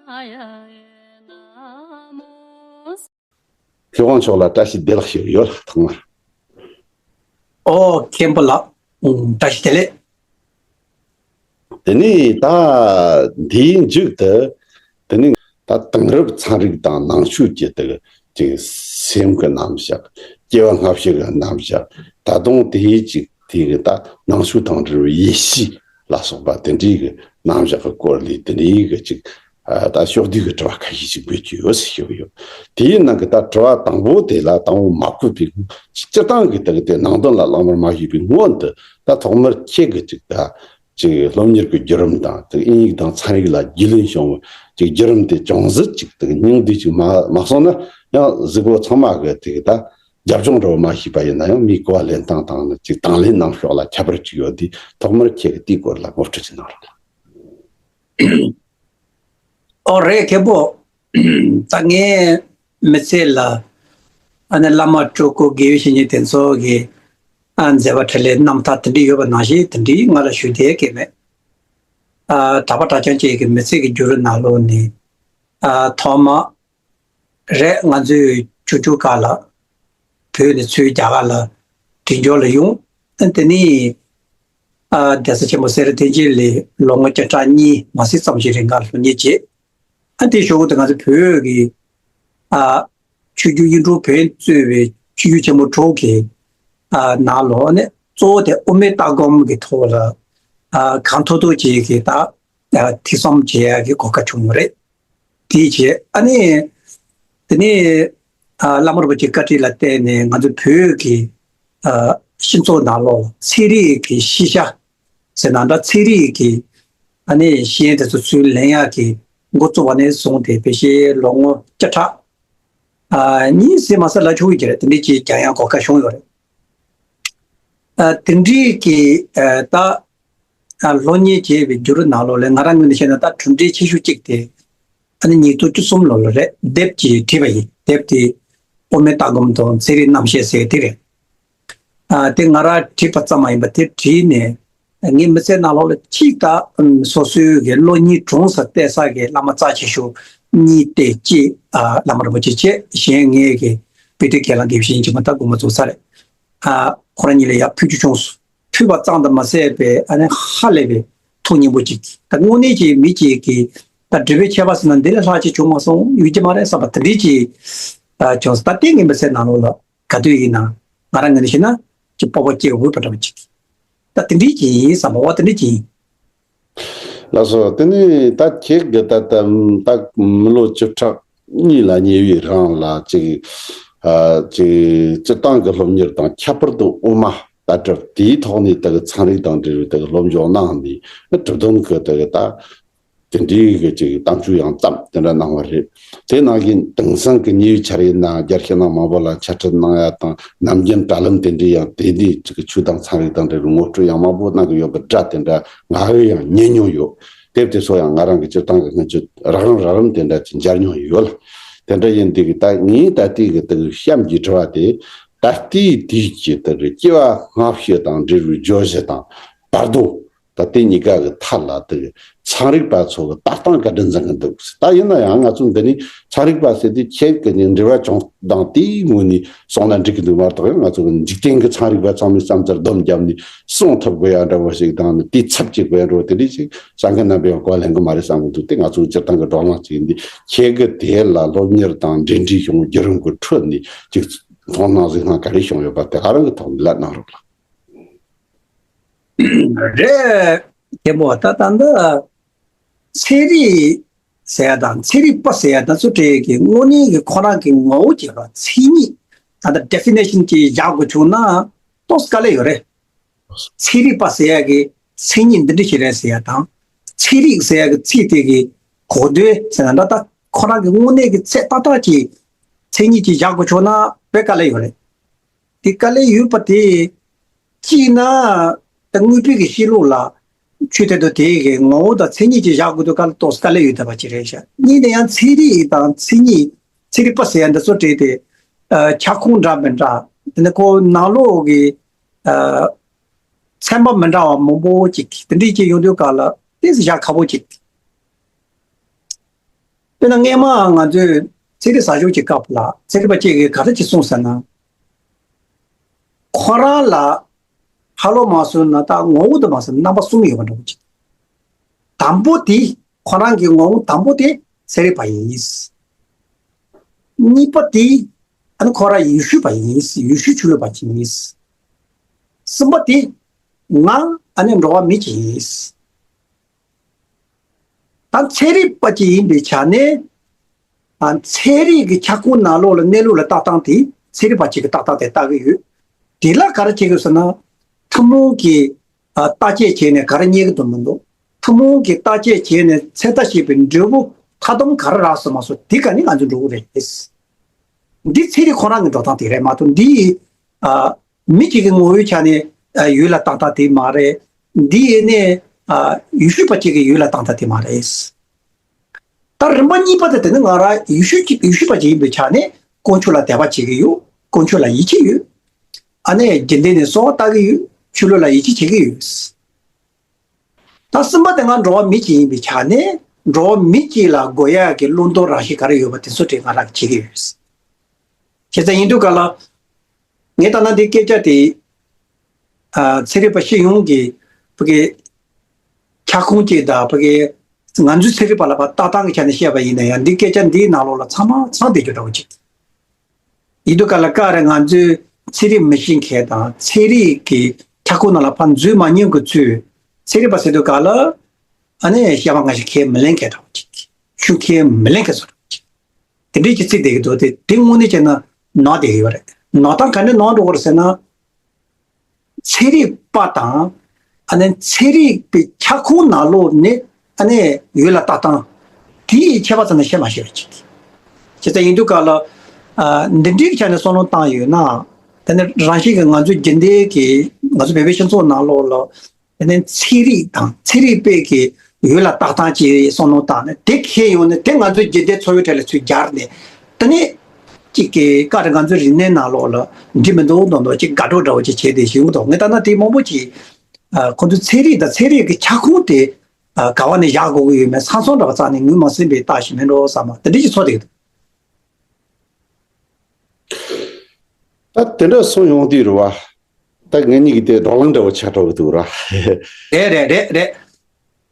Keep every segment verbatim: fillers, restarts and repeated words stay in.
ལྷ་དབང་མཆོག་ལ་བཀྲ་ཤིས་བདེ་ལེགས་ཞུ་གི་ཡོད་ལ། ཐོག་མར། ཨོ། མཁན་པོ་ལགས། ཨུམ། བཀྲ་ཤིས་བདེ་ལེགས། དེ་ནས་ད་འདིའི་མཇུག་ཏུ། དེ་ནས་ད་དེང་རབས་ཚན་རིག་དང་ནང་ཆོས་ཀྱི་དེ་ཅིག་སེམས་ཀྱི་རྣམ་གཞག་སྐྱེ་བ་སྔ་ཕྱི་གི་རྣམ་གཞག་ད་དུང་དེའི་ཅིག་དེ་གི་ད་ནང་ཆོས་དང་འབྲེལ་བའི་ཡེ་ཤུ་ལ་སོགས་པ་དེ་འདྲའི་གི་རྣམ་གཞག་གི་སྐོར་ལས། དེ་འདྲའི་གི་ཅིག་ཨ། ད་ཕྱོགས་བསྡུས་ཀྱི་དྲི་བ་ཁ་ཤས་ཤིག་འབུལ་གྱི་ཡོད་ཟེར་ཞུ་གི་ཡོད། དེའི་ནང་གི་ད་དྲི་བ་དང་པོ་དེ་ལ་དང་པོ་མ་ཕུད་པའི་སྤྱིར་བཏང་གི་ད་གི་དེ་ནང་དོན་ལ་ལག་བསྟར་མ་ཞུས་པའི་སྔོན་དུ། ད་ཐོག་མར་ཁྱེད་ཀྱི་ཅིག་ད་ཅིག་སློབ་གཉེར་གྱི་བརྒྱུད་རིམ་དང་དེ་དབྱིན་ཡིག་དང་ཚན་རིག་ལ་རྒྱུས་ལོན་བྱུང་བའི་ཅིག་བརྒྱུད་རིམ་དེ་ཅུང་ཟད་ཅིག་དེ་སྙིང་བསྡུས་ཅིག་མ་མ་གསུངས་ན་ཡང་གཟིགས་པོ་ཚང་མ་གི་དེ་གི་ད་རྒྱབ་ལྗོངས་འདྲ་བོ་མ་ཤེས་པ་ཡིན་ན་ཡང་མིའི་གོ་བ་ལེན་སྟངས་དང་ནི་ཅིག་དང་ལེན་གནང་ཕྱོགས་ལ་ཁྱད་པར་ཅིག་ཡོད་དུས། ཐོག་མར་ཁྱེད་ཀྱིས་དེའི་སྐོར་ལ་ངོ་སྤྲོད་ཅིག་གནང་རོགས་གནང་། ཨོ་རེད། མཁན་པོ། ད་ངས་མི་ཚེ་ལ་ཨ་ནི་བླ་མ་སྤྲུལ་སྐུ་དགེ་བའི་བཤེས་གཉེན་དེ་ཚོ་གི་ཨ་མཛད་པ་འཕྲིན་ལས་རྣམ་ཐར་དེ་འདྲ་ཡོད་པ་ནང་བཞིན་དེ་འདྲའི་ང་ལ་ཞུ་བདེ་གི་མེད། ཨ་གྲྭ་པ་གྲྭ་རྐྱང་བཅས་ཀྱི་མི་ཚེ་གི་བརྒྱུད་རིམ་ནང་ལོགས་ནས། ཨ་ཐོག་མ་རེད། ང་ཚོས་ཆུང་ཆུང་སྐབས་ལ་བོད་ནས་ཚུར་རྒྱ་གར་ལ་བྲོས་བྱོལ་ལ་ཡོང་། ཨ་དེ་ནས་ཨ་གདན་ས་ཆེན་པོ་སེ་ར་བསྟན་འཛིན་ལ་ལོ་ངོ་བཅུ་ཕྲག་གཉིས་མ་ཟིན་ཙམ་ཞིག་རིང་ག་སློབ་གཉེར་བྱས། ཨ་དེའི་གཞུག་གུ་དེ་ང་ཚོ་བོད་ཀྱི་ཨ་ཆོས་བརྒྱུད་དབྱིན་དྲུག་བོན་གཙོས་པའི་ཆོས་བརྒྱུད་ཆེན་པོ་དྲུག་གི་ཨ་ནང་ལོགས་ནས་གཙོ་བོ་དེ་དབུ་མའི་ལྟ་སྒོམ་གྱི་ཐོག་ལ་ཨ་གང་ཐུབ་ཐུབ་ཅིག་གི་ད་ཨ་ཐེ་ཚོམ་བྱེད་ཡ་གི་གོ་སྐབས་བྱུང་བ་རེད། དེའི་རྗེས་ཨ་ནི་དེ་ནས་ཨ་བླ་མ་རིན་པོ་ཆེའི་བཀའ་དྲིན་ལ་བརྟེན་ནས་ང་ཚོ་བོད་ཀྱི་ཨ་སྤྱི་ཚོགས་ནང་ལོགས་ཚན་རིག་གི་ཤེས་བྱ་ཟེར་ན་འདྲ། ཚན་རིག་གི་ཨ་ནི་ཤེས་ཡོན་དེ་ཚོ་ཚུར་ལེན་ཡག་གི་འགོ་བཙུགས་པ་ནས་བཟུང་སྟེ་ཕལ་ཆེར་ལོ་ངོ་བཅུ་ཕྲག་ཨ་གཉིས་ཟིན་མ་ཟིན་ལབ་ཆོག་གི་རེད། དེ་འདྲའི་ཅིག་ཀྱང་ཡང་གོ་སྐབས་བྱུང་ཡོད་རེད། ཨ་དེ་འདྲའི་གི་ཨ་ད་ཨ་སློབ་གཉེར་བྱས་པའི་བརྒྱུད་རིམ་ནང་ལོགས་ལ་ང་རང་ངོས་ནས་བཤད་ན་ད་གྲུབ་འབྲས་ཆེ་ཤོས་གཅིག་དེ་ཨ་ནི་ཉིས་སྟོང་བཅུ་གསུམ་ལོ་ལ་རེད། དེབ་ཅིག་བྲིས་པ་ཡིན། དེབ་དེ་དབུ་མའི་ལྟ་སྒོམ་དང་ཚན་རིག་རྣམ་བཤད་ཟེར་དེ་རེད། ཨ་དེ་ང་རང་བྲིས་པ་ཙམ་མ་ཡིན་པ་དེ་བྲིས་ནས་ངའི་མི་ཚེ་ནང་ལོགས་ལ་གཅིག་ད་ཨམ་སོ་སོའི་གི་སློབ་གཉེར་གྲོང་གསེབ་བལྟས་ས་གི་བླ་མ་རྩ་ཆེ་ཤོས་གཉིས་བལྟས། གཅིག་ཨ་བླ་མ་རིན་པོ་ཆེ་བྱས། གཞན་ངའི་གི་དཔེ་སྟོན་གྱེན་ལངས་དགེ་བའི་བཤེས་གཉེན་ཆེན་མོ་ད་དགོངས་པ་རྫོགས་ཚར་རེད། ཨ་ཁོ་རང་གཉིས་ལ་ཡར་ཕུལ་རྒྱུ་བྱུང་སོང་། ཕུལ་བ་ཙམ་དུ་མ་ཟད་པའི་ཨ་ནི་ཧ་ལས་པའི་ཐུགས་མཉེས་པོ་ཅིག་ད་དངོས་གནས་ཀྱི་མི་གཅིག་གིས་ད་འབྲས་བུ་ཁྱད་པར་ཟེར་ན་འདི་ལས་ལྷག་ཅིག་བྱུང་མ་སོང་། ཡོད་ཀྱི་མ་རེད་བསམ་པ་དེ་འདྲའི་ཅིག་ཨ་བྱུང་སོང་། ད་ལྟའི་ངའི་མི་ཚེ་ནང་ལོགས་ལ་ག་དུས་ཡིན་ན་ང་རང་ངོས་ནས་བཤད་ན་ཅིག་སྤོབས་པ་སྐྱེ་འོས་པ་འདྲ་བ་ཅིག་ད་དེ་འདྲའི་ཅིག་ཡིན་བསམ་པ། འོ་དེ་འདྲའི་ཅིག་ཡིན། ལགས་སོ། དེ་ནས་ད་ཁྱེད་ཀྱི་ད་ལྟ་ད་མི་ལོ་བཅུ་ཕྲག་གཉིས་ལ་ཉེ་བའི་རིང་ལ་ཅིག་ཨ་ཅིག་སྤྱིར་བཏང་གི་སློབ་གཉེར་དང་ཁྱད་པར་དུ་དབུ་མ་ལྟ་གྲུབ་དེའི་ཐོག་ནས་ད་གི་ཚན་རིག་དང་འབྲེལ་བའི་ད་གི་སློབ་སྦྱོང་གནང་ནས་གྲུབ་དོན་གྱི་ད་གི་ད་དེ་འདྲའི་གི་ཅིག་གཏམ་བརྗོད་ཡང་བརྩམས་དེ་འདྲ་གནང་བ་རེད། དེ་ནང་བཞིན་དེང་སང་གི་ཉེ་བའི་ཆར་ཡིན་ན་རྒྱ་ཆེ་ནང་མང་པོ་ལ་འཆད་ཁྲིད་གནང་ཡ་དང་ནམ་རྒྱུན་དྲ་ལམ་དེ་འདྲའི་ཡང་དེ་འདྲའི་ཅིག་གི་ཆོས་དང་ཚན་རིག་དང་འབྲེལ་བའི་ངོ་སྤྲོད་ཡང་མང་པོ་གནང་གི་ཡོད་པའི་སྒྲ་དེ་འདྲ་ང་གིས་ཡང་ཉན་མྱོང་ཡོད། དེབ་དེ་ཚོ་ཡང་ང་རང་གི་སྤྱིར་བཏང་གི་སྔོན་ཆད་རགས་རིམ་རགས་རིམ་དེ་འདྲ་ཅིག་མཇལ་མྱོང་ཡོད་ལ། དེ་འདྲ་ཡིན་དུས་ཀྱི་ད་ངས་ད་ལྟའི་གི་ད་གི་གཤམ་གྱི་དྲི་བ་དེ། ད་ལྟའི་དུས་ཀྱི་ད་གི་སྐྱེ་བ་སྔ་ཕྱི་དང་འབྲེལ་བའི་བརྗོད་གཞི་དང་བར་དོ། ད་ལྟའི་གཉིས་ཀ་གི་ཐད་ལ་ད་གི་ཚན་རིག་པ་ཚོ་གི་ལྟ་སྟངས་ག་འདྲ་འཛིན་གི་འདུག་ད་ཡིན་ན་ཡང་ང་ཚོ་འདི་ནི་ཚན་རིག་པ་ཟེར་དུས་ཁྱེད་ཀྱི་ནི་འབྲེལ་བ་བྱུང་དང་དེའི་ངོས་ནས་གསུངས་ན་འགྲིག་གི་འདུག་མ་གཏོགས། ཡང་ང་ཚོ་གི་འཇིག་རྟེན་གི་ཚན་རིག་པ་ཚང་མས་བསམ་ཚུལ་བསྡོམས་བརྒྱབ་ནས་གསུང་ཐུབ་དགོས་ཡ་འདྲ་བོ་ཞིག་དང་ནི་དེའི་ཚབ་བྱེད་དགོས་ཡ་འདྲ་བོ་དེ་འདྲ་ཞིག་གསར་འགོད་རྣམ་པས་ཡང་གོ་ལེན་གི་མ་རེད་བསམ་གི་འདུག་དེ་ང་ཚོ་སྤྱིར་བཏང་གི་བགྲོ་གླེང་ཅིག་ཡིན་དུས་ཁྱེད་ཀྱི་དེ་ལ་སློབ་གཉེར་དང་འབྲེལ་འདྲིས་བྱུང་བའི་བརྒྱུད་རིམ་གི་ཁྲོད་ནས་ཅིག་མཐོང་སྣང་གཟིགས་སྣང་ག་རེ་བྱུང་ཡོད་པ་དེ་ག་རང་གི་ཐོག་ནས་ལབ་གནང་རོགས་ལགས། རེད། རྒན་པོ། ད་ད་ལྟ་ཚན་རིག་ཟེར་ཡ་དང་ཚན་རིག་པ་ཟེར་ཡ་དང་ཚོ་གྲས་ཀྱི་དངོས་གནས་ཀྱི་ཁོ་རང་གི་ངོ་བོ་བྱས་པ་མཚན་ཉིད་ད་ལྟ་ཌེ་ཕི་ནེ་ཤན་ཅིག་བཞག་དགོས་བྱུང་ན་ཏོག་ཙམ་དཀའ་ལས་ཡོད་རེད། ཚན་རིག་པ་ཟེར་ཡ་གི་མཚན་ཉིད་འདི་འདྲ་ཞིག་རེད་ཟེར་ཡ་དང་། ཚན་རིག་ཟེར་ཡ་གི་ཚིག་དེ་གི་གོ་དོན་ཟེར་ན་འདྲ། ད་ཁོ་རང་གི་དངོས་གནས་ཀྱི་ཚད་ཏག་ཏག་ཅིག་མཚན་ཉིད་ཅིག་བཞག་དགོས་བྱུང་ན་དཔེ་དཀའ་ལས་ཡོད་རེད། དེ་དཀའ་ལས་ཡོད་པ་དེ། གཅིག་ན་ད་དངོས་པོའི་གི་གཤིས་ལུགས་ལ་ཆོས་དེ་ཚོ་དེའི་གི་ངོ་བོ་དང་མཚན་ཉིད་ཅིག་བཞག་དགོས་དུས་སྐབས་ལ་ཏོག་ཙམ་དཀའ་ལས་ཡོད་བསྡད་པ་ཅིག་རེད་ཤག་གཉིས་ནས་ཡང་ཚན་རིག་དང་མཚན་ཉིད། ཚན་རིག་པ་ཟེར་ཡ་འདི་ཚོ་གྲས་དེ་ཨ་ཁྱབ་ཁོངས་འདྲ་མི་འདྲ། དེ་ནས་ཁོ་ནང་ལོགས་ཀྱི་ཨ་ཚན་པ་མི་འདྲ་བ་མང་པོ་ཅིག་དེ་འདྲས་ཅིག་ཡོང་དུས་སྐབས་ལ་ཏོག་ཙམ་བཞག་ཁག་པོ་ཅིག་དཔེར་ན་སྔས་མ་ང་ཚོས་ཚན་རིག་ཟ་ཞོག་གི་སྐབས་ལ་ཚན་རིག་པ་གཅིག་གིས་ག་རེ་ཅིག་གསུངས་ཟེར་ན། ཁོ་རང་ལ་ཧ་ལོ་མ་སོང་ན་ད་ངོ་བོ་དུ་མ་སོང་རྣམ་པ་གསུམ་ཡོད་པ་འདྲ་བོ་ཅིག་དང་པོ་དེ་ཁོ་རང་གི་ངོ་བོ་དང་པོ་དེ་ཚན་རིག་པ་ཡིན། གཉིས་པ་དེ་ཨ་ནི་ཁོ་རང་ཡེ་ཤུ་པ་ཡིན། ཡེ་ཤུ་ཆོས་ལུགས་པ་ཅིག་ཡིན། གསུམ་པ་དེ་ང་ཨ་ནི་འགྲོ་བ་མི་ཅིག་ཡིན། ད་ཚན་རིག་པ་ཅིག་ཡིན་པའི་ཆ་ནས། ཨ། ཚན་རིག་གི་ཁྱབ་ཁོངས་ནང་ལོགས་ལ་གནས་ལུགས་ལ་ལྟ་སྟངས་དེ་ཚན་རིག་པ་ཅིག་གི་ལྟ་སྟངས་དེ་ལྟ་གི་ཡོད། དེ་ལ་ག་རེ་བྱེད་དགོས་ཟེར་ན། ཐུན་མོང་གི་ཨ། བརྟག་དཔྱད་བྱས་ནས་ག་རེ་རྙེད་ཀྱི་འདུག་མི་འདུག་ཐུན་མོང་གི་བརྟག་དཔྱད་བྱས་ནས་ཚོད་ལྟ་བྱས་པའི་འབྲས་བུ་མཐའ་སྡོམ་ག་རེ་རག་སོང་མ་སོང་དེ་ག་ནས་ང་ཚོས་འགྲོ་གི་རེད། འདི་ཚན་རིག་ཁོ་རང་གི་འགྲོ་སྟངས་དེ་རེད་མ་གཏོགས་འདི་ཨ། མི་གཅིག་གི་ངོ་བོའི་ཆ་ནས་ཨ། ཡུལ་ལ་བཏང་སྟངས་དེ་མ་རེད། འདི་ཡིན་ནས་ཨ། ཡེ་ཤུ་པ་གཅིག་གི་ཡུལ་ལ་བཏང་སྟངས་དེ་མ་རེད། ད་རིམ་པ་གཉིས་པ་དེ་དེ་ནི་ང་རང་ཡེ་ཤུ་གཅིག་ཡེ་ཤུ་པ་གཅིག་ཡིན་པའི་ཆ་ནས་དཀོན་མཆོག་ལ་དད་པ་བྱེད་ཀྱི་ཡོད། དཀོན་མཆོག་ལ་ཡིད་ཆེས་ཡོད། ཨ་ནི་རྒྱུན་ལྡན་ནས་གསོལ་བ་བཏབ་ཀྱི་ཡོད། ཆོས་ལུགས་ལ་ཡིད་ཆེས་བྱེད་ཀྱི་ཡོད། ད་གསུམ་པ་དེ་ང་འགྲོ་བ་མི་གཅིག་ཡིན་པའི་ཆ་ནས་འགྲོ་བ་མི་གཅིག་ལ་དགོས་ཡག་གི་བླང་དོར་རང་བཞིན་ག་རེ་ཡོད་པ་དེ་ཚོ་དེ་ང་རང་གིས་བྱེད་ཀྱི་ཡོད། བྱས་ཙང་ཡིན་དུས་ག་ལ། ངས་ལྟ་ན་འདི་སྐད་ཆ་དེ། ཨ། ཚན་རིག་པ་སྤྱི་ཡོངས་ཀྱི་ཕ་གི་ཁྱབ་ཁོངས་ཀྱི་དང་ཕ་གི་ང་ཚོའི་ཚན་རིག་པ་ལ་ཕར་ལྟ་སྟངས་ཀྱི་ཆ་ནས་བཤད་པ་ཡིན་ན་ཡང་འདི་སྐད་ཆ་འདིའི་ནང་ལོགས་ལ་ཚང་མ་ཚང་བསྡད་རྒྱུ་འདྲ་བོ་ཅིག་ཡིན་དུས་ག་ལ་ག་རེ་ང་ཚོའི་ཚན་རིག་མི་ཤེས་མཁན་དང་ཚན་རིག་གི་ཁྱབ་ཁོངས་ནང་ལ་ཕར་འཛུལ་མ་མྱོང་གི་ཚུལ། ཚན་རིག་པ་ཟེར་དུས་ག་ལ་ཨ་ནི་བཤད་པ་ང་ཞིག་ཁས་མི་ལེན་མཁན་འདྲ་བོ་ཅིག་ཤུགས་ཁས་མི་ལེན་མཁན་བཟོ་འདྲ་བོ་ཅིག་དེ་འདྲའི་ཅིག་ཚིག་བསྡད་ཀྱི་འདུག་དེ་དེ་དངོས་གནས་བྱས་ན་ནོར་བསྡད་ཀྱི་ཡོད་རེད། ནོར་སྟངས་ག་འདྲ་ནོར་འགྲོ་གི་རེད་ཟེར་ན། ཚན་རིག་པ་དང་ཨ་ནི་ཚན་རིག་པའི་ཁྱབ་ཁོངས་ནང་ལོགས་ནས་ཨ་ནི་ཡུལ་ལ་ལྟ་སྟངས་དེའི་ཁྱད་པར་ཙམ་ནས་བཤད་མ་ཤེས་པ་ཅིག་བྱས་ཙང་ཡིན་དུས་ག་ལ། ཨ། འདི་འདྲའི་ཆ་ནས་བསམ་བློ་བཏང་ཡོད་ན། དེ་ནི་རང་བཞིན་གྱིས་ང་ཚོའི་རྒྱུན་ལྡན་གྱི་ང་ཚོ་བོད་པའི་སྤྱི་ཚོགས་ནང་ལོགས་ལ། དེ་ནས་ཚན་རིག་དང་ཚན་རིག་པས་ཀྱི་ཡུལ་ལ་བཏགས་སྟངས་ཀྱི་བསམ་བློ་བཏང་ནས་དེ་ཁེལ་ཡོང་ནས་དེ་ང་ཚོའི་རྒྱུན་ལྡན་འཚོ་བའི་གྲས་ལ་ཚུར་སྦྱར་ནས། དེ་ནས་གཅིག་གི་བཀའ་དྲིན་ང་ཚོའི་རིག་གནས་ནང་ལོགས་ལ་འགྲིག་མི་འདུག་མདོག་མདོག་ཅིག་དགའ་སྤྲོ་འདྲ་བོ་ཅིག་བྱས་ཏེ་བཞུགས་མི་འདུག་ངས་ལྟ་ན་དེ་མང་པོ་ཅིག་ཨ། ཁོ་ཚོའི་ཚན་རིག་དང་ཚན་རིག་གི་ཁྱབ་ཁོངས་དེ་ཨ། ག་བ་ནས་བཞག་དགོས་ཀྱི་ཡོད་མེད་སང་སང་འདྲ་བ་རྩ་ནས་ངོས་མ་ཟིན་པའི་རྟགས་ཤིག་མིན་འགྲོ་བསམ་པ་དེ་འདྲ་ཅིག་ཚོར་བསྡད་ཀྱི་འདུག་ད་དེ་འདྲ་སོང་ཡོང་དུས་རེད་བ། ད་ངེད་གཉིས་ཀྱི་དེ་བགྲོ་གླེང་འདྲ་བོ་ཆགས་འགྲོ་གི་འདུག་ར། རེད་རེད་རེད་རེད།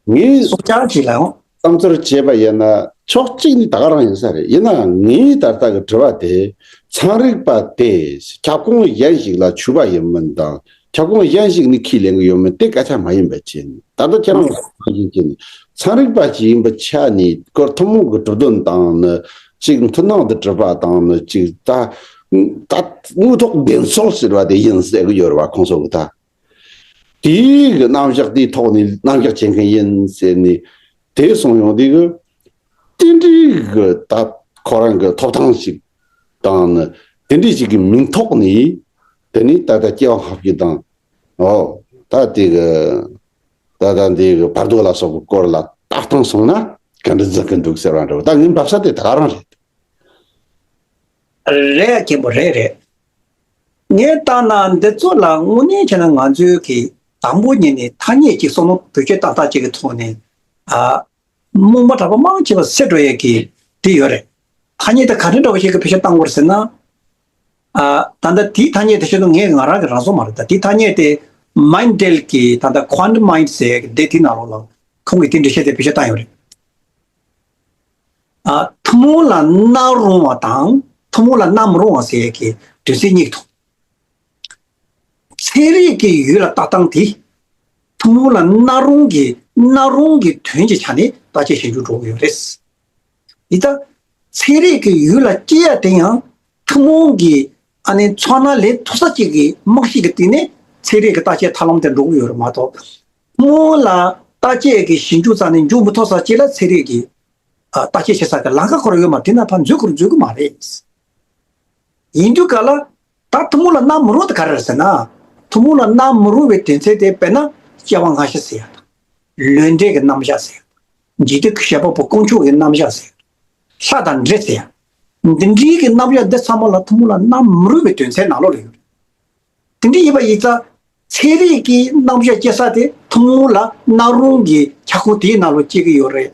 ངས་སོ་བྱང་ཞིག་ལ་ཡོང་། བསམ་ཚུལ་བྱས་པ་ཡིན་ན་ཕྱོགས་གཅིག་ནས་ད་ག་རང་ཡིན་ས་རེད། ཡིན་ནའང་ངའི་ད་ལྟ་གི་དྲི་བ་དེ་ཚན་རིག་པ་དེ་ཁྱབ་ཁོངས་གཞན་ཞིག་ལ་ཆུད་པ་ཡིན་མིན་དང་ཁྱབ་ཁོངས་གཞན་ཞིག་ནས་ཁས་ལེན་གི་ཡོད་མིན་དེ་སྐད་ཆ་མ་ཡིན་པ་བྱས་ནས། ད་ལྟ་ཁྱེད་རང་ལ་ཡིན་གྱི་ནི་ཚན་རིག་པ་ཞིག་ཡིན་པའི་ཆ་ནས་སྐོར་ཐུན་མོང་གི་གྲུབ་དོན་དང་ནི་གཅིག་མཐུན་སྣང་དུ་གྲུབ་པ་དང་ནི་གཅིག་ད་ད་དངོས་ཐོག་བདེན་འཚོལ་ཟེར་བ་དེ་ཡིན་ཟེར་གི་ཡོད་རེད་བ། ཁོང་ཚོ་གི་ད་དེའི་གི་རྣམ་གཞག་དེའི་ཐོག་ནས་རྣམ་གཞག་བྱེད་མཁན་ཡིན་ཟེར་ནས་དེ་གསུངས་ཡོང་དུས་གི་དེ་འདྲའི་གི་ད་ཁོ་རང་གི་ཐོབ་ཐང་ཞིག་དང་ནི་དེ་འདྲའི་ཞིག་གི་མིང་ཐོག་ནས་དེ་ནས་ད་ལྟ་སྐྱེ་བ་སྔ་ཕྱི་དང་། ཨོ། ད་དེ་གི་ད་ལྟ་འདི་གི་བར་དོ་ལ་སོགས་པའི་སྐོར་ལ་ལྟ་སྟངས་སོང་ན་ག་འདྲ་འཛིན་གི་འདུག་ཟེར་བ་འདྲ་བོ། ད་ངའི་འབབ་ས་དེ་ད་ག་རང་རེད། རེད་མཁན་པོ་རེད་རེད། ངས་བལྟས་ན་འདི་ཚོ་ལ་དངོས་གནས་བྱས་ན་ང་ཚོའི་གི་དང་པོ་ཉིད་ནས་ཐ་སྙད་ཅིག་བསམ་བློ་བེད་སྤྱོད་ཏག་ཏག་ཅིག་གི་ཐོག་ནས། ཨ། རྨོངས་པ་དྲག་པོ་མང་ཆེ་བ་སེལ་འགྲོ་ཡས་ཀྱི་དེ་ཡོད་རེད། ཐ་སྙད་དེ་ག་འདྲ་འདྲ་བོ་ཞིག་གི་བེད་སྤྱོད་བཏང་དགོས་རེད་ཟེར་ན། ཨ། ད་ལྟ་དེའི་ཐ་སྙད་དེ་བཤད་དུས་ངས་ང་རང་གི་རང་བཟོ་མ་རེད། ད་དེའི་ཐ་སྙད་དེ་Mindel་གི་ད་ལྟ་Quantum Mind་ཟེར་ཡས་ཀྱི་སྡེ་དེའི་ནང་ལོགས་ལ་ཁོང་གིས་དེ་འགྲེལ་བཤད་དེ་བེད་སྤྱོད་བཏང་ཡོད་རེད། ཨ། ཐུན་མོང་ལ་སྣང་རུང་བ་དང་ཐུན་མོང་ལ་སྣང་མི་རུང་བ་ཟེར་ཡས་ཀྱི་དོན་ཚན་གཉིས་ཐོག་ཚན་རིག་གི་ཡུལ་ལ་ལྟ་སྟངས་དེ་ཐུན་མོང་ལ་སྣང་རུང་གི་སྣང་རུང་གི་དོན་གྱི་ཆ་ནས་བརྟག་དཔྱད་ཞིབ་འཇུག་འགྲོ་གི་ཡོད་རེད། ཡིན་ད། ཚན་རིག་གི་ཡུལ་ལ་སྐྱེ་ཡ་དེ་ཡང་ཐུན་མོང་གི་ཨ་ནི་ཚོར་སྣང་ལེན་ཐུབ་ས་གཅིག་གི་རྨང་གཞི་གི་སྟེང་ནས་ཚན་རིག་གི་བརྟག་དཔྱད་ཐབས་ལམ་དེ་འགྲོ་གི་ཡོད་རེད་མ་གཏོགས། ཐུན་མོང་ལ་བརྟག་དཔྱད་ཀྱི་ཞིབ་འཇུག་རྩ་ནས་འཇུག་མི་ཐུབ་ས་གཅིག་ལ་ཚན་རིག་གི་ཨ། བརྟག་དཔྱད་བྱེད་ས་གི་ལམ་ཁ་ཁོ་རང་ཡོད་མ་རེད། དེ་ན་ཕར་འཛུལ་ཁོ་རང་འཛུལ་གི་མ་རེད། ཡིན་དུས་ག་ལ། ད་ཐུན་མོང་ལ་སྣང་མི་རུང་དེ་ག་རེ་རེད་ཟེར་ན། ཐུན་མོང་ལ་སྣང་མི་རུང་བའི་དོན་ཚན་དེ་དཔེར་ན་སྐྱེ་བ་སྔ་ཕྱི་ཟེར་ཡ་དང་། ལུས་འབྲེལ་གྱི་རྣམ་གཞག་ཟེར་ཡ་དང་། འཇིག་རྟེན་གྱི་བྱེད་པ་པོ་དཀོན་མཆོག་གི་རྣམ་གཞག་ཟེར་ཡ་དང་། ལྷ་དང་འདྲེ་ཟེར་ཡ། འདི་འདྲའི་གི་རྣམ་གཞག་འདི་ཚང་མ་ལ་ཐུན་མོང་ལ་སྣང་མི་རུང་བའི་དོན་ཚན་ནང་ལོགས་ལ་ཡོད་རེད། དེ་འདྲ་ཡིན་པ་ཡིན་ཙང་། ཚན་རིག་གི་རྣམ་གཞག་སྐྱེ་ས་དེ་ཐུན་མོང་ལ་སྣང་རུང་གི་ཁྱབ་ཁོངས་དེའི་ནང་ལོགས་སྐྱེ་གི་ཡོད་རེད།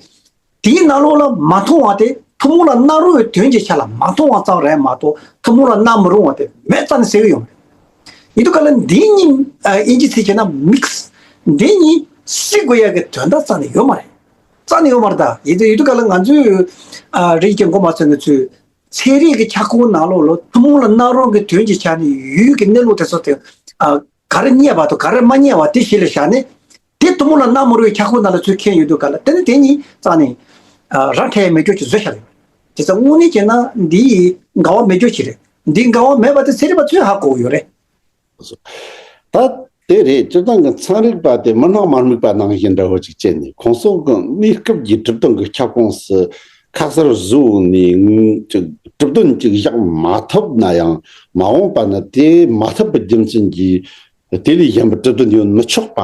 དེའི་ནང་ལོགས་ལ་མ་མཐོང་བ་དེ་ ཐུན་མོང་ལ་སྣང་རུང་བའི་དོན་གྱི་ཆ་ལ་མ་མཐོང་བ་ཙམ་རེད་མ་གཏོགས་ཐུན་མོང་ལ་སྣང་མི་རུང་བ་དེ་མེད་རྩ་ནས་ཟེར་གྱི་ཡོད་མ་རེད། ཡིན་དུས་ག་ལ་འདི་གཉིས་ཨ་དབྱིན་ཇི་ཚིག་བྱས་ན་མིག་སི། འདི་གཉིས་སྲིད་དགོས་ཡ་གི་དོན་དག་རྩ་ནས་ཡོད་མ་རེད། རྩ་ནས་ཡོད་མ་རེད་ད། ཡིན་དུས་ཡིན་དུས་ག་ལ་ང་ཚོས་ཨ་རིགས་ཀྱི་མགོ་མ་ཚོས་ནས་ཚུལ། ཚན་རིག་གི་ཁྱབ་ཁོངས་ནང་ལོགས་ལ་ཐུན་མོང་ལ་སྣང་རུང་གི་དོན་གྱི་ཆ་ནས་ཡུལ་གྱི་གནས་ལུགས་དེ་ཚོ་དེ་ཨ་ག་རེ་རྙེད་པ་དང་ག་རེ་མ་རྙེད་པ་དེ་གཞི་ལ་བཞག་ནས། དེ་ཐུན་མོང་ལ་སྣང་མི་རུང་བའི་ཁྱབ་ཁོངས་ནང་ལ་ཚུར་འཁྱེར་ཡོང་དུས་ག་ལ་དེ་ནི་དེ་གཉིས་རྩ་ནས་ཨ་ར་འཕྲད་མེད་རྒྱུ་ཅིག་བཟོས་བཞག་ཡོད། དེ་ཚོ་དངོས་གནས་བྱས་ན་འདི་འགལ་བ་མེད་རྒྱུ་ཞིག་རེད། འདི་འགལ་བ་མེད་པ་དེ་ཚན་རིག་པ་ཚོས་ཧ་གོ་གི་ཡོད་རེད། ད་དེ་རེད། སྤྱིར་བཏང་གི་ཚན་རིག་པ་དེ་མི་སྣང་མ་དམིགས་པ་ནང་བཞིན་འདྲ་བོ་ཅིག་བྱས་ནས་ཁོང་ཚོ་གི་གནས་སྐབས་ཀྱི་གྲུབ་དོན་གྱི་ཁྱབ་ཁོངས་སུ་ཁ་གསལ་བཟོས་ནས་ཅིག་གྲུབ་དོན་ཅིག་བཞག་མ་ཐུབ་ན་ཡང་མ་འོངས་པ་ན་དེ་མ་ཐུབ་པའི་རྒྱུ་མཚན་གྱིས་དེ་ལས་གཞན་པའི་གྲུབ་དོན་ཡོད་མི་ཆོག་པ་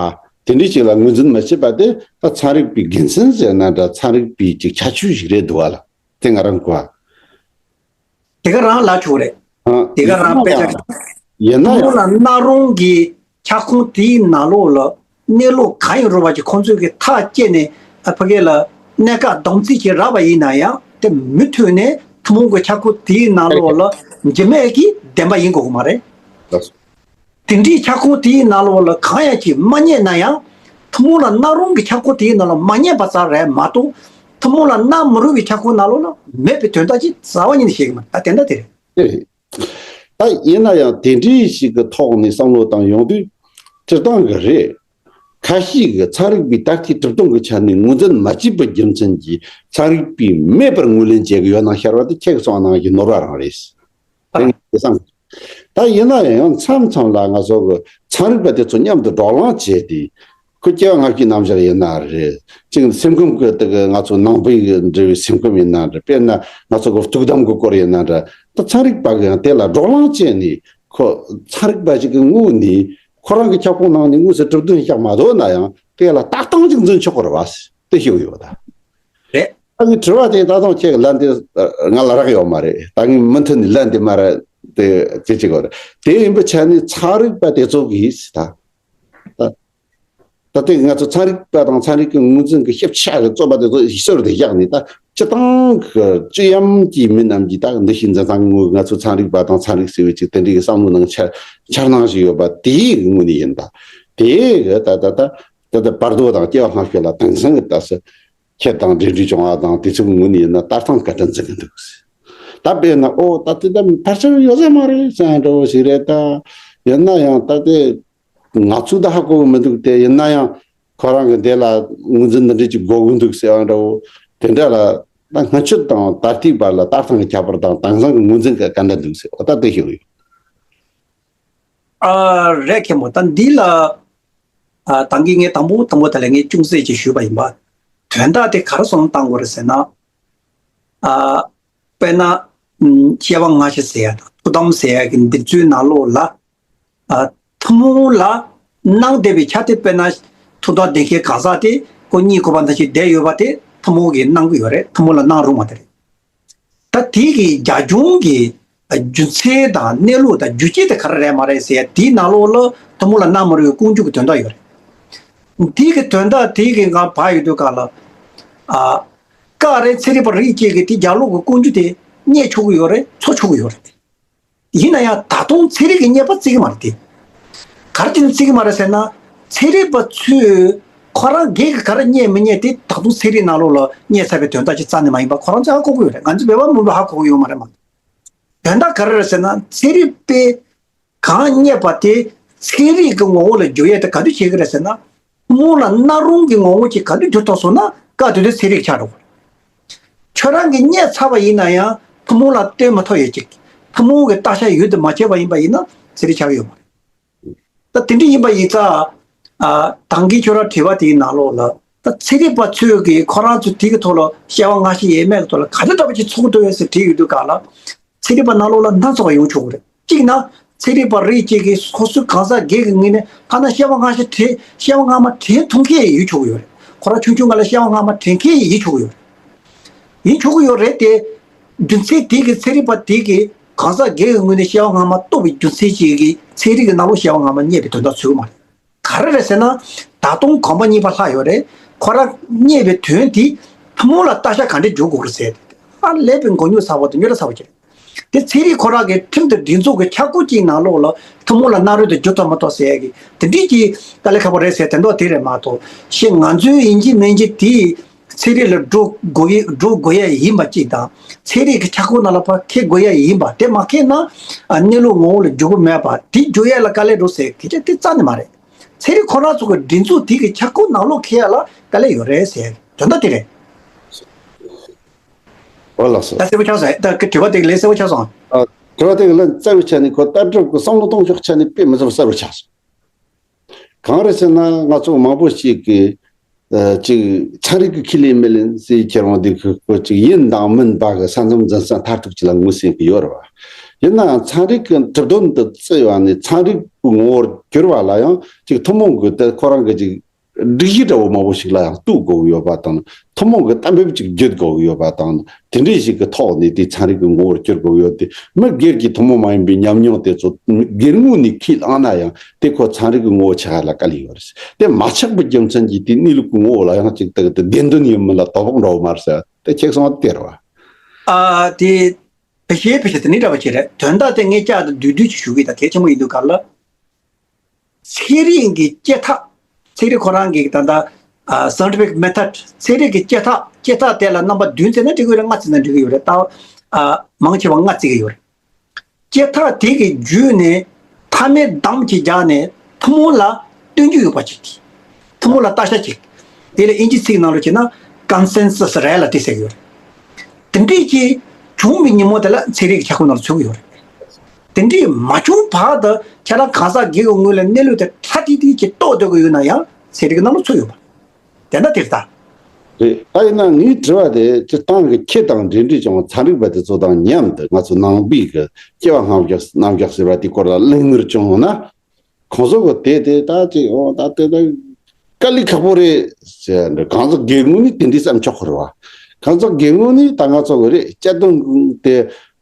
དེ་འདྲའི་ཅིག་ལ་ངོས་འཛིན་མི་བྱེད་པ་དེ་ད་ཚན་རིག་པའི་དགེ་མཚན་ཟེར་ན་འདྲ། ཚན་རིག་པའི་ཅིག་ཁྱད་ཆོས་ཤིག་རེད་འདུག་བ་ལ། དེ་ང་རང་གོ་བ། དེ་ག་རང་ལ་ཆོག་རེད། ཨ། དེ་ག་རང་དཔེ་ཆ། ཡིན་ན་ཡང་། ཐུན་མོང་ལ་སྣང་རུང་གི་ཁྱབ་ཁོངས་དེའི་ནང་ལོགས་ལ་གནས་ལུགས་གང་ཡིན་རུང་བ་ཅིག་ཁོང་ཚོས་ཀྱི་ཐག་བཅད་ནས་ཨ་ཕ་གི་ལ་གནད་འགག་སྡོམ་རྩིས་བྱེད་རག་པ་ཡིན་ན་ཡང་དེ་མུ་མཐུད་ནས་ཐུན་མོང་གི་ཁྱབ་ཁོངས་དེའི་ནང་ལོགས་ལ་འཇིགས་མེད་ཀྱི་བདེན་པ་ཡིན་དགོས་ཀྱི་མ་རེད། དེ་འདྲའི་ཁྱབ་ཁོངས་དེའི་ནང་ལོགས་ལ་གང་ཡང་ཅིག་མ་རྙེད་ན་ཡང་། ཐུན་མོང་ལ་སྣང་རུང་གི་ཁྱབ་ཁོངས་དེའི་ནང་ལ་མ་རྙེད་པ་ཙམ་རེད་མ་གཏོགས། ཐུན་མོང་ལ་སྣང་མི་རུང་བའི་ཁྱབ་ཁོངས་ནང་ལོགས་ལ་མེད་པའི་དོན་དག་ཅིག་རྩ་བ་ཉིད་ནས་བཤད་ཀྱི་མ་རེད། ད་དེ་འདྲ་དེ་རེད། ཨེ། ད་ཡིན་ན་ཡང་དེ་འདྲའི་ཞིག་གི་ཐོག་ནས་བསམ་བློ་བཏང་ཡོང་དུས་སྤྱིར་བཏང་གི་རེད། ཁ་ཤས་ཀྱིས་ཚན་རིག་པའི་ད་ལྟའི་གྲུབ་དོན་གྱི་ཆ་ནས་ངོས་འཛིན་མ་བྱས་པའི་རྒྱུ་མཚན་གྱིས་ཚན་རིག་པས་མེད་པར་ངོས་ལེན་བྱེད་ཀྱི་ཡོད་སྣང་ཤར་བ་དེ་ཁྱེད་ཀྱིས་གསུངས་པ་ནང་བཞིན་ནོར་བ་རང་རེད། དེ་ངས་བསམ། ད་ཡིན་ན་ཡང་མཚམས་མཚམས་ལ་ང་ཚོ་གི་ཚན་རིག་པ་དེ་ཚོ་མཉམ་དུ་བགྲོ་གླེང་བྱས་ཏེ། ཁོ་སྐྱེ་བ་སྔ་ཕྱིའི་རྣམ་གཞག་ཡིན་ན་རེད། ཅིག་སེམས་ཁམས་ཀྱི་དེ་གི་ང་ཚོ་ནང་པའི་གི་འབྲེལ་བའི་སེམས་ཁམས་ཡིན་ན་རེད། དཔེར་ན་ང་ཚོ་གི་ཐུགས་དམ་གྱི་སྐོར་ཡིན་ན་འདྲ། ད་ཚན་རིག་པ་གི་ཡང་དེ་ལ་བགྲོ་གླེང་བྱས་ནས་ཁོ་ཚན་རིག་པ་ཞིག་གི་ངོས་ནས་ཁོ་རང་གི་ཁྱབ་ཁོངས་ནང་ནས་དངོས་སུ་གྲུབ་དོན་བཞག་མ་ཐུབ་ན་ཡང་དེ་ལ་ལྟ་སྟངས་ཅིག་འཛིན་ཆོག་གི་རེད་བ། དེ་ཞུ་གི་ཡོད་ད། རེད། ད་ངའི་དྲི་བ་དེ་ད་དུང་ཁྱེད་ཀྱི་ལན་དེ་ང་ལ་རག་ཡོད་མ་རེད། ད་ངས་མུ་མཐུད་ནས་ལན་དེ་མ་རག་དེ་དེ་བྱེད་དགོས་རེད། དེ་ཡིན་པའི་ཆ་ནས་ཚན་རིག་པ་དེ་ཚོ་གིས་ད་ད་ལྟའི་ང་ཚོ་ཚན་རིག་པ་དང་ཚན་རིག་གི་ངོས་འཛིན་གྱི་ཞིབ་ཆ་གི་རྩོད་པ་དེ་ཚོ་ཞོར་དུ་བཞག་ནས། ད་སྤྱི་བཏང་གི་སྤྱི་ཡམ་གྱི་མི་རྣམས་ཀྱིས་ད་འདི་ཞིག་འཛིན་སྟངས་ངོས་ང་ཚོ་ཚན་རིག་པ་དང་ཚན་རིག་ཟེར་བའི་ཅིག་དེ་འདྲའི་གི་བསམ་བློ་ནང་འཆར་འཆར་སྣང་ཞིག་ཡོད་པ་དེའི་ངོས་ནས་ཡིན། ད་དེ་གི་ད་ད་ད་ད་ད་བར་དོ་དང་སྐྱེ་བ་སྔ་ཕྱི་ལ་དེང་སང་གི་ད་སུ། ཁྱེད་དང་འབྲེལ་འདྲིས་བྱུང་བ་དང་དེ་ཚོའི་ངོས་ནས་ཡིན་ན་ལྟ་སྟངས་ག་འདྲ་འཛིན་གི་འདུག། ད་དཔེར་ན་ཨོ་ད་དེ་ད་ཕལ་ཆེར་ཡོད་ས་མ་རེད་ཟེར་ཡ་འདྲ་བོ་ཞིག་རེད་ད། ཡིན་ན་ཡང་ད་དེ་ང་ཚོས་ད་ཧ་གོ་གི་མི་འདུག་སྟེ། ཡིན་ན་ཡང་ཁོ་རང་གི་འདི་ལ་ངོས་འཛིན་འདི་འདྲ་ཅིག་དགོས་གི་འདུག་ཟེར་ཡ་འདྲ་བོ་དེ་འདྲ་ལ་ད་སྔོན་ཆད་དང་ད་ལྟའི་བར་ལ་ལྟ་སྟངས་ཀྱི་ཁྱད་པར་དང་དེང་སང་གི་ངོས་འཛིན་ག་ག་འདྲ་འདུག་ཟེར་བ་ད་དེ་ཞིག་ཡོད། ཨ་རེད་མཁན་པོ། ད་འདི་ལ་ཨ་ད་གིན་ངས་དང་པོ་དང་པོ་དེ་ལ་ངས་ཅུང་ཟད་ཅིག་ཞུས་པ་ཡིན་པ། དོན་དག་དེ་ག་རེ་བཟུང་བཏང་དགོས་རེད་ཟེར་ན། ཨ་དཔེར་ན་ཨམ་སྐྱེ་བ་སྔ་ཕྱི་ཟེར་ཡ་དང་ཐུགས་དམ་ཟེར་ཡ་གི་འདི་ཚོའི་ནང་ལོགས་ལ་ཨ་ཐུན་མོང་ལ་སྣང་བསྡད་པའི་ཆ་དེ། དཔེར་ན་ཐུགས་དམ་བསྡད་མཁན་གང་ཟག་དེ་ཁོ་གཉིད་ཁུག་པ་ནང་བཞིན་བསྡད་ཡོད་པ་དེ་ཐུན་མོང་གིས་སྣང་གི་ཡོད་རེད། ཐུན་མོང་ལ་སྣང་རུང་བ་དེ་རེད། ད་དེ་གི་རྒྱ་ཆུང་གི་རྒྱུ་མཚན་དང་གནས་ལུགས་དང་རྒྱུ་རྐྱེན་དེ་ག་རེ་རེད་མ་རེད་ཟེར་ཡ་དེའི་ནང་ལོགས་ལ་ཐུན་མོང་ལ་སྣང་མ་རུང་བའི་ཀུན་འབྱུང་གི་དོན་དག་ཡོད་རེད། དེ་གི་དོན་དག་དེ་གི་ངང་བག་ཡོད་དུས་ག་ལ། ཨ་ཀ་རེད། ཚན་རིག་པ་རིགས་གཅིག་གིས་དེ་རྒྱ་ལོག་གི་ཀུན་འབྱུང་དེ་རྙེད་ཆོག་གི་ཡོད་རེད། འཚོལ་ཆོག་གི་ཡོད་རེད། ཡིན་ན་ཡང་ད་དུང་ཚན་རིག་གིས་རྙེད་པ་བརྩི་གི་མ་རེད་དེ། ག་རེ་བྱས་ནས་བརྩི་གི་མ་རེད་ཟེར་ན། ཚན་རིག་པ་ཚོས་ཁོ་རང་སྒེར་གྱིས་ག་རེ་རྙེད་མི་རྙེད་དེ་ད་དུང་ཚན་རིག་ནང་ལོགས་ལ་རྙེད་ཚར་བའི་དོན་དག་ཅིག་རྩ་ནས་མ་ཡིན་པ་ཁོ་རང་ཚོས་ཧ་གོ་གི་ཡོད་རེད། ང་ཚོ་བོད་པ་མང་པོས་ཧ་གོ་གི་ཡོད་མ་རེད་མ། དོན་དག་ག་རེ་རེད་ཟེར་ན། ཚན་རིག་པས་གང་རྙེད་པ་དེ་ཚན་རིག་གི་ངོ་བོ་ལ་འགྱུར་ཡས་དེ་ག་དུས་བྱེད་ཀྱི་རེད་ཟེར་ན། ཐུན་མོང་ལ་སྣང་རུང་གི་ངོ་བོ་ཅིག་ག་དུས་འགྱུར་ཐུབ་སོང་ན་སྐབས་དེ་དུས་ཚན་རིག་ཆགས་འགྲོ་གི་རེད། ཁྱོད་རང་གིས་རྙེད་ཚར་བ་ཡིན་ན་ཡང་ཐུན་མོང་ལ་ལྟོས་མ་ཐུབ་ཡོད་ཅིག། ཐུན་མོང་གི་བརྟག་དཔྱད་ཡུལ་དུ་མ་བྱས་པ་ཡིན་པ་ཡིན་ན་ཚན་རིག་ཆགས་ཀྱི་ཡོད་མ་རེད། ད་དེ་འདྲ་ཡིན་པ་ཡིན་ཙང་། ཨ་ད་གིན་ཁྱོད་རང་དྲི་བ་དེའི་ནང་ལོགས་ལ་ད་ཚན་རིག་པ་ཚོས་ཀྱིས་ཁོ་རང་ཚོ་དེ་གི་ཐོག་ལ་སྐྱེ་བ་སྔ་ཕྱི་ཡས་མས་ཀྱི་ཐོག་ལ་ག་འདྲ་འདྲ་པོ་ཅིག་ཚོར་འདུག་ཡོད་ཟེར་དྲིས་ཡོང་དུས་ག་ལ། ཚན་རིག་པ་ནང་ལོགས་ལ་སྣ་ཚོགས་པ་ཡོང་ཆོག་གི་རེད། གཅིག་ན་ཚན་རིག་པ་རིགས་གཅིག་གིས་ཁོ་ཚོའི་གང་ཟག་སྒེར་གྱི་ངོས་ནས་ཐ་ན་སྐྱེ་བ་སྔ་ཕྱི་དྲན། སྐྱེ་བ་སྔ་མ་དྲན་ཐུབ་མཁན་ཡིན་ཆོག་གི་ཡོད་རེད། ཁོ་རང་ཆུང་ཆུང་སྒང་ལ་སྐྱེ་བ་སྔ་མ་དྲན་མཁན་ཡིན་ཆོག་གི་ཡོད་རེད། ཡིན་ཆོག་གི་ཡོད་རེད་དེ། རྒྱུ་མཚན་དེ་གིས་ཚན་རིག་པ་དེ་གིས་གང་ཟག་སྒེར་གྱི་ངོས་ནས་སྐྱེ་བ་སྔ་མ་རྟོགས་པའི་རྒྱུ་མཚན་ཅིག་གིས་ཚན་རིག་གི་ནང་ལོགས་སྐྱེ་བ་སྔ་མ་རྙེད་པའི་དོན་དག་ཚོད་མ་རེད། ག་རེ་རེད་ཟེར་ན། ད་དུང་གོམ་པ་གཉིས་པ་ལྷག་ཡོད་རེད། ཁོ་རང་རྙེད་པའི་དོན་དེ་ཐུན་མོང་ལ་བརྟག་དཔྱད་ག་འདྲས་འཇུག་དགོས་རེད་ཟེར། ཨ་ལས་པའི་མགོ་རྙོག་ཚ་བ་དང་རྙོག་དྲ་ཚ་བ་ཅིག་རེད། དེ་ཚན་རིག་ཁོ་རང་གི་ཁྲིམས་དང་སྒྲིག་འཛུགས་ཀྱི་ཆ་བགོས་ཀྱི་ནང་ལོགས་ལ་ཐུན་མོང་ལ་གནའ་རོལ་དུ་བསྒྱུར་ཐུབ་མ་ཐུབ་ཟེར་ཡ་གི་དེ་འདྲའི་གི་དཀའ་ལས་ཁག་པོ་རེད་ཟེར་དོན་དག་དེ་རེད་མ་གཏོགས། ཤེས་ང་ཚོའི་ཡིན་གཅིག་མིན་གཅིག་དེ་ཚན་རིག་ལ་འགྲོ་དགོས་ཡི་འགྲོ་དགོས་ཡ་ཡིན་པ་གཅིག་དང་། ཚན་རིག་གི་ཆ་བགོས་ནང་ལ་ཕར་འཁྱེར་དགོས་ཡ་ཡིན་པ་དེ་མ་འཁྱེར་ན་གནས་ལུགས་ངོ་བོ་ལ་འཇུག་གི་མེད་པ་དེ་འཇུག་ཡ་ལ་དཀའ་ལས་འགྲོ་ཟེར་སྐད་ཆ་དེ་རྩ་ནས་མ་རེད། ཚན་རིག་ཁོ་རང་ཚོ་གི་སྒྲིག་འཛུགས་དེ་གི་ཆ་བགོས་ནང་ལོགས་འཁྱེར་ཡ་ལ་དཀའ་ལས་ཡོད་རེད་ཟེར་དོན་དག་དེ་རེད། ཨོ་ལགས་སོ། ད་གསལ་པོ་ཆགས་སོང་། ད་གི་དྲི་བ་དེ་གི་ལན་གསལ་པོ་ཆགས་སོང་། ཨ། དྲི་བ་དེ་གི་ལན་གསལ་པོ་ཆགས་ནས་ཁོ་ལྟ་གྲུབ་ཀྱི་བསམ་བློ་གཏོང་ཕྱོགས་ཆ་ནས་དཔེ་མི་སྲིད་པ་གསལ་པོ་ཆགས་སོང་། གང་རེད་ཟེར་ན་ང་ཚོ་མང་པོ་ཞིག་གིས་ཨ་ཅིག་ཚན་རིག་གི་ཁས་ལེན་མི་ལེན་ཟེར་ཁྱེར་འོང་དེ་ཁོ་ཁོ་ཅིག་ཡིན་དང་མིན་པ་གི་ས་མཚམས་འཛིན་ས་མཐར་ཐུག་ཅིག་ལ་ངོས་ཟིན་གི་ཡོད་རེད་བ། ཡིན་ནའང་ཚན་རིག་གི་གྲུབ་དོན་དུ་བརྩི་བ་ནས་ཚན་རིག་གི་ངོ་བོར་གྱུར་བ་ལ་ཡང་ཅིག་ཐུན་མོང་གི་དེ་ཁོ་རང་གི་ཅིག་སྒྲིག་གཞི་འདྲ་བོ་མང་པོ་ཞིག་ལ་ཡང་གཏུག་དགོས་ཀྱི་ཡོད་པ་དང་། ཐུན་མོང་གི་གཏན་འབེབས་ཅིག་བརྒྱུད་དགོས་ཀྱི་ཡོད་པ་དང་། དེ་འདྲའི་ཞིག་གི་ཐོག་ནས་དེ་ཚན་རིག་གི་ངོ་བོར་གྱུར་དགོས་ཀྱི་ཡོད་དེ། མི་སྒེར་གྱི་ཐུན་མོང་མ་ཡིན་པའི་ཉམས་མྱོང་དེ་ཚོ་སྒེར་ངོས་ནས་ཁས་བླངས་ན་ཡང་དེ་ཁོ་ཚན་རིག་གི་ངོ་བོ་ཆགས་ཡ་ལ་དཀའ་ལས་ཡོད་རེད། དེ་མ་ཆགས་པའི་རྒྱུ་མཚན་གྱིས་དེ་གནས་ལུགས་ཀྱི་ངོ་བོ་ལ་ཡང་ཅིག་དེ་དེ་བདེན་དོན་ཡིན་མིན་ལ་དོ་ཕོག་འགྲོ་བ་མ་རེད་ཟེར་དེ་ཁྱེད་གསུངས་པ་དེ་རེད་བ། ཨ་དེ་ཕལ་ཆེར་ཕལ་ཆེར་དེ་ནི་འདྲ་བ་ཅིག་རེད། དོན་དག་དེ་ངས་བསྐྱར་དུ་བསྡུས་བསྡུས་ཅིག་ཞུ་གི་ཡིན། ད་གལ་ཆེན་པོ་ཡིན་དུས་ག་ལ། ཚན་རིག་གི་སྐྱེ་ཐག་ཚན་རིག་ཁོ་རང་གི་ད་ལྟ་ཨ་scientific method ཚན་རིག་གི་སྐྱེ་ཐག་སྐྱེ་ཐག་དེ་ལ་རྣམ་པ་བདུན་བརྩིས་ན་འགྲིག་གི་ཡོད་རེད། ལྔ་བརྩིས་ན་འགྲིག་གི་ཡོད་རེད། ད་ཨ་མང་ཆེ་བ་ལྔ་བརྩི་གི་ཡོད་རེད། སྐྱེ་ཐག་དེ་གི་བརྒྱུད་ནས་མཐའ་མའི་བདམས་ཀྱི་རྒྱག་ནས་ཐུན་མོང་ལ་སྟོན་རྒྱུ་ཡོད་པ་ཅིག་ཐུན་མོང་ལ་ལྟ་ཤ་ཅིག་དེ་ལ་དབྱིན་ཇི་ཚིག་ནང་ལ་བྱས་ན་consensus reality ཟེར་གི་ཡོད་རེད། དེ་འདྲས་ཀྱི་བྱུང་བའི་ཉིན་མོ་དེ་ལ་ཚན་རིག་གི་ཁྱབ་ཁོངས་ནང་ལ་ཚུད་ཀྱི་ཡོད་རེད། དེ་འདྲས་མ་བྱུང་བར་དུ་ཁྱེད་རང་གང་ཟག་སྒེར་གྱི་ངོས་ལ་གནས་ལུགས་དེ་ཁྲ་ཏིག་ཏིག་ཅིག་རྟོགས་སྡོད་ཀྱི་ཡོད་ན་ཡང་ཚན་རིག་གི་ནང་ལ་ཚུད་ཡོད་པ་དེ་འདྲ་དེ་ལྟ། རེད། ད་ཡིན་ན་ངའི་དྲི་བ་དེ་སྤྱིར་བཏང་གི་ཁྱེད་དང་འབྲེལ་འདྲིས་བྱུང་བ་ཚན་རིག་པ་དེ་ཚོ་དང་མཉམ་དུ་ང་ཚོ་ནང་པའི་གི་སྐྱེ་བ་སྔ་འགྱུར་རྣམ་གཞག་ཟེར་བ་དེའི་སྐོར་ལ་གླེང་མོལ་བྱུང་ཡོང་ན། ཁོང་ཚོ་གི་དེ་དེ་ད་ཅིག་འོ་ད་དེ་ད་དཀའ་ལས་ཁག་པོ་རེད་ཟེར་འདྲ། གང་ཟག་སྒེར་ངོས་ནས་དེ་འདྲའི་བསམ་ཆོག་གི་རེད་བ། གང་ཟག་སྒེར་ངོས་ནས་ད་ང་ཚོ་གི་རེད། སྤྱི་དོན་དེ་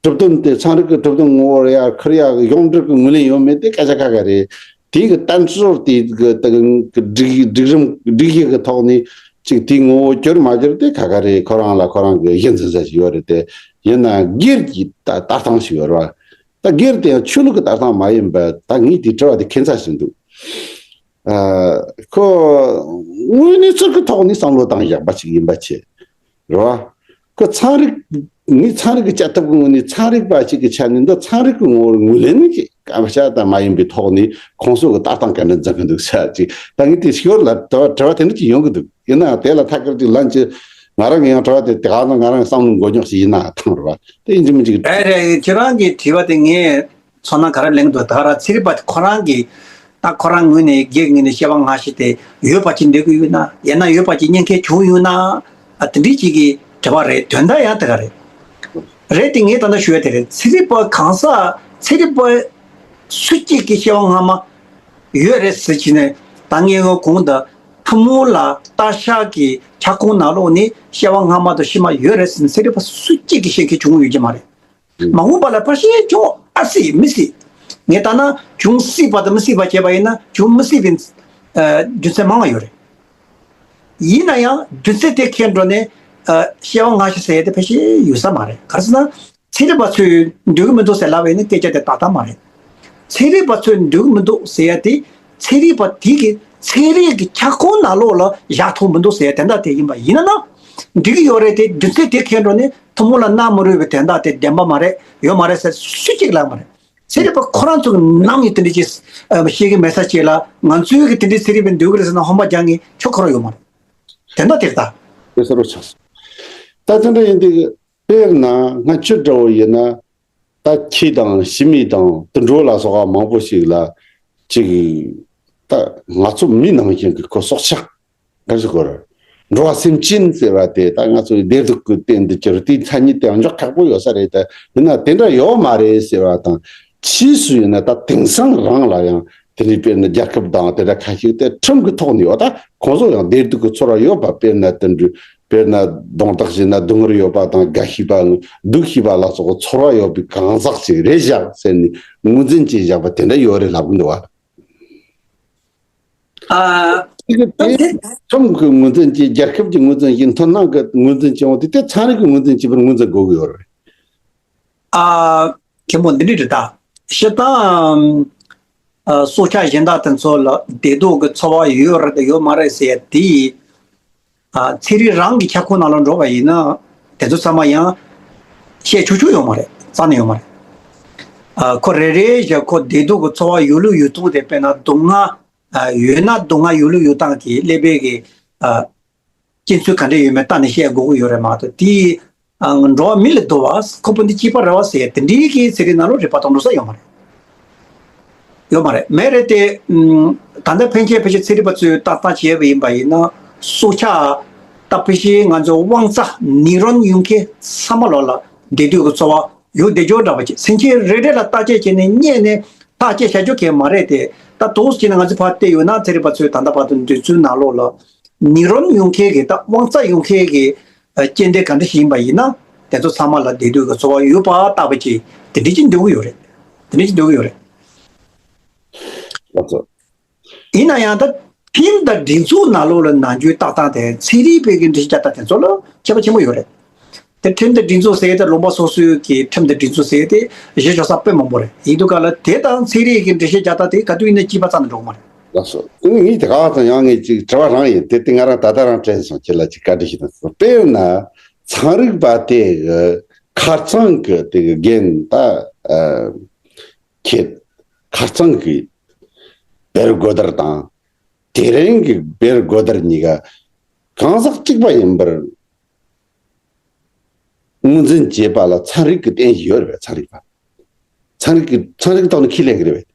གྲུབ་དོན་དེ་ཚན་རིག་གི་གྲུབ་དོན་ངོ་བོར་ཡར་འཁུར་ཡག་གི་ཡོངས་གྲུབ་ཀྱི་ངོས་ལེན་ཡོད་མེད་དེ་སྐད་ཆ་ཁ་ཁ་རེད། དེ་གི་གཏན་སྲོལ་དེ་གི་ད་གི་སྒྲིག་སྒྲིག་རིམ་སྒྲིག་གཞི་གི་ཐོག་ནས་ཅིག་དེའི་ངོ་བོ་གྱུར་མ་གྱུར་དེ་ཁ་ཁ་རེད། ཁོ་རང་ལ་ཁོ་རང་གི་གཞི་འཛིན་ས་ཞིག་ཡོད་རེད་དེ། ཡིན་ན་སྒེར་གྱི་ལྟ་ལྟ་སྟངས་ཤིག་ཡོད་རེད་བ། ད་སྒེར་དེ་ཡང་ཆོས་ལུགས་ཀྱི་ལྟ་སྟངས་མ་ཡིན་པ་ད་ངས་དེ་དྲི་བ་དེ་ཁྱད་མཚར་ཞིག་འདུག་ཨ། ཁོ་དངོས་གནས་ཚུལ་གྱི་ཐོག་ནས་བསམ་བློ་བཏང་བཞག་པ་ཞིག་ཡིན་པ་བྱས། རེད་བ། ཁོ་ཚན་རིག་ངས་ཚན་རིག་གི་བྱ་ཐབས་ཀྱི་ངོས་ནས་ཚན་རིག་པ་ཞིག་གི་ཆ་ནས་འདི་ཚན་རིག་གི་ངོ་བོར་ངོས་ལེན་གྱི་སྐད་ཆ་ད་མ་ཡིན་པའི་ཐོག་ནས་ཁོང་ཚོ་གི་ལྟ་སྟངས་ག་འདྲ་འཛིན་གི་འདུག་ཟེར་ཅིག་ད་ངས་དེ་ཞོར་ལ་དྲི་བ་དྲི་བ་དེ་འདྲ་ཅིག་ཡོང་གི་འདུག་ཡིན་ནའང་དེ་ལ་ཐད་ཀར་ཅིག་ལན་ཅིག་ང་རང་གི་ཡང་དྲི་བ་དེ་དེ་ག་ན་ང་རང་གི་བསམ་བློ་མགོ་རྙོག་ཞིག་ཡིན་ན་ཐང་རེད་བ། དེ་ཡིན་གཅིག་མིན་གཅིག་གི། རེད་རེད། ཁྱེད་རང་གི་དྲི་བ་དེ་ངས་ཚོར་སྣང་ག་རེ་ལེན་འདུག་ད་ག་རང་ཚན་རིག་པ་ཁོ་རང་གི་ད་ཁོ་རང་ངོས་ནས་སྒེར་ངོས་ནས་སྐྱེ་བ་སྔ་ཕྱི་དེ་ཡོད་པ་ཅིག་འདོད་ཀྱི་ཡོད་ན། ཡང་ན་ཡོད་པ་ཅིག་གཉེན་ཁས་བྱུང་ཡོད་ན། ཨ་དེ་འདྲའི་ཅིག་གི་དྲི་བ་རེད། དོན་དག་ཡང་དེ་ག་རེད། རེད་དེ་ངས་ད་ལྟ་ཞུ་ཡ་དེ་རེད། ཚན་རིག་པ་གང་ཟག་ཚན་རིག་པ་སུ་གཅིག་གིས་སྐྱེ་བ་སྔ་མ་ཡོད་རེད་ཟེར་གྱི་ནས་ད་ངས་ངོ་གོང་དུ་ཐུན་མོང་ལ་ལྟ་ཤ་གི་ཁྱབ་ཁོངས་ནང་ལོགས་ནས་སྐྱེ་བ་སྔ་མ་དང་ཕྱི་མ་ཡོད་རེད་ཟེར་ནས་ཚན་རིག་པ་སུ་གཅིག་གིས་ཤེས་མཁན་བྱུང་ཡོད་ཀྱི་མ་རེད། མ་འོངས་པ་ལ་ཕལ་ཆེར་བྱུང་ཨ་སྲིད་མི་སྲིད། ངས་ལྟ་ན་བྱུང་སྲིད་པ་དང་མི་སྲིད་པ་བྱས་པ་ཡིན་ན་བྱུང་མི་སྲིད་པའི་ཨ་རྒྱུ་མཚན་མང་བ་ཡོད་རེད། ཡིན་ན་ཡང་རྒྱུ་མཚན་དེ་ཁྱེར་འགྲོ་ནས་ཨ་སྐྱེ་བ་སྔ་ཕྱི་ཟེར་ཡ་དེ་ཕལ་ཆེར་ཡོད་ས་མ་རེད། ག་རེ་ཟེར་ན་ཚན་རིག་པ་ཚོས་འདོད་ཀྱི་མི་འདུག་ཟེར་ལབ་པ་ཡིན་ན་སྐད་ཆ་དེ་ཏག་ཏག་མ་རེད། ཚན་རིག་པ་ཚོས་འདོད་ཀྱི་མི་འདུག་ཟེར་ཡ་དེ་ཚན་རིག་པ་དེ་གི་ཚན་རིག་གི་ཁྱབ་ཁོངས་ནང་ལོགས་ལ་བཞག་ཐུབ་མི་འདུག་ཟེར་ཡ་དེ་འདྲ་དེ་ཡིན་པ་ཡིན་ན་ན་འགྲིག་གི་ཡོད་རེད་དེ། རྒྱུ་མཚན་དེ་ཁྱེར་འགྲོ་ནས་ཐུན་མོང་ལ་གནང་མི་རུང་བའི་དོན་དག་དེ་བདེན་པ་མ་རེད། ཡོད་མ་རེད་ཟེར་སུ་གཅིག་ལབ་མ་རེད། ཚན་རིག་པ་ཁོ་རང་ཚོ་གི་ནང་ནས་དེ་འདྲ་ཅིག་ཨ་བཤད་ཀྱི་མེད་ས་ཅིག་ལ་ང་ཚོའི་གི་དེ་འདྲའི་ཚན་རིག་པའི་འདོད་ཀྱི་རེད་ཟེར་ན་ཧོན་པ་རྒྱག་མཁན་ཁྱོད་ཁོ་རང་ཡོད་མ་རེད། དེ་འདྲ་དེ་ལྟ། དེ་གསལ་པོ་ཆགས་སོང་། ད་དེ་འདྲ་ཡིན་དུས་དཔེར་ན་ང་ཁྱོད་འདྲ་བོ་ཡིན་ན་ད་ཁྱི་དང་ཞི་མི་དང་དུད་འགྲོ་ལ་སོགས་པ་མང་པོ་ཞིག་ལ་ཅིག་ད་ང་ཚོ་མི་ནང་བཞིན་གི་ཁོ་སྲོག་ཆགས། ག་ཟེར་དགོས་རེད། འགྲོ་བ་སེམས་ཅན་ཟེར་བ་དེ་ད་ང་ཚོའི་བདེ་སྡུག་གི་རྟེན་དུ་གྱུར་དེའི་མཚན་ཉིད་དེ་ཡང་འཇོག་ཁག་པོ་ཡོད་ས་རེད། ད་ཡིན་ན་དེ་འདྲ་ཡོད་མ་རེད་ཟེར་བ་དང་། ཕྱིས་སུ་ཡིན་ན་ད་དེང་སང་རང་ལ་ཡང་དེ་འདྲའི་དཔེར་ན་རྒྱལ་ཁབ་དང་དེ་འདྲ་ཁ་ཤས་དེ་ཁྲིམས་ཀྱི་ཐོག་ནས་ཡོད། ད་ཁོང་ཚོ་ཡང་བདེ་སྡུག་གི་ཚོར་བ་ཡོད་པ། དཔེར་ན་དེ་འདྲའི་དཔེར་ན་རྡུང་རྡེག་བྱས་ན་སྡུག་བསྔལ་ཡོད་པ་དང་། རྒ་ཤི་བ་སྡུག་ཤི་བ་ལ་སོགས་པའི་ཚོར་བ་ཡོད་པའི་གང་ཟག་ཅིག་རེད་བཞག་ཟེར་ནས་ངོས་འཛིན་བྱས་བཞག་པ་དེ་འདྲ་ཡོད་རེད་ལབ་གི་འདུག་བ། ཨ། དེ་གི་དེ་ཁྲིམས་ཀྱི་ངོས་འཛིན་གྱིས། རྒྱལ་ཁབ་ཀྱི་ངོས་འཛིན་གྱིས། མཐུན་ལམ་གྱི་ངོས་འཛིན་བྱེད་འོང་དུས། དེ་ཚན་རིག་གི་ངོས་འཛིན་བྱེད་པར་ངོས་འཛིན་དགོས་ཀྱི་ཡོད་རེད། ཨ། མཁན་པོ། འདི་འདྲ་རེད་ད། སྤྱིར་བཏང་། ཨ། སྲོག་ཆགས་གཞན་དག་དེ་ཚོ་ལ་བདེ་སྡུག་གི་ཚོར་བ་ཡོད་རེད་དང་ཡོད་མ་རེད་ཟེར་ཡ་དེ། ཨ། ཚན་རིག་རང་གི་ཁྱབ་ཁོངས་ནང་ལ་འགྲོ་བ་ཡིན་ན་དེ་ཚོ་ཚང་མ་ཡང་བཤད་ཆོག་ཆོག་ཡོད་མ་རེད། རྩ་ནས་ཡོད་མ་རེད། ཨ། ཁོ་རེ་རེ་བཞིན་ཁོ་བདེ་སྡུག་གི་ཚོར་བ་ཡོད་ལུགས་ཡོད་སྟངས་དེ། དཔེར་ན་སྡུག་བསྔལ། ཨ། ཡོད་ན་སྡུག་བསྔལ་ཡོད་ལུགས་ཡོད་སྟངས་ཀྱི་ཀླད་པའི་གི། ཨ། རྐྱེན་ཚུལ་ག་འདྲ་ཡོད་མེད་བལྟས་ནས་བཤད་དགོས་ཀྱི་ཡོད་རེད་མ་གཏོགས། དེ། ཨ། འགྲོ་བ་མི་ལ་བསྡུར་བ། ཁོ་བོ་འདི་གཅིག་པ་རེད་བ་ཟེར་དེ་འདྲའི་གི་ཚན་རིག་ནང་ལོགས་རིག་པ་དང་འགྲོ་ས་ཡོད་མ་རེད། ཡོད་མ་རེད། མེད་རེད་དེ། ཨུམ། ད་ལྟ་ཕན་ཆད་ཕལ་ཆེར་ཚན་རིག་པ་ཚོས་ལྟ་སྟངས་བྱས་པ་ཡིན་པ་ཡིན་ན། སྲོག་ཆགས་ད་ཕལ་ཆེར་ང་ཚོ་དབང་རྩ་ནིའུ་རོན་ཡོད་མཁན་ཚང་མ་ལོགས་ལ་བདེ་སྡུག་གི་ཚོར་བ་ཡོད་བསྡད་རྒྱུ་འདྲ་པོ་ཅིག་སེམས་ཅན་རེ་རེ་ལ་བརྟག་དཔྱད་བྱས་ནས་རྙེད་ནས་ཐག་བཅད་བཞག་རྒྱུ་གང་ཡང་མ་རེད་དེ། ད་དུང་ཅིག་ནས་ང་ཚོས་ཕར་བལྟས་ཡོད་ན། ཚན་རིག་པ་ཚོས་ད་ལྟ་བར་དུ་འདོད་ཚུལ་ནང་ལོགས་ལ། ནིའུ་རོན་ཡོད་མཁན་གྱི། ད་དབང་རྩ་ཡོད་མཁན་གྱི་རྐྱེན་དེ་ག་འདྲ་ཞིག་ཡིན་པ་ཡིན་ན། དེ་ཚོ་ཚང་མ་ལ་བདེ་སྡུག་གི་ཚོར་བ་ཡོད་པ་ལྟ་བུ་ཅིག་དེ་འདྲ་ཅིག་འདོད་ཀྱི་ཡོད་རེད། དེ་འདྲ་ཅིག་འདོད་ཀྱི་ཡོད་རེད། ལགས་སོ། ཡིན་ན་ཡང་ད་ཁྲིམས་དང་སྒྲིག་འཛུགས་ནང་ལོགས་ལ་ནམ་རྒྱུན་ལྟ་སྟངས་དེ། ཚན་རིག་པའི་གི་འགྲེལ་བཤད་རྒྱག་སྟངས་དེ་ཚོ་ལ་ཁྱད་པར་ཆེན་པོ་ཡོད་རེད། དེ་ཁྲིམས་དང་སྒྲིག་འཛུགས་ཟེར་དེ། ལུང་པ་སོ་སོའི་གི་ཁྲིམས་དང་སྒྲིག་འཛུགས་ཟེར་དེ་གཞི་བཞག་ས་དཔེ་མང་པོ་རེད། ཡིན་དུས་ག་ལ་དེ་དང་ཚན་རིག་གི་འགྲེལ་བཤད་རྒྱག་སྟངས་དེ་ག་དུས་ཡིན་ན་གཅིག་པ་རྩ་ནས་འགྲོ་གི་མ་རེད། ལགས་སོ། ངས་དེ་ག་ཙམ་ཡང་ངས་ཅིག་དྲི་བ་རང་ཡིན། དེ་དེ་ང་རང་ད་ལྟ་རང་དྲན་སོང་། ཁྱེད་ལ་ཅིག་བཀའ་འདྲི་ཞུ་ན། དཔེར་ན་ཚན་རིག་པ་དེ་གི་ཁ་རྩང་གི་དེ་གི་འགན་ད། ཨ། ཁྱེད་ཁ་རྩང་གི་བེར་དགོད་བསྡུར་དང་དེ་རིང་གི་བེར་དགོད་བསྡུར་གཉིས་ཀ་གང་ཟག་གཅིག་པ་ཡིན་པར་ངོས་འཛིན་བྱེད་པ་ལ་ཚན་རིག་གི་རྟེན་གཞི་ཡོད་རེད་པས། ཚན་རིག་པ། ཚན་རིག་གི། ཚན་རིག་ཐོག་ནས་ཁས་ལེན་གྱི་རེད་པས།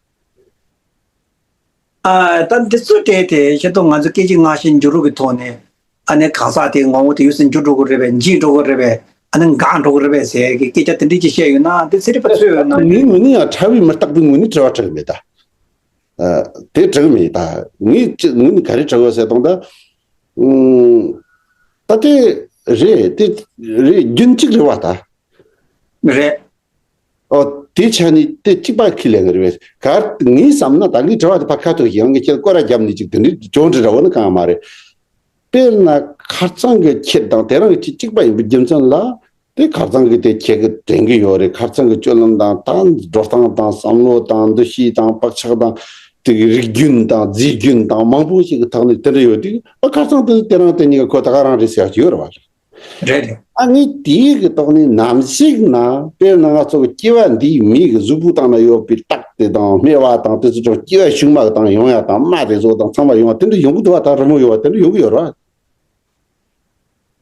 ཨ། ད་འདི་ཚོ་དེ་དེ་ཤེས་རྟོགས། ང་ཚོ་སྐད་ཅིག་སྔ་ཕྱི་འགྱུར་རོགས་ཀྱི་ཐོག་ནས། ཨ་ནི་གང་ཟག་དེའི་ངོ་བོ་དེ་ཡོད་ཚད་འགྱུར་འགྲོ་གི་རེད་པས། འཇིག་འགྲོ་གི་རེད་པས། ཨ་ནི་འགག་འགྲོ་གི་རེད་པས་ཟེར་གི་སྐད་ཆ་དེ་འདྲས་ཅིག་བཤད་ཡོད་ན། དེ་ཚན་རིག་པ་ཚོས་ཡོད་ན། ངའི་ངོས་ནས་ཡང་ཕྲ་བའི་མི་རྟག་པའི་ངོས་ནས་དྲི་བ་དྲི་གི་མེད་ད། ཨ། དེ་དྲི་གི་མེད་ད། ངའི་ཅི་ངོས་ནས་ག་རེ་དྲི་གི་ཡོད་ཟེར་དང་ད། ཨུམ། ད་དེ་རེད། དེ་རེད། རྒྱུན་གཅིག་རེད་པ་ད། རེད། ཨོ། དེ་ཆ་ནས་དེ་གཅིག་པ་ཁས་ལེན་གྱི་རེད་པས། ག་ངས་བསམ་ན་ད་ངའི་དྲི་བ་དེ་ཕར་ཁ་ཐུག་ཡང་ངས་ཁྱེད་སྐོར་ར་བརྒྱབ་ནས་ཅིག་དེ་འདྲའི་ཅོ་འདྲི་འདྲ་བོ་ནི་གང་མ་རེད། དཔེར་ན་ཁ་རྩང་གི་ཁྱེད་དང་དེ་རིང་གི་ཁྱེད་གཅིག་པ་ཡིན་པའི་རྒྱུ་མཚན་ལ། དེ་ཁ་རྩང་གི་དེ་ཁྱེད་ཀྱིས་དྲན་གྱི་ཡོད་རེད། ཁ་རྩང་གི་སྤྱོད་ལམ་དང་། ད་འགྲོ་སྟངས་དང་བསམ་བློ་དང་འདུ་ཤེས་དང་བག་ཆགས་དང་། དེ་གི་རིགས་རྒྱུན་དང་རྫས་རྒྱུན་དང་མང་པོ་ཞིག་གི་ཐོག་ནས་དེ་འདྲ་ཡོད་དུས། ཨ། ཁ་རྩང་དེ་དེ་རིང་དེ་གཉིས་ཀ་ཁོ་ད་ག་རང་རེད་ཟེར་ཡག་ཡོད་རེད་པ། རེད་རེད། ཨ། ངས་དེའི་གི་ཐོག་ནས་ནམ་ཞིག་ན། དཔེར་ན་ང་ཚོ་གི་སྐྱེ་བ་འདིའི་མིའི་གི་གཟུགས་པོའི་སྟེང་ན་ཡོད་པའི་སྟག་དེ་དང་སྨེ་བ་དང་དེ་ཚོ་ཅུང་སྐྱེ་བ་ཕྱུག་མ་གི་སྟེང་ཡོང་ཡ་དང་། རྨ་དེ་ཚོ་དང་ཚང་མ་ཡོང་བ་དེ་འདྲ་ཡོང་གི་འདུག་པ། ད་རི་མོ་ཡོད་པ་དེ་འདྲ་ཡོང་གི་ཡོད་རེད་པ།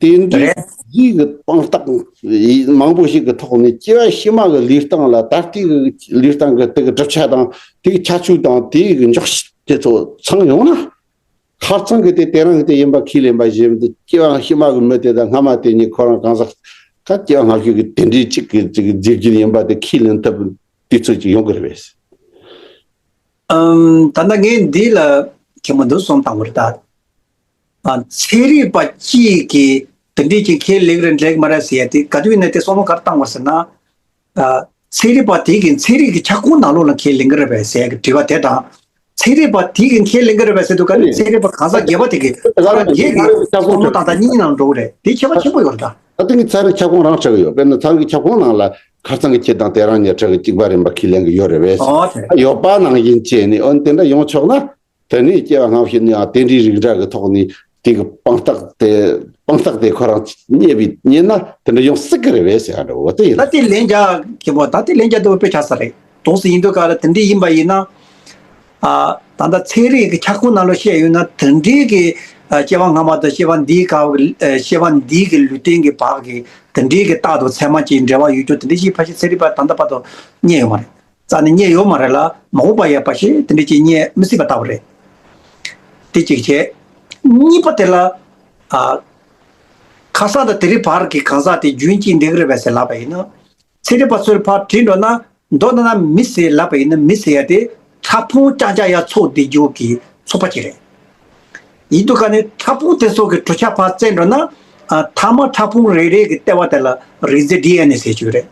དེ་འདྲའི་རེད། རྗེས་ཀྱི་དཔང་རྟགས་མང་པོ་ཞིག་གི་ཐོག་ནས་སྐྱེ་བ་ཕྱི་མ་གི་ལུས་སྟེང་ལ། ད་ལྟའི་གི་ལུས་སྟེང་གི་དེ་གི་གྲུབ་ཆ་དང་། དེ་གི་ཁྱད་ཆོས་དང་། དེ་གི་འཇོག་ཤེས་དེ་ཚོ་ཚང་ཡོང་ན། ཁ་རྩང་གི་དེ་དེ་རིང་གི་དེ་ཡིན་པ་ཁས་ལེན་པ་བཞིན་དུ། སྐྱེ་བ་ཕྱི་མ་གི་མི་དེ་དང་སྔ་མ་དེ་གཉིས་ཁོ་རང་གང་ཟག་ག་སྐྱེ་བ་སྔ་ཕྱི་གི་དེ་འདྲའི་གཅིག་གི་གཅིག་གི་རྫས་རྒྱུན་ཡིན་པ་དེ་ཁས་ལེན་ཐུབ་དུས་ཚོད་ཅིག་ཡོང་གི་རེད་པས། ཨམ། ད་ལྟ་ངས་འདི་ལ་མཁན་པོ་འདི་གསུངས་བཏང་བ་རེད་ད། ཨ། ཚན་རིག་པ་གཅིག་གིས་དེ་འདྲའི་ཅིག་ཁས་ལེན་རེད་འགྲིག་མ་རེད་ཟེར་ཡ་དེ་ག་དུས་ཡིན་ན་དེ་བསམ་བློ་ག་རེ་བཏང་བ་ཟེར་ན། ཨ། ཚན་རིག་པ་དེ་གིས་ཚན་རིག་གི་ཁྱབ་ཁོངས་ནང་ལོགས་ལ་ཁས་ལེན་གྱི་རེད་པས་ཟེར་གྱི་དྲི་བ་དེ་དང་། ཚན་རིག་པ་དེ་གིས་ཁས་ལེན་གྱི་རེད་པས་ཟེར་དུས་ག་ནས་ཚན་རིག་པ་གང་ཟག་སྒེར་པ་དེ་གིས་ཁོ་རང་སྒེར་གྱི་བསམ་བློ་བཏང་སྟངས་གཉིས་ནང་འགྲོ་གི་རེད། དེ་ཁྱད་པར་ཆེན་པོ་ཡོད་རེད་ད། ད་ལྟ་ངས་ཚན་རིག་ཁྱབ་ཁོངས་རང་དྲི་གི་ཡོད། དཔེར་ན་ཚན་རིག་ཁྱབ་ཁོངས་ནང་ལ་ཁ་རྩང་གི་ཁྱེད་དང་དེ་རིང་གཉིས་ཁྲི་གི་གཅིག་པ་རེད་པ་ཁས་ལེན་གྱི་ཡོད་རེད་པས། ཨོ་དེ་རེད། ཡོད་པ་ནང་བཞིན་བྱས་ནས། འོན་དེ་འདྲ་ཡོང་ཆོག་ན། དེ་ནས་སྐྱེ་བ་སྔ་ཕྱི་ནས་ཡང་དེ་འདྲའི་རིགས་འདྲ་གི་ཐོག་ནས་དེ་གི་དཔང་རྟགས་དེ། དཔང་རྟགས་དེ་ཁོ་རང་རྙེད་པའི་རྙེད་ན་དེ་འདྲ་ཡོང་སྲིད་ཀྱི་རེད་པས་ཟེར་ཡ་འདྲ་བོ་དེ་ཡིན། ད་དེ་ལན་རྒྱག་མཁན་པོ། ད་དེ་ལན་རྒྱག་འདོད་པ་དཔེ་ཆགས་ས་རེད། དུང་སེ་ཡིན་དུས་ག་ལ་དེ་འདྲ་ཡིན་པ་ཡིན་ན། ཨ། ད་ལྟ་ཚན་རིག་གི་ཁྱབ་ཁོངས་ནང་ལོགས་བཤད་ཡོད་ན། དེ་འདྲའི་གི། ཨ། སྐྱེ་བ་སྔ་མ་དང་སྐྱེ་བ་འདིའི་སྐབས་ཀྱི། ཨ། སྐྱེ་བ་འདིའི་གི་ལུས་རྟེན་གྱི་བར་གྱི་དེ་འདྲའི་གི་རྟག་ཏུ་ཚད་མ་ཅིག་འབྲེལ་བ་ཡོད་རྒྱུ་དེ་འདྲ་ཞིག་ཕལ་ཆེར་ཚན་རིག་པ་ད་ལྟ་བར་དུ་རྙེད་ཡོད་མ་རེད། རྩ་ནས་རྙེད་ཡོད་མ་རེད་ལ། མ་འོངས་པ་ཡང་ཕལ་ཆེར་དེ་འདྲ་ཅིག་རྙེད་མི་སྲིད་པ་ལྟ་བུ་རེད། དེ་གཅིག་བྱས། གཉིས་པ་དེ་ལ། ཨ། ཁ་སང་དང་དེ་རིང་བར་གྱི་གང་ཟག་དེ་རྒྱུན་གཅིག་འགྲིག་གི་རེད་པས་ཟེར་ལབ་པ་ཡིན་ན། ཚན་རིག་པ་ཚོས་ཕར་དྲིས་འགྲོ་ན། མདོར་ན་ན་མི་ཟེར་ལབ་པ་ཡིན་ན། མི་ཟེར་ཡ་དེ་ཕྲ་ཕུང་རྐྱང་རྐྱང་ཡར་ཚོགས་བསྡད་རྒྱུ་གི་ཚོགས་པ་ཅིག་རེད། ཡིན་དུས་ག་ནས་ཕྲ་ཕུང་དེ་ཚོ་གི་གྲུབ་ཆ་ཕར་བཙལ་འགྲོ་ན། ཨ། མཐའ་མ་ཕྲ་ཕུང་རེ་རེ་གི་ལྟེ་བ་དེ་ལ་རིགས་རྫས་ཌི་ཨེན་ཨེ་ཟེར་གྱི་ཡོད་རེད།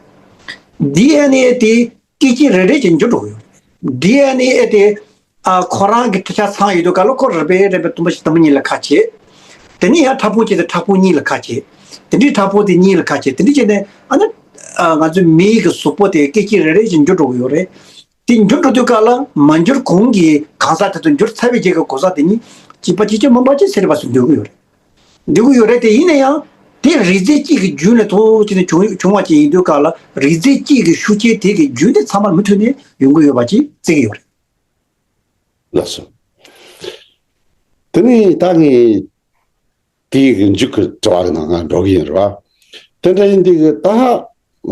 ཌི་ཨེན་ཨེ་དེ་སྐད་ཅིག་རེ་རེ་བཞིན་འགྱུར་འགྲོ་གི་ཡོད་རེད། ཌི་ཨེན་ཨེ་དེ་ ཨ་ཁོ་རང་གི་འཕྲུལ་ཆས་ཚང་ཡོད་དུས་སྐབས་ལ་ཁོ་རེ་བེ་རེ་བེ་དུམ་བུ་ཞིག་དུམ་བུ་གཉིས་ལ་ཁ་ཕྱེ། དེ་ནས་ཡང་ཕྲ་ཕུང་བྱས་ཏེ་ཕྲ་ཕུང་གཉིས་ལ་ཁ་ཕྱེ། དེ་འདྲའི་ཕྲ་ཕུང་དེ་གཉིས་ལ་ཁ་ཕྱེ། དེ་འདྲ་བྱས་ནས་ཨ་ནི་ཨ་ང་ཚོའི་མིའི་གི་གཟུགས་པོ་དེ་སྐད་ཅིག་རེ་རེ་བཞིན་འགྱུར་འགྲོ་གི་ཡོད་རེད། དེ་འགྱུར་འགྲོ་དུས་སྐབས་ལ་མ་འགྱུར་གོང་གི་གང་ཟག་དེ་ཚོ་འགྱུར་ཚར་བའི་རྗེས་ཀྱི་གོ་ས་དེ་ཉིད་གཅིག་པ་གཅིག་རྐྱང་མིན་པ་ཅིག་ཚེ་རིང་བ་ཚོས་འདོད་ཀྱི་ཡོད་རེད། འདོད་ཀྱི་ཡོད་རེད། དེ་ཡིན་ན་ཡང་དེ་རིགས་རྫས་གཅིག་གི་རྒྱུན་ལས་ཐོག་ཅིག་ནས་བྱུང་བྱུང་བ་ཅིག་ཡིན་དུས་སྐབས་ལ་རིགས་རྫས་གཅིག་གི་ཤུགས་རྐྱེན་དེ་གི་རྒྱུན་དེ་ཚང་མར་མུ་མཐུད་ནས་ཡོང་གི་ཡོད་པ་ཅིག་བརྩི་གི་ཡོད་རེད། ལགས་སོ། དེ་ནས་ད་ངས་དེའི་གི་མཇུག་གི་དྲི་བ་གི་ནང་ང་འགྲོ་གི་ཡིན་རེད་བ། དེ་འདྲ་ཡིན་དུས་གི་ད་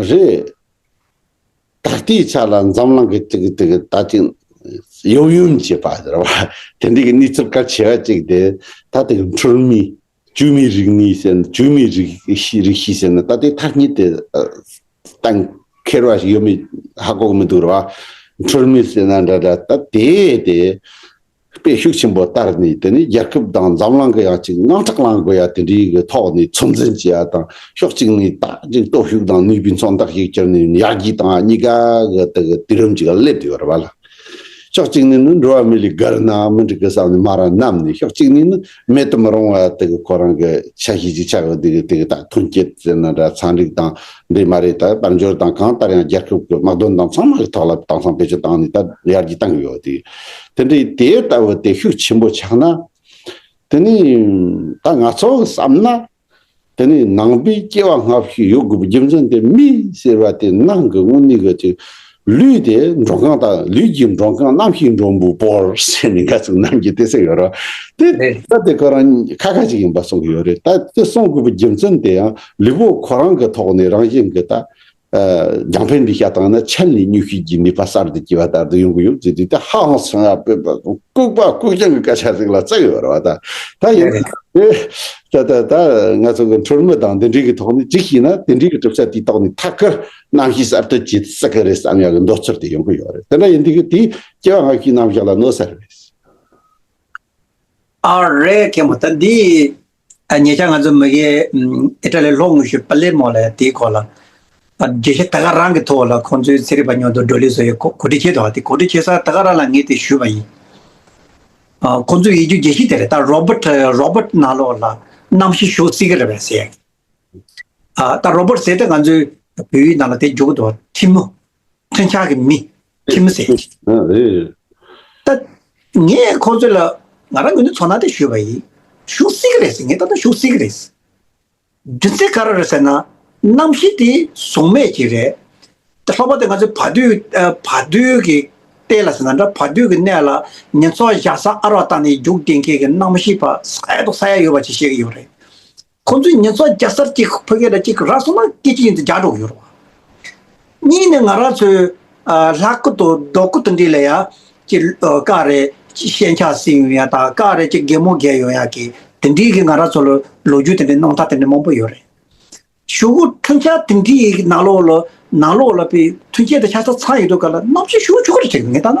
རེད། ད་ལྟའི་ཆ་ལ་འཛམ་གླིང་གི་ཅིག་ཅིག་ད་ཅིག་ཡོམ་ཡོམ་བྱེད་པ་རེད་བ། དེ་འདྲའི་གི་གནས་ཚུལ་གལ་ཆེ་བ་ཅིག་དེ་ད་དེ་གི་འཕྲུལ་མི་བཅོས་མའི་རིག་གནས་ཟེར་ན། བཅོས་མའི་རིག་རིག་གཞི་ཟེར་ན། ད་དེ་ཐ་སྙད་དེ་གཏན་འཁེལ་བ་ཞིག་ཡོད་མེད་ཧ་གོ་གི་མི་འདུག་རེད་བ། འཕྲུལ་མི་ཟེར་ན་འདྲ་འདྲ། ད་དེ་དེ་དཔེ་ཤུགས་ཆེན་པོ་བསྟར་ནས། དེ་ནས་རྒྱལ་ཁབ་དང་འཛམ་གླིང་གི་ཡང་ཅིག་དངངས་སྐྲག་ལངས་དགོས་ཡ་དེ་འདྲའི་གི་ཐོག་ནས་ཚོད་འཛིན་བྱེད་ཡ་དང་། ཕྱོགས་གཅིག་ནས་ད་ཅིག་སྟོབས་ཤུགས་དང་ནུས་པའི་མཚོན་རྟགས་ཤིག་གྱུར་ནས་ཡར་རྒྱས་བཏང་ཡ་གཉིས་ཀ་གི་དེ་གི་དུས་རིམ་ཅིག་སླེབས་བསྡད་ཡོད་རེད་བ་ལ། ཕྱོགས་གཅིག་ནས་ནི་འགྲོ་བ་མི་ལུས་སྒུར་ན་མི་འགྲིག་གི་བསམ་ནས་མར་བསྣམས་ནས། ཕྱོགས་གཅིག་ནས་ནི་མེད་དུ་མི་རུང་བ་དེ་གི་ཁོ་རང་གི་ཆ་ཤས་ཅིག་ཆགས་ཡོད། དེ་གི་དེ་གི་ད་ཐོན་སྐྱེད་ཟེར་ན་འདྲ། ཚན་རིག་དང་འདི་མ་རེད། ད་དཔལ་འབྱོར་དང་གང་ལྟར་ཡང་རྒྱལ་ཁབ་ཀྱི་དམག་དོན་དང་ཚང་མ་གི་ཐོག་ལ་དེང་སང་བེད་སྤྱོད་བཏང་ནས་ད་ཡར་རྒྱས་བཏང་གི་ཡོད། དེ་དེ་འདྲའི་དེ་ལྟ་བུ་དེ་ཤུགས་ཆེན་པོ་ཆགས་ན། དེ་ནི་ད་ང་ཚོ་བསམ་ན། དེ་ནི་ནང་པའི་སྐྱེ་བ་སྔ་ཕྱི་ཡོད་དགོས་པའི་རྒྱུ་མཚན་དེ། མི་ཟེར་བ་དེ་ནང་གི་དངོས་གནས་གི་ཅིག་ལུས་དེ་མགྲོན་ཁང་དང་། ལུས་ཀྱི་མགྲོན་ཁང་། རྣམ་ཤེས་མགྲོན་པོའི་སྦུག་ཟེར་ནས་འགའ་ཚོས་ནམ་རྒྱུན་དེ་ཟེར་ཡོད་རེད། དེ་རེད། ད་དེ་ཁོ་རང་ཁ་ཁ་ཅིག་ཡིན་པ་གསུང་གི་ཡོད་རེད། ད་དེ་གསུང་དགོས་པའི་རྒྱུ་མཚན་དེ་ཡང་ལུས་པོ་ཁོ་རང་གི་ཐོག་ནས་རང་བཞིན་གི་ད་ཨ་རྒྱང་འཕེན་འདི་བྱས་བཏང་ན་ཆད་ནས་མྱོས་བྱེད་ཀྱི་ནུས་པ་གསར་དུ་སྐྱེ་བ་ལྟར་དུ་ཡོང་གི་ཡོད་ཟེར་དུས། ད་ཧ་ཧང་སང་ཡ་དཔེ་པ་ལྐུགས་པ་ལྐུགས་རྐྱང་གི་སྐད་ཆ་ཟིག་ལ་བརྩི་ཡོད་རེད་བ། ད་ད་ཡིན་ན་དེ་ད་ད་ད་ང་ཚོ་གི་འཕྲུལ་མི་དང་འདི་འདྲའི་གི་ཐོག་ནས་ཅིག་བྱས་ན། དེ་འདྲའི་གི་གྲུབ་ཆ་དེའི་ཐོག་ནས་ཐད་ཀར་རྣམ་ཤེས་གསར་གཏོད་བྱེད་སྲིད་གི་རེད་བསམ་ཡག་གི་འདོད་ཚུལ་དེ་ཡོང་གི་ཡོད་རེད། དེ་འདྲ་ཡིན་དུས་གི་དེའི་སྐྱེ་བ་སྔ་ཕྱིའི་རྣམ་གཞག་ལ་གནོད་ས་རེད། ཨ་རེད། མཁན་པོ། ད་འདི་ཨ་ཉེ་ཆར་ང་ཚོ་མ་གིའི་ཨི་ཊ་ལི་ལྷོ་ངོས་ཤུལ་པ་ལེར་མོ་ལ་དེའི་སྐོར་ལ། ཨ་དགེ་བཤེས་ད་ག་རང་གི་ཐོག་ལ་ཁོང་ཚོའི་ཚན་རིག་པ་མཉམ་དུ་བགྲོ་གླེང་བཟོ་ཡའི་གོ་གོ་སྒྲིག་བྱས་འདུག་དེ་གོ་སྒྲིག་བྱས་ས་ད་ག་རང་ལ་ངས་དེ་ཞུས་པ་ཡིན། ཨ་ཁོང་ཚོའི་ཡིག་རྒྱུགས་དགེ་བཤེས་དེ་རེད། ད་རོ་བོ་ཊི་རོ་བོ་ཊི་ནང་ལོགས་ལ་རྣམ་ཤེས་ཞུགས་སྲིད་ཀྱི་རེད་པས་ཟེར། ཨ་ད་རོ་བོ་ཊི་ཟེར་ཏེ་ང་ཚོའི་བོད་ཡིག་ནང་ལ་དེ་འཇུག་གི་འདུག་ཁྲི་མོ། མཚོན་ཆ་གི་མི། ཁྱིམ་མི་ཟེར། ཨ་ཨེ། ད་ངས་ཁོང་ཚོ་ལ་ང་རང་ངོས་ནས་ཚོར་སྣང་དེ་ཞུས་པ་ཡིན། ཞུགས་སྲིད་ཀྱི་རེད་ཟེར། ངས་ད་ལྟ་ཞུགས་སྲིད་ཀྱི་རེད། རྒྱུ་མཚན་ག་རེ་རེད་ཟེར་ན། རྣམ་ཤེས་དེ་གཟུགས་མེད་ཅིག་རེད། ད་ལྷག་པར་དུ་ང་ཚོའི་བར་དོའི་ཨ་བར་དོའི་གི་གཏེར་ལ་ཟེར་ན་འདྲ། བར་དོའི་གི་གནས་ལ་ཉེན་ཚབས་བཞག་ས་ཨ་རོགས་བཏང་ནས་རྒྱུགས་འཐེན་མཁན་གྱི་རྣམ་ཤེས་པ་ས་ཡ་དང་ས་ཡ་ཡོད་པ་ཅིག་བཤད་ཀྱི་ཡོད་རེད། ཁོང་ཚོས་ཉེན་ཚབས་རྒྱག་སར་གཅིག་ཕ་གི་ལ་གཅིག་རག་སོང་ན་སྐད་ཅིག་ཉིད་དུ་རྒྱག་འགྲོ་གི་ཡོད་རེད་བ། གཉིས་ནས་ང་རང་ཚོའི་ཨ་ལྷ་སྐུ་དང་རྡོ་སྐུ་དེ་འདྲ་ལ་ཡ་ཅིག་ཨ་ག་རེ་ཅིག་ཤན་ཆགས་ཟིན་ཡོང་ཡ་དང་། ག་རེ་ཅིག་རྒན་མོ་རྒས་ཡོང་ཡ་གི་དེ་འདྲའི་གི་ང་རང་ཚོ་ལ་ལོ་རྒྱུས་དེ་འདྲའི་སྣང་མཐའ་དེ་འདྲ་མང་པོ་ཡོད་རེད། གཞུག་གུ་མཚོན་ཆ་དེ་འདྲའི་ནང་ལོགས་ལ་ནང་ལོགས་ལ་པའི་མཚོན་ཆ་དེ་ཆ་ཚང་ཚང་ཡོད་དུས་སྐབས་ལ་རྣམ་ཤེས་ཞུགས་ཆོག་གི་རེད་ཅིག་ངས་ལྟ་ན།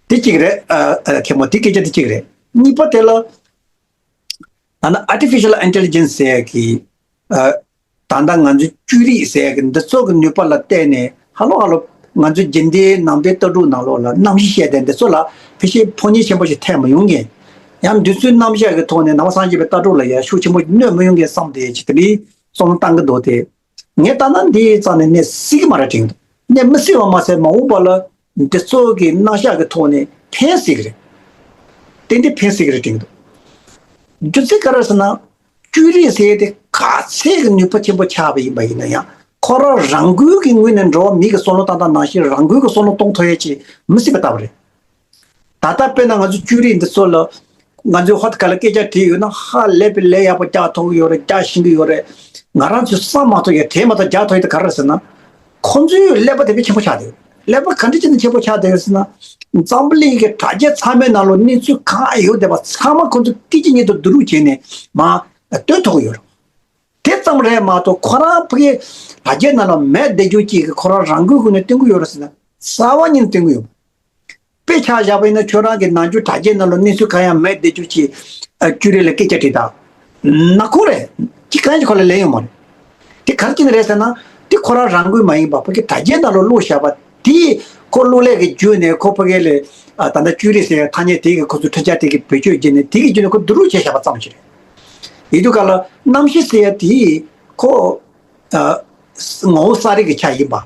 དེ་གཅིག་རེད། ཨ་ཨ་མཁན་པོ། དེ་སྐད་ཆ་དེ་གཅིག་རེད། གཉིས་པ་དེ་ལ། ད་ནི་artificial intelligence ཟེར་ཡ་གི་ཨ་ད་ལྟ་ང་ཚོའི་སྤྱོད་རིགས་ཟེར་ཡ་གི་འདི་ཚོ་གི་ནུས་པ་ལ་བརྟེན་ནས་ཧ་ལོ་ཧ་ལོ་ང་ཚོའི་རྒྱུན་ལྡན་ནང་པའི་ལྟ་གྲུབ་ནང་ལོགས་ལ་རྣམ་གཞག་བཤད་དེ་འདི་ཚོ་ལ་ཕལ་ཆེར་ཕོ་ཉ་ཆེན་པོ་ཞིག་ཐེབས་མ་ཡོང་མཁན། ཡང་འདི་ཚོའི་རྣམ་གཞག་གི་ཐོག་ནས་ནང་པ་སངས་རྒྱས་པའི་ལྟ་གྲུབ་ལ་ཡང་ཤུགས་ཆེན་པོ་གནོད་མ་ཡོང་མཁན་བསམ་སྟེ་ཅིག་དེ་འདྲའི་བསམ་བློ་བཏང་གི་འདུག་སྟེ། ངས་ལྟ་ན་འདི་རྩ་ནས་གནས་སྲིད་ཀྱི་མ་རེད་དྲན་གྱི་འདུག་གནས་མི་སྲིད་པ་མ་ཟད་མ་འོངས་པ་ལ་འདི་ཚོ་གི་རྣམ་གཞག་གི་ཐོག་ནས་ཕན་སྲིད་ཀྱི་རེད། ཏན་ཏན་ཕན་སྲིད་ཀྱི་རེད་དྲན་གྱི་འདུག་རྒྱུ་མཚན་ག་རེ་ཟེར་ན། སྤྱོད་རིགས་ཟེར་དེ་ག་ཚད་ཀྱི་ནུས་པ་ཆེན་པོ་ཆགས་པ་ཡིན་པ་ཡིན་ན་ཡང་། ཁོ་རང་རང་འགུལ་གྱི་ངོས་ནས་འགྲོ་བ་མི་གི་བསམ་བློ་བཏང་སྟངས་ནང་བཞིན་རང་འགུལ་གྱི་བསམ་བློ་གཏོང་ཐུབ་ཡ་ཅིག་མི་སྲིད་པ་ལྟ་བུ་རེད། ད་ལྟ་དཔེར་ན་ང་ཚོ་སྤྱོད་རིགས་འདི་ཚོ་ལ་ང་ཚོས་ཧོད་ག་ལ་སྐད་ཆ་དྲིས་ཡོད་ན། ཧ་ལས་པའི་ལས་ཡག་པོ་རྒྱག་ཐུབ་ཀྱི་ཡོད་རེད། རྒྱག་ཤེས་ཀྱི་ཡོད་རེད། ང་རང་ཚོས་བསམ་མ་ཐུབ་ཡ། དྲན་མ་ཐུབ། རྒྱག་ཐུབ་ཡ་དེ་ག་རེ་རེད་ཟེར་ན། ཁོང་ཚོའི་ཀླད་པ་དེ་དཔེ་ཆེན་པོ་ཆགས་བསྡད་ཡོད། ཀླད་པ་ག་འདྲ་ཅིག་ནས་ཆེན་པོ་ཆགས་བསྡད་ཡོད་ཟེར་ན། འཛམ་བུ་གླིང་གི་དྲ་རྒྱ་ཚང་མའི་ནང་ལ་གནས་ཚུལ་གང་ཡོད་བསྡད་པ་ཚང་མ་ཁོང་ཚོས་སྐད་ཅིག་ཉིད་དུ་བསྡུ་རུབ་བྱས་ནས་མར་སྟོན་ཐུབ་ཀྱི་ཡོད་རེད། དེ་ཙམ་རེད་མ་གཏོགས་ཁོ་རང་ཕ་གི་དྲ་རྒྱའི་ནང་ལ་མེད་བསྡད་རྒྱུ་ཅིག་གི་ཁོ་རང་རང་འགུལ་སྒོ་ནས་སྟོན་གྱི་ཡོད་རེད་ཟེར་ན། རྩ་བ་ཉིད་ནས་སྟོན་གྱི་ཡོད། དཔེ་ཆ་བཞག་པ་ཡིན་ན་ཁྱོད་རང་གི་ནམ་རྒྱུན་དྲ་རྒྱའི་ནང་ལ་གནས་ཚུལ་གང་ཡང་མེད་བསྡད་རྒྱུ་ཅིག་ཨ་སྤྱོད་རིགས་ལ་སྐད་ཆ་དྲིས་དང་། ནག་ཁུང་རེད། ཅི་གང་ཡང་ཁོ་ལ་ལན་ཡོད་མ་རེད། དེ་ག་རེ་བྱས་ནས་རེད་ཟེར་ན། དེ་ཁོ་རང་རང་འགུལ་མ་ཡིན་པ་ཕ་གི་དྲ་རྒྱའི་ནང་ལ་བླུགས་བཞག་པ་ དེས་ཁོ་གློག་ཀླད་ཀྱི་བརྒྱུད་ནས་ཁོ་ཕ་གི་ལ་ད་ལྟ་བཅོས་རིག་ཟེར་ཡ་ཐ་སྙད་དེ་གི་ཁོ་ཚོའི་འཕྲིན་བཅར་དེ་གི་བེད་སྤྱོད་བརྒྱུད་ནས་དེ་གི་བརྒྱུད་ནས་ཁོ་བསྡུ་རུབ་བྱས་བཞག་པ་ཙམ་ཞིག་རེད། ཡིན་དུས་ག་ལ་གནམ་གཤིས་ཟེར་ཡ་དེ་ཁོ་ངོ་བོ་ས་རིག་གི་ཆ་ཡིན་པ།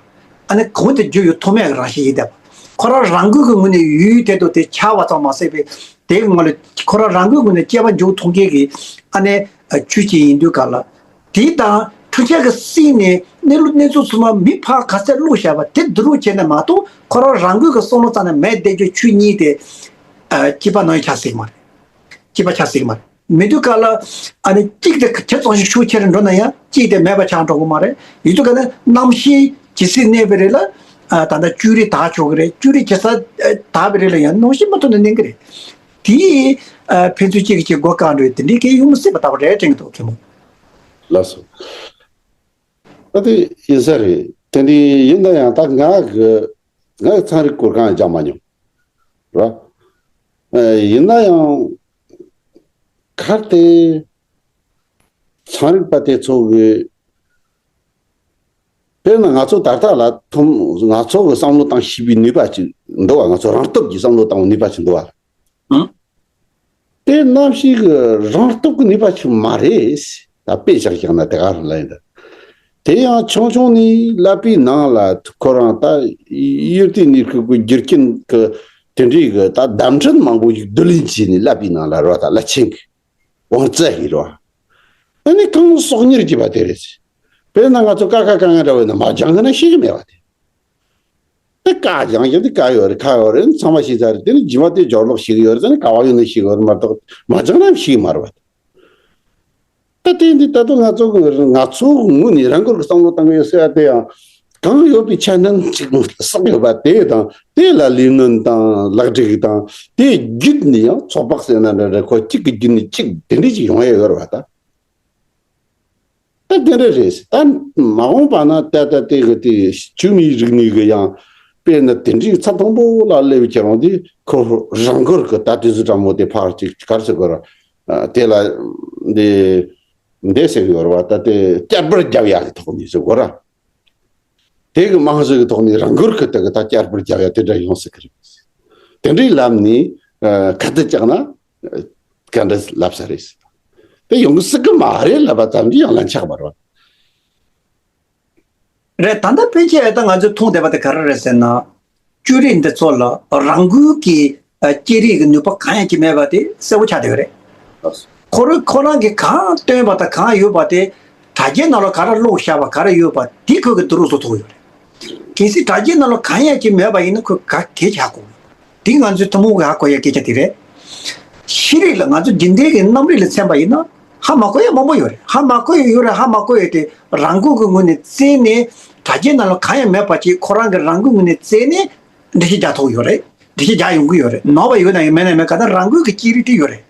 ཨ་ནི་གོང་དུ་བརྗོད་ཡོད་ཐོགས་མེད་ཀྱི་རང་བཞིན་ཡིན་བསྡད་པ། ཁོ་རང་རང་འགུལ་གྱི་ངོས་ནས་ཡུལ་དེ་དང་དེ་འཆར་བ་ཙམ་མ་ཟད་པའི་དེ་གི་ངོས་ལ་ཁོ་རང་རང་འགུལ་ངོས་ནས་དཔྱད་པ་འཇོག་ཐུབ་མཁན་གྱི་ཨ་ནི་ཆོས་ཅིག་ཡིན་དུས་ག་ལ། དེ་དང་འཕྲུལ་ཆས་ཀྱི་སྲིད་ནས་གནས་ལུགས་གནས་ཚུལ་ཚང་མ་མི་ཕར་ག་ཚད་བླུགས་བཞག་པ་དེ་བསྡུ་རུབ་བྱས་ནས་མ་གཏོགས་ཁོ་རང་རང་འགུལ་གྱི་བསམ་བློ་རྩ་ནས་མེད་བསྡད་རྒྱུ་ཆོས་གཉིས་དེ་གཅིག་པ་ནང་ཆ་ཟིག་མ་རེད། གཅིག་པ་ཆ་ཟིག་མ་རེད། མི་འདུག་ག་ལ། ཨ་ནི་གཅིག་དེ་ཇེ་ཙམ་ཞིག་ཤུགས་ཆེ་རུ་འགྲོ་ན་ཡང་གཅིག་དེ་མེད་པ་ཆགས་འགྲོ་གི་མ་རེད། ཡིན་དུས་ག་ནི་གནམ་གཤིས་ཇི་སྲིད་གནས་པའི་རིང་ལ། ད་ལྟ་བཅོས་རིག་དར་ཆོག་གི་རེད། བཅོས་རིག་ཇི་སྲིད་དར་བའི་རིང་ལ་ཡང་གནམ་གཤིས་མུ་མཐུད་ནས་གནས་ཀྱི་རེད། དེ་ཕན་ཚུན་གཅིག་གིས་གཅིག་མགོ་བཀག་འགྲོ་ཡི་དེ་འདྲའི་སྐད་ཡོང་མི་སྲིད་པ་ལྟ་བུ་རེད་དྲན་གྱི་འདུག་མཁན་པོ། ལགས་སོ། ད་དེ་ཡིན་ས་རེད། དེ་འདྲའི་ཡིན་ན་ཡང་ད་ང་གི་ང་གི་ཚན་རིག་སྐོར་གང་ཡང་སྦྱངས་མ་མྱོང་། ར། ཡིན་ན་ཡང་གལ་ཏེ་ཚན་རིག་པ་དེ་ཚོ་གི་དཔེར་ན་ང་ཚོ་ད་ལྟ་ལ་ཐོམ་ང་ཚོ་གི་བསམ་བློ་བཏང་ཤེས་པའི་ནུས་པ་ཅིག་འདུག་བ། ང་ཚོ་རང་སྟོབས་ཀྱིས་བསམ་བློ་བཏང་བའི་ནུས་པ་ཅིག་འདུག་བ། ཨང་། དེ་གནམ་གཤིས་ཀྱི་རང་སྟོབས་ཀྱི་ནུས་པ་ཞིག་མ་རེད། ད་དཔེ་བཞག་བཞག་ན་དེ་ག་རུ་ལ་ཡིན་ད། དེ་ཡང་ཆུང་ཆུང་ནས་ཀླད་པའི་ནང་ལ་ཁོ་རང་ད་ཡུལ་དེའི་གནས་ཁུལ་གྱི་རྒྱུ་རྐྱེན་གྱི་དེ་འདྲའི་གི་ད་བརྡ་འཕྲིན་མང་པོ་ཞིག་བསྡུ་ལེན་བྱས་ནས་ཀླད་པའི་ནང་ལ་རོ་ད་ཀླད་ཆེན་གྱི་དབང་རྩ་ཡིན་རོ། ཨ་ནི་གང་གསོག་ཉར་བྱས་པ་དེ་རེད། དཔེར་ན་ང་ཚོ་ཀ་ཁ་དཀའ་ངལ་འདྲ་བོ་ཡིན་ན་མ་སྦྱང་གི་ན་ཤེས་ཀྱི་མེད་པ་དེ། དེ་ཀ་སྦྱང་ཡོད་དེ་ཀ་ཡོད་རེད། ཁ་ཡོད་རེད། ཚང་མ་ཤེས་ཚར་རེད། དེ་ནི་རྗེས་མ་དེ་སྦྱོར་ཀློག་ཤེས་ཀྱི་ཡོད་རེད། ད་ནི་ཀ་བ་ཡོད་ནི་ཤེས་ཀྱི་ཡོད་རེད་མ་གཏོགས་མ་སྦྱང་ན་ཤེས་ཀྱི་མ་རེད་པ། ད་དེ་འདི་ད་དུང་ང་ཚོ་གི་ང་ཚོ་ངོས་ནས་རང་འགུལ་གྱི་བསམ་བློ་བཏང་གི་ཡོད་ཟེར་ཡ་དེ་ཡང་གང་ཡོད་པའི་ཆ་ནང་ཅིག་བསགས་ཡོད་པ་དེ་དང་དེ་ལ་ལས་སྣོན་དང་ལག་སྒྲིག་དང་དེ་བརྒྱུད་ནས་ཡང་ཚོགས་པ་ཟེར་ན་འདྲ་འདྲ་ཁོ་གཅིག་གི་བརྒྱུད་ནས་གཅིག་དེ་འདྲ་ཅིག་ཡོང་ཡ་ཡོད་རེད་པ་ད། ད་དེ་འདྲ་རེད། ད་མ་འོངས་པ་ན་ད་ལྟ་དེ་གི་དེ་བཅོས་མའི་རིག་གནས་གི་ཡང་དཔེར་ན་དེ་འདྲའི་ཚད་མཐོན་པོ་ལ་སླེབས་ཀྱི་རང་དེ་ཁོ་རང་འགུལ་གི་ད་དེ་ཚོ་འདྲ་མོ་དེ་ཕར་ཅིག་ག་རེ་ཟེར་དགོས་ར། དེ་ལ་འདི་འདི་ཟེར་གི་ཡོད་ར་བ། ད་དེ་བསྐྱར་འབར་རྒྱབ་ཡག་གི་ཐོག་ནས་ཟེར་དགོས་ར། དེ་གི་རྨང་གཞི་གི་ཐོག་ནས་རང་འགུལ་གི་དེ་གི་ད་བསྐྱར་འབར་རྒྱབ་ཡག་དེ་འདྲ་ཡོང་སྲིད་གི་རེད། དེ་འདྲའི་ལམ་ནས་ཁ་གཏད་བཅག་ན། ག་འདྲ་ལབ་ས་རེད། དེ་ཡོང་གི་སྲིད་གི་མ་རེད་ལབ་པ་ཙམ་གྱིས་ཡང་ལན་ཆགས་མ་རེད། རེད། ད་ལྟ་ཕལ་ཆེར་ད་ང་ཚོས་མཐོང་བསྡད་པ་དེ་ག་རེ་རེད་ཟེར་ན། བཅོས་རིག་འདི་ཚོ་ལ་རང་འགུལ་གྱི་ཨ་བསྐྱེད་རིགས་ཀྱི་ནུས་པ་གང་ཡང་ཅིག་མེད་པ་དེ་གསལ་པོ་ཆགས་བསྡད་ཡོད་རེད། ཁོ་རང་ཁོ་རང་གིས་གང་སྟོན་པ་དང་གང་ཡོད་པ་དེ་དྲ་རྒྱའི་ནང་ལ་ག་རེ་ཀློག་བཞག་པ་ག་རེ་ཡོད་པ་དེ་ཁོས་གི་བསྡུ་རུབ་བཟོ་ཐུབ་ཡོད་རེད། གལ་སྲིད་དྲ་རྒྱའི་ནང་ལ་གང་ཡང་ཅིག་མེད་པ་ཡིན་ན་ཁོས་ག་གེ་ཆགས་དགོས། འདི་ང་ཚོའི་ཐུན་མོང་གི་ཧ་གོ་ཡ་སྐད་ཆ་དེ་རེད། ཤེས་རིག་ལ་ང་ཚོ་རྒྱུན་ལྡན་གྱི་རྣམ་རིག་ལ་མཚོན་པ་ཡིན་ན་ཧ་མ་གོ་ཡ་མང་པོ་ཡོད་རེད། ཧ་མ་གོ་ཡ་ཡོད་རེད། ཧ་མ་གོ་ཡ་དེ་རང་འགུལ་གྱི་ངོས་ནས་བཙལ་ནས་དྲ་རྒྱའི་ནང་ལ་གང་ཡང་མེད་པ་ཅིག་ཁོ་རང་གི་རང་འགུལ་ངོས་ནས་བཙལ་ནས་འགྲེལ་བཤད་རྒྱག་ཐུབ་ཡོད་རེད། འགྲེལ་བཤད་རྒྱག་ཡོང་གི་ཡོད་རེད། ནོར་བ་ཡོད་ན་ཡང་མེད་ན་མེད་ག་ད་རང་འགུལ་གྱི་སྐད་རིགས་དེ་ཡོད་རེད།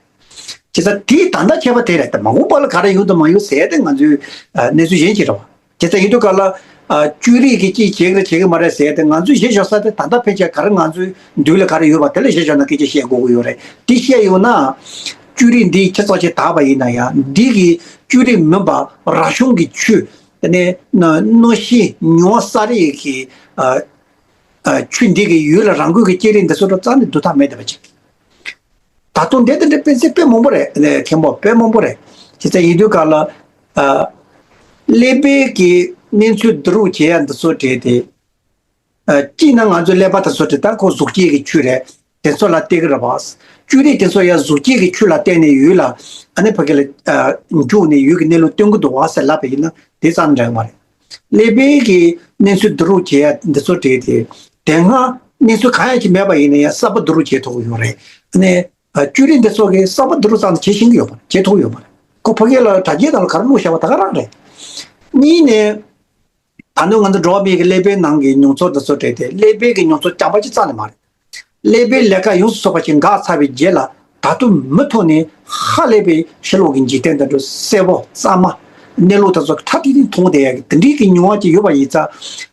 བྱས་ཙང་དེའི་ད་ལྟ་ཁྱད་པར་དེ་རེད། ད་མ་འོངས་པ་ལ་ག་རེ་ཡོང་དང་མ་ཡོང་ཟེར་ཏེ་ང་ཚོའི་ཨ་གནས་ཚུལ་གཞན་ཞིག་རེད་བ། བྱས་ཙང་ཡིན་དུས་ག་ལ་ཨ་བཅོས་རིག་གིས་ཅིག་བྱེད་ཀྱི་རེད་བྱེད་ཀྱི་མ་རེད་ཟེར་ཏེ་ང་ཚོས་གཞི་བཞག་ས་དེ་ད་ལྟ་ཕལ་ཆེར་ག་རེ་ང་ཚོའི་མདུན་ལ་ག་རེ་ཡོད་པ་དེ་ལ་གཞི་བཞག་ན་སྐད་ཆ་བཤད་དགོས་ཀྱི་ཡོད་རེད། དེ་བཤད་ཡོང་ན་བཅོས་རིག་འདི་ཁྱེད་ཚོ་ཅིག་དག་པ་ཡིན་ན་ཡང་འདི་གི་བཅོས་རིག་མིན་པ་རང་བྱུང་གི་ཆོས་དེ་ནས་གནམ་གཤིས་མྱོང་བ་ས་རིག་གི་ཨ་ཨ་ཆོས་འདི་གི་ཡུལ་ལ་རང་འགུལ་གྱི་སྐྱེ་རིམ་འདི་ཚོ་རྩ་ནས་བསྡུར་ཐབས་མེད་བསྡད་པ་ཅིག་ད་དུང་འདི་འདི་འདྲ་དཔེ་ཚིག་དཔེ་མང་པོ་རེད། མཁན་པོ་དཔེ་མང་པོ་རེད། བྱས་ཙང་ཡིན་དུས་ག་ལ་ཨ་ཀླད་པའི་གི་གནས་ཚུལ་བསྡུ་རུབ་བྱེད་ཡ་འདི་ཚོ་གྲས་དེ་ཨ་གཅིག་ན་ང་ཚོའི་ཀླད་པ་དེ་ཚོ་དེ་ད་ཁོ་གཟུགས་སྐྱེ་གི་ཆོས་རེད། དེ་ཚོ་ལ་བལྟས་ཀྱི་རེད་བ། བཅོས་རིག་དེ་ཚོ་ཡང་གཟུགས་སྐྱེ་གི་ཆོས་ལ་བལྟས་ནས་ཡུལ་ལ་ཨ་ནི་ཕ་གི་ལ་ཨ་འཇུག་ནས་ཡུལ་གྱི་གནས་ལུགས་སྟོན་གྱི་འདུག་བ་ཟེར་ལབ་པ་ཡིན་ན་དེ་ཙམ་འདྲ་གི་མ་རེད། ཀླད་པའི་གི་གནས་ཚུལ་བསྡུ་རུབ་བྱེད་ཡ་འདི་ཚོ་གྲས་དེ་དེ་སྔ་གནས་ཚུལ་གང་ཡང་ཅིག་མེད་པ་ཡིན་ན་ཡང་གསར་པ་བསྡུ་རུབ་བྱེད་ཐུབ་ཀྱི་ཡོད་རེད། ཨ་ནི་ཨ་བཅོས་རིག་འདི་ཚོ་གིས་གསར་པ་བསྡུ་རུབ་ཙམ་བྱེད་ཤེས་ཀྱི་ཡོད་མ་རེད། བྱེད་ཐུབ་ཀྱི་ཡོད་མ་རེད། ཁོ་ཕ་གི་ལ་དྲ་རྒྱའི་ནང་ལ་ག་རེ་བླུགས་བཞག་པ་ད་ག་རང་རེད། གཉིས་ནས། ད་ནི་ང་ཚོ་འགྲོ་བ་མིའི་གི་ཀླད་པའི་ནང་གི་མྱོང་ཚོར་འདི་ཚོ་གྲས་དེ་ཀླད་པའི་གི་མྱོང་ཚོར་རྐྱང་པ་ཅིག་རྩ་ནས་མ་རེད། ཀླད་པའི་ལས་ཀ་ཡོངས་སུ་རྫོགས་པ་ཅིག་འགག་ཚར་བའི་རྗེས་ལ་ད་དུང་མུ་མཐུད་ནས་ཧ་ལས་པའི་ཕྱི་ལོགས་ཀྱི་འཇིག་རྟེན་དེ་འདྲ་གསལ་པོ་གཙང་མ་གནས་ལུགས་དེ་ཚོ་ཁྲ་ཁྲིག་ཁྲིག་མཐོང་བསྡད་ཡ་གི་དེ་འདྲའི་གི་མྱོང་བ་ཅིག་ཡོད་པ་ཡིན་ཙང་།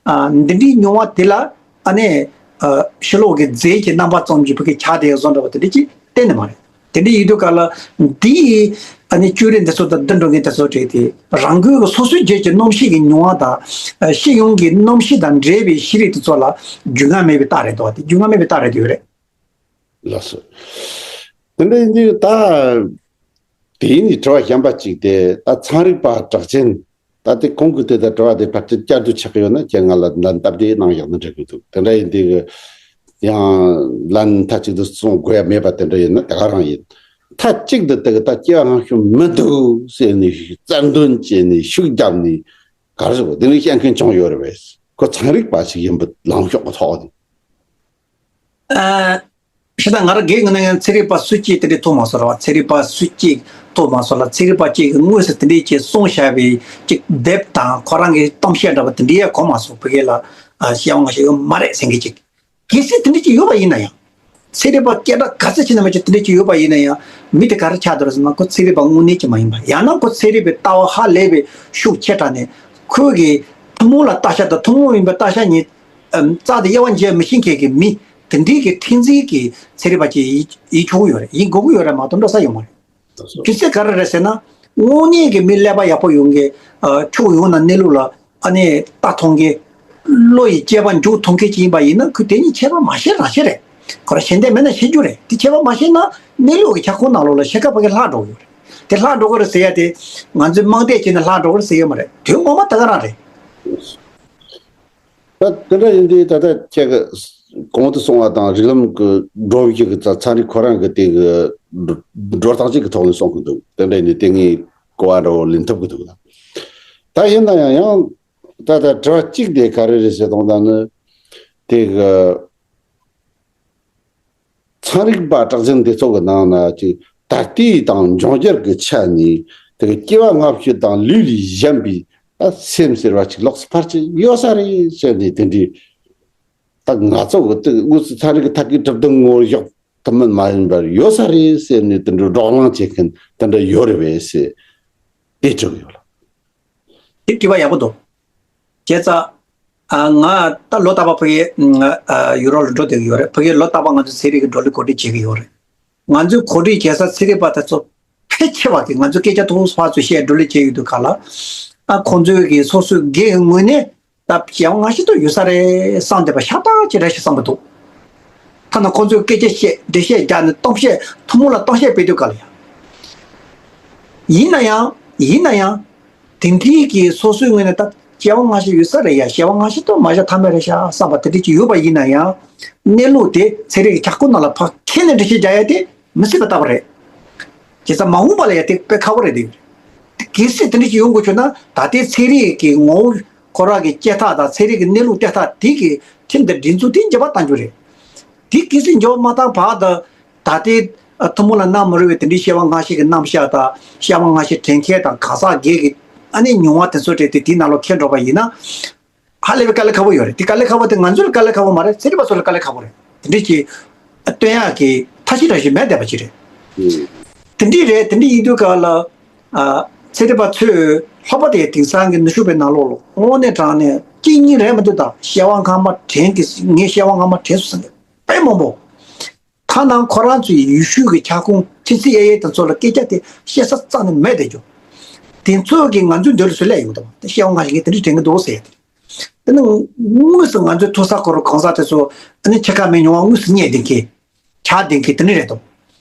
ཨ་འདི་འདྲའི་མྱོང་བ་དེ་ལ་ཨ་ནི་ཨ་ཕྱི་ལོགས་ཀྱི་རྫས་ཀྱི་རྣམ་པ་ཙམ་གྱིས་ཕ་གི་ཆགས་བསྡད་ཡ་བཟོ་འདྲ་བ་དེ་འདྲ་ཅིག་གཏན་ནས་མ་རེད། དེ་འདྲ་ཡིན་དུས་ག་ལ་འདི་ ཨ་ནི་བཅོས་རིག་འདི་ཚོ་དང་བསྡུར་འགྲོ་མཁན་དེ་ཚོ་གྲས་དེ་རང་འགུལ་གྱི་སོ་སོའི་རྒྱལ་གྱི་གནམ་གཤིས་ཀྱི་མྱོང་བ་དང་། ཨ། སྤྱི་ཡོངས་ཀྱི་གནམ་གཤིས་དང་འབྲེལ་བའི་ཤེས་རིག་དེ་ཚོ་ལ་རྒྱུས་མངའ་མེད་པའི་རྟགས་རེད་འདུག་བ། དེ་རྒྱུས་མངའ་མེད་པའི་རྟགས་རེད་འདུག་རེད། ལགས་སོ། དེ་འདྲ་ཡིན་དུས་ད། དེ་ཡིན་ནི་དྲི་བ་གཞན་པ་གཅིག་དེ། ད་ཚན་རིག་པ་གྲགས་ཅན། ད་དེ་གོང་གི་དེ་ད་དྲི་བ་དེ་ཕལ་ཆེར་བསྐྱར་ཟློས་ཆགས་ཀྱི་ཡོད་ན། ཁྱེད་ང་ལ་ལན་སྟབས་བདེ་གནང་ཡག་ན་འགྲིག་གི་འདུག་དེ་འདྲ་ཡིན་དུས་ཀྱི་ཡང་ལན་མཐའ་གཅིག་ཏུ་གསུང་དགོས་ཡ་མེད་པ་དེ་འདྲ་ཡིན་ན་དེ་ག་རང་ཡིན། མཐའ་གཅིག་ཏུ་དེ་གི་ད་སྐྱེ་བ་སྔ་ཕྱི་མི་འདུག་ཟེར་ནས་རྩ་འདོན་བྱས་ནས་ཤུགས་བརྒྱབ་ནས་ག་རེ་ཟེར་དགོས། དེ་འདྲ་བཤད་མཁན་བྱུང་ཡོད་རེད་པས། ཁོ་ཚན་རིག་པ་ཞིག་ཡིན་པ་ལངས་ཕྱོགས་ཀྱི་ཐོག་ནས། ཨ། ཤི་ད་ང་རང་སྒེར་ངོས་ནས་ཚན་རིག་པ་སུ་གཅིག་དེ་འདྲའི་ཐོག་མ་སོང་ར་བ། ཚན་རིག་པ་སུ་གཅིག་ཐོག་མ་སོང་ལ། ཚན་རིག་པ་གཅིག་གིས་དངོས་སུ་དེ་འདྲའི་ཅིག་གསུངས་བཞག་པའི་ཅིག་དེབ་དང་ཁོ་རང་གི་གཏམ་བཤད་འདྲ་པོ་དེ་འདྲའི་ཡང་གོ་མ་སོང་། ཕ་གི་ལ་ཨ་སྐྱེ་བ་སྔ་ཕྱི་ཡོད་མ་རེད་ཟེར་མཁན་ཅིག། གལ་སྲིད་དེ་འདྲ་ཅིག་ཡོད་པ་ཡིན་ན་ཡང་། ཚན་རིག་པ་སྐད་གྲགས་ག་ཚད་ཆེ་ན་མ་ཆེ་དེ་འདྲ་ཅིག་ཡོད་པ་ཡིན་ན་ཡང་། མི་དེ་ག་རེ་ཆགས་འདུག་ཟེར་ན། ཁོ་ཚན་རིག་པ་དངོས་གནས་ཅིག་མ་ཡིན་པ། ཡང་ན་ཁོ་ཚན་རིག་པའི་ལྟ་བ་ཧ་ལས་པའི་ཤུགས་ཆེ་དྲགས་ནས། ཁོའི་གི་ཐུན་མོང་ལ་ལྟ་ཤ་དང་ཐུན་མོང་མིན་པའི་ལྟ་ཤ་གཉིས་རྩ་དེ་དབྱེ་བ་འབྱེད་མི་ཤེས་མཁན་གྱི་མི་དེ་འདྲའི་གི་མཁྲེགས་འཛིན་གྱི་ཚན་རིག་པ་ཅིག་ཡིན་ཡིན་ཆོག་གི་ཡོད་རེད། ཡིན་དགོས་ཀྱི་ཡོད་རེད་མ་གཏོགས་འགྲོ་ས་ཡོད་མ་རེད། དེ་ཚོ་གལ་སྲིད་ག་རེ་རེད་ཟེར་ན། དངོས་གནས་ཀྱི་མི་ཀླད་པ་ཡག་པོ་ཡོང་མཁན། ཨ། ཕྱོགས་ཡོངས་ནས་གནས་ལུགས་ལ་ཨ་ནི་ལྟ་ཐུབ་མཁན། བློ་ཡི་དཔྱད་པ་འཇུག་ཐུབ་མཁན་ཅིག་ཡིན་པ་ཡིན་ན། ཁོས་དེ་གཉིས་ཁྱད་པར་མ་ཤེས་རང་ཤེས་རེད། ཁོ་རང་ཞེ་འདོད་མེད་ན་ཤེས་རྒྱུ་རེད། དེ་ཁྱད་པར་མ་ཤེས་ན་གནས་ལུགས་ཀྱི་ཁྱབ་ཁོངས་ནང་ལོགས་ལ་ཤེས་ཁ་ཕ་གི་ལྷག་འགྲོ་གི་ཡོད་རེད། དེ་ལྷག་འགྲོ་གི་རེད་ཟེར་ཡ་དེ་ང་ཚོའི་རྨོངས་དད་བྱས་ནས་ལྷག་འགྲོ་གི་རེད་ཟེར་ཡོད་མ་རེད། དོན་ངོ་མ་དེ་ག་རང་རེད། ད་དེ་འདྲ་ཡིན་དུས་ད་ལྟ་ཁྱེད་ཀྱིས་གོང་དུ་གསུངས་པ་དང་རིགས་ལམ་གྱི་སྒྲོམ་གཞི་གི་ཚ་ཚན་རིག་ཁོ་རང་གི་དེ་གི་འགྲོ་སྟངས་གཅིག་གི་ཐོག་ནས་གསུང་གི་འདུག་དེ་འདྲ་ཡིན་དུས་དེ་ངས་གོ་བ་འདྲ་བོ་ལེན་ཐུབ་ཀྱི་འདུག་ད་ཡིན་ན་ཡང་ཡང་ད་ལྟ་དྲི་བ་གཅིག་དེ་ག་རེ་རེད་ཟེར་དང་ད་ནི་དེ་གི་ཚན་རིག་པ་གྲགས་ཅན་དེ་ཚོ་གི་ནང་ན་ཅིག་ད་ལྟའི་དང་འབྱུང་འགྱུར་གྱི་ཆ་ནས་དེ་གི་སྐྱེ་བ་སྔ་ཕྱི་དང་ལུས་ལས་གཞན་པའི་ད་སེམས་ཟེར་བ་ཅིག་ལོགས་སུ་ཕར་ཅིག་ཡོད་ས་རེད་ཟེར་ནས། དེ་འདྲའི་ད་ང་ཚོ་གི་དེ་དངོས་སུ་ཚན་རིག་གི་ཐད་ཀའི་གྲུབ་དོན་ངོ་ཡོད་དུ་མིན་མ་ཡིན་པར་ཡོད་ས་རེད་ཟེར་ནས་དེ་འདྲའི་བགྲོ་གླེང་བྱེད་མཁན་དེ་འདྲ་ཡོད་རེད་པས་ཟེར། དེ་དྲི་གི་ཡོད་ལ། དེ་དྲི་བ་ཡག་པོ་འདུག་བྱས་ཙང་། ཨ། ང་ད་ལོ་རྟག་པར་ཕ་གིའི་ཨ་ཡུ་རོབ་ལ་འགྲོ་བསྡད་ཀྱི་ཡོད་རེད། ཕ་གིར་ལོ་རྟག་པར་ང་ཚོ་ཚན་རིག་གི་བགྲོ་གླེང་གོ་སྒྲིག་བྱེད་ཀྱི་ཡོད་རེད། ང་ཚོའི་གོ་སྒྲིག་བྱེད་ས་ཚན་རིག་པ་དེ་ཚོ་ཕལ་ཆེ་བ་གིས་ང་ཚོའི་སྐད་ཆ་ཐོག་ཕར་ཚུར་བཤད་བགྲོ་གླེང་བྱེད་ཡོད་དུས་ག་ལ། ཨ། ཁོང་ཚོའི་གི་སོ་སོའི་སྒེར་གྱི་ངོས་ནས་ད་སྐྱེ་བ་སྔ་ཕྱི་དུ་ཡོད་ས་རེད་བསམ་བསྡད་པ་ཤ་སྟག་ཅིག་རེད་ཤག་བསམ་གྱི་འདུག་ཐ་ན་ཁོང་ཚོས་སྐད་ཆ་བཤད། འགྲེལ་བཤད་རྒྱག་ནས་གཏམ་བཤད་ཐུན་མོང་ལ་གཏམ་བཤད་སྤེལ་དུས་ག་ལ་ཡང་། ཡིན་ན་ཡང་། ཡིན་ན་ཡང་། དེ་འདྲའི་གི་སོ་སོའི་ངོས་ནས་ད་སྐྱེ་བ་སྔ་ཕྱི་ཡོད་ས་རེད་ཡ། སྐྱེ་བ་སྔ་ཕྱི་དུ་མ་བཞག་ཐབས་མེད་རེད་ཤག་བསམ་པ་དེ་འདྲ་ཅིག་ཡོད་པ་ཡིན་ན་ཡང་། གནས་ལུགས་དེ་ཚན་རིག་གི་ཁྱབ་ཁོངས་ནང་ལ་ཕར་འཁྱེར་ནས་འགྲེལ་བཤད་རྒྱག་ཡ་དེ་མི་སྲིད་པ་ལྟ་བུ་རེད། བྱས་ཙང་མ་འོངས་པ་ལ་ཡ་དེ་དཔེ་ཁག་པོ་རེད་དེ། གལ་སྲིད་དེ་འདྲ་ཅིག་ཡོང་དགོས་བྱུང་ན། ད་ལྟའི་ཚན་རིག་གི་ངོ་བོ་ཁོ་རང་གི་སྐྱེ་ཐག་དང་ཚན་རིག་གི་གནས་ལུགས་གཏད་ཐག་དེ་གི་ཁྲིམས་དང་སྒྲིག་འཛུགས་དེ་འགྱུར་བ་གཏང་རྒྱུ་རེད། དེ་གལ་སྲིད་འགྱུར་བ་མ་བཏང་བར་དུ། ད་ལྟའི་ཐུན་མོང་ལ་སྣང་མི་རུང་བའི་དེ་འདྲའི་སྐྱེ་བ་སྔ་ཕྱི་གི་རྣམ་གཞག་དང་། སྐྱེ་བ་སྔ་ཕྱི་དྲན་མཁན་དང་གང་ཟག་སྒེར་གྱི་ཨ་ནི་མྱོང་བ་དེ་ཚོ་སྤྲད་དེ་དེའི་ནང་ལོགས་འཁྱེར་འགྲོ་བ་ཡིན་ན། ཧ་ལས་པའི་དཀའ་ལས་ཁག་པོ་ཡོད་རེད། དེ་དཀའ་ལས་ཁག་པོ་དེ་ང་ཚོ་ལ་དཀའ་ལས་ཁག་པོ་མ་རེད། ཚན་རིག་པ་ཚོ་ལ་དཀའ་ལས་ཁག་པོ་རེད། དེ་འདྲའི་ཅིག་སྟོན་ཡག་གི་ཐབས་ཤེས་རང་བཞིན་མེད་བསྡད་པ་ཅིག་རེད། ཨུ། དེ་འདྲའི་རེད། དེ་འདྲའི་ཡིན་དུས་ག་ལ། ཨ། ཚན་རིག་པ་ཚོས་ལྷག་པར་དུ་དེང་སང་གི་ནུས་ཤུགས་པའི་ནང་ལོགས་ལ་དངོས་གནས་དྲང་གནས་གཅིག་གཉིས་རེད་མི་འདུག་ད་སྐྱེ་བ་སྔ་མ་དྲན་གི། ངས་སྐྱེ་བ་སྔ་མ་དྲན་སོང་ཟེར་མཁན་དཔེ་མང་པོ། ཐ་ན་ཁོ་རང་ཚོའི་ཡུལ་ཤུལ་གྱི་ཁྱབ་ཁོངས་ཁྱིམ་མཚེས་གཡས་གཡས་དེ་ཚོ་ལ་སྐད་ཆ་དེ་བཤད་ས་རྩ་ནས་མེད་བསྡད་རྒྱུ། དེ་ཚོ་གིས་ང་ཚོའི་མདུན་ལ་ཚུར་སླེབས་ཡོང་དང་། དེ་སྐྱེ་བ་སྔ་ཕྱི་ངས་དེ་འདྲ་དྲན་གི་འདུག་ཟེར། དེ་ནི་དངོས་སུ་ང་ཚོའི་ཐོས་བསམ་སྒོམ་རིམ་གང་ཟག་དེ་ཚོ་ཨ་ནི་ཕྱེད་ཀ་མའི་མྱོང་བ་དངོས་སུ་རྙེད་བསྡད་མཁན། ཆགས་བསྡད་མཁན་དེ་འདྲ་རེད་དོ།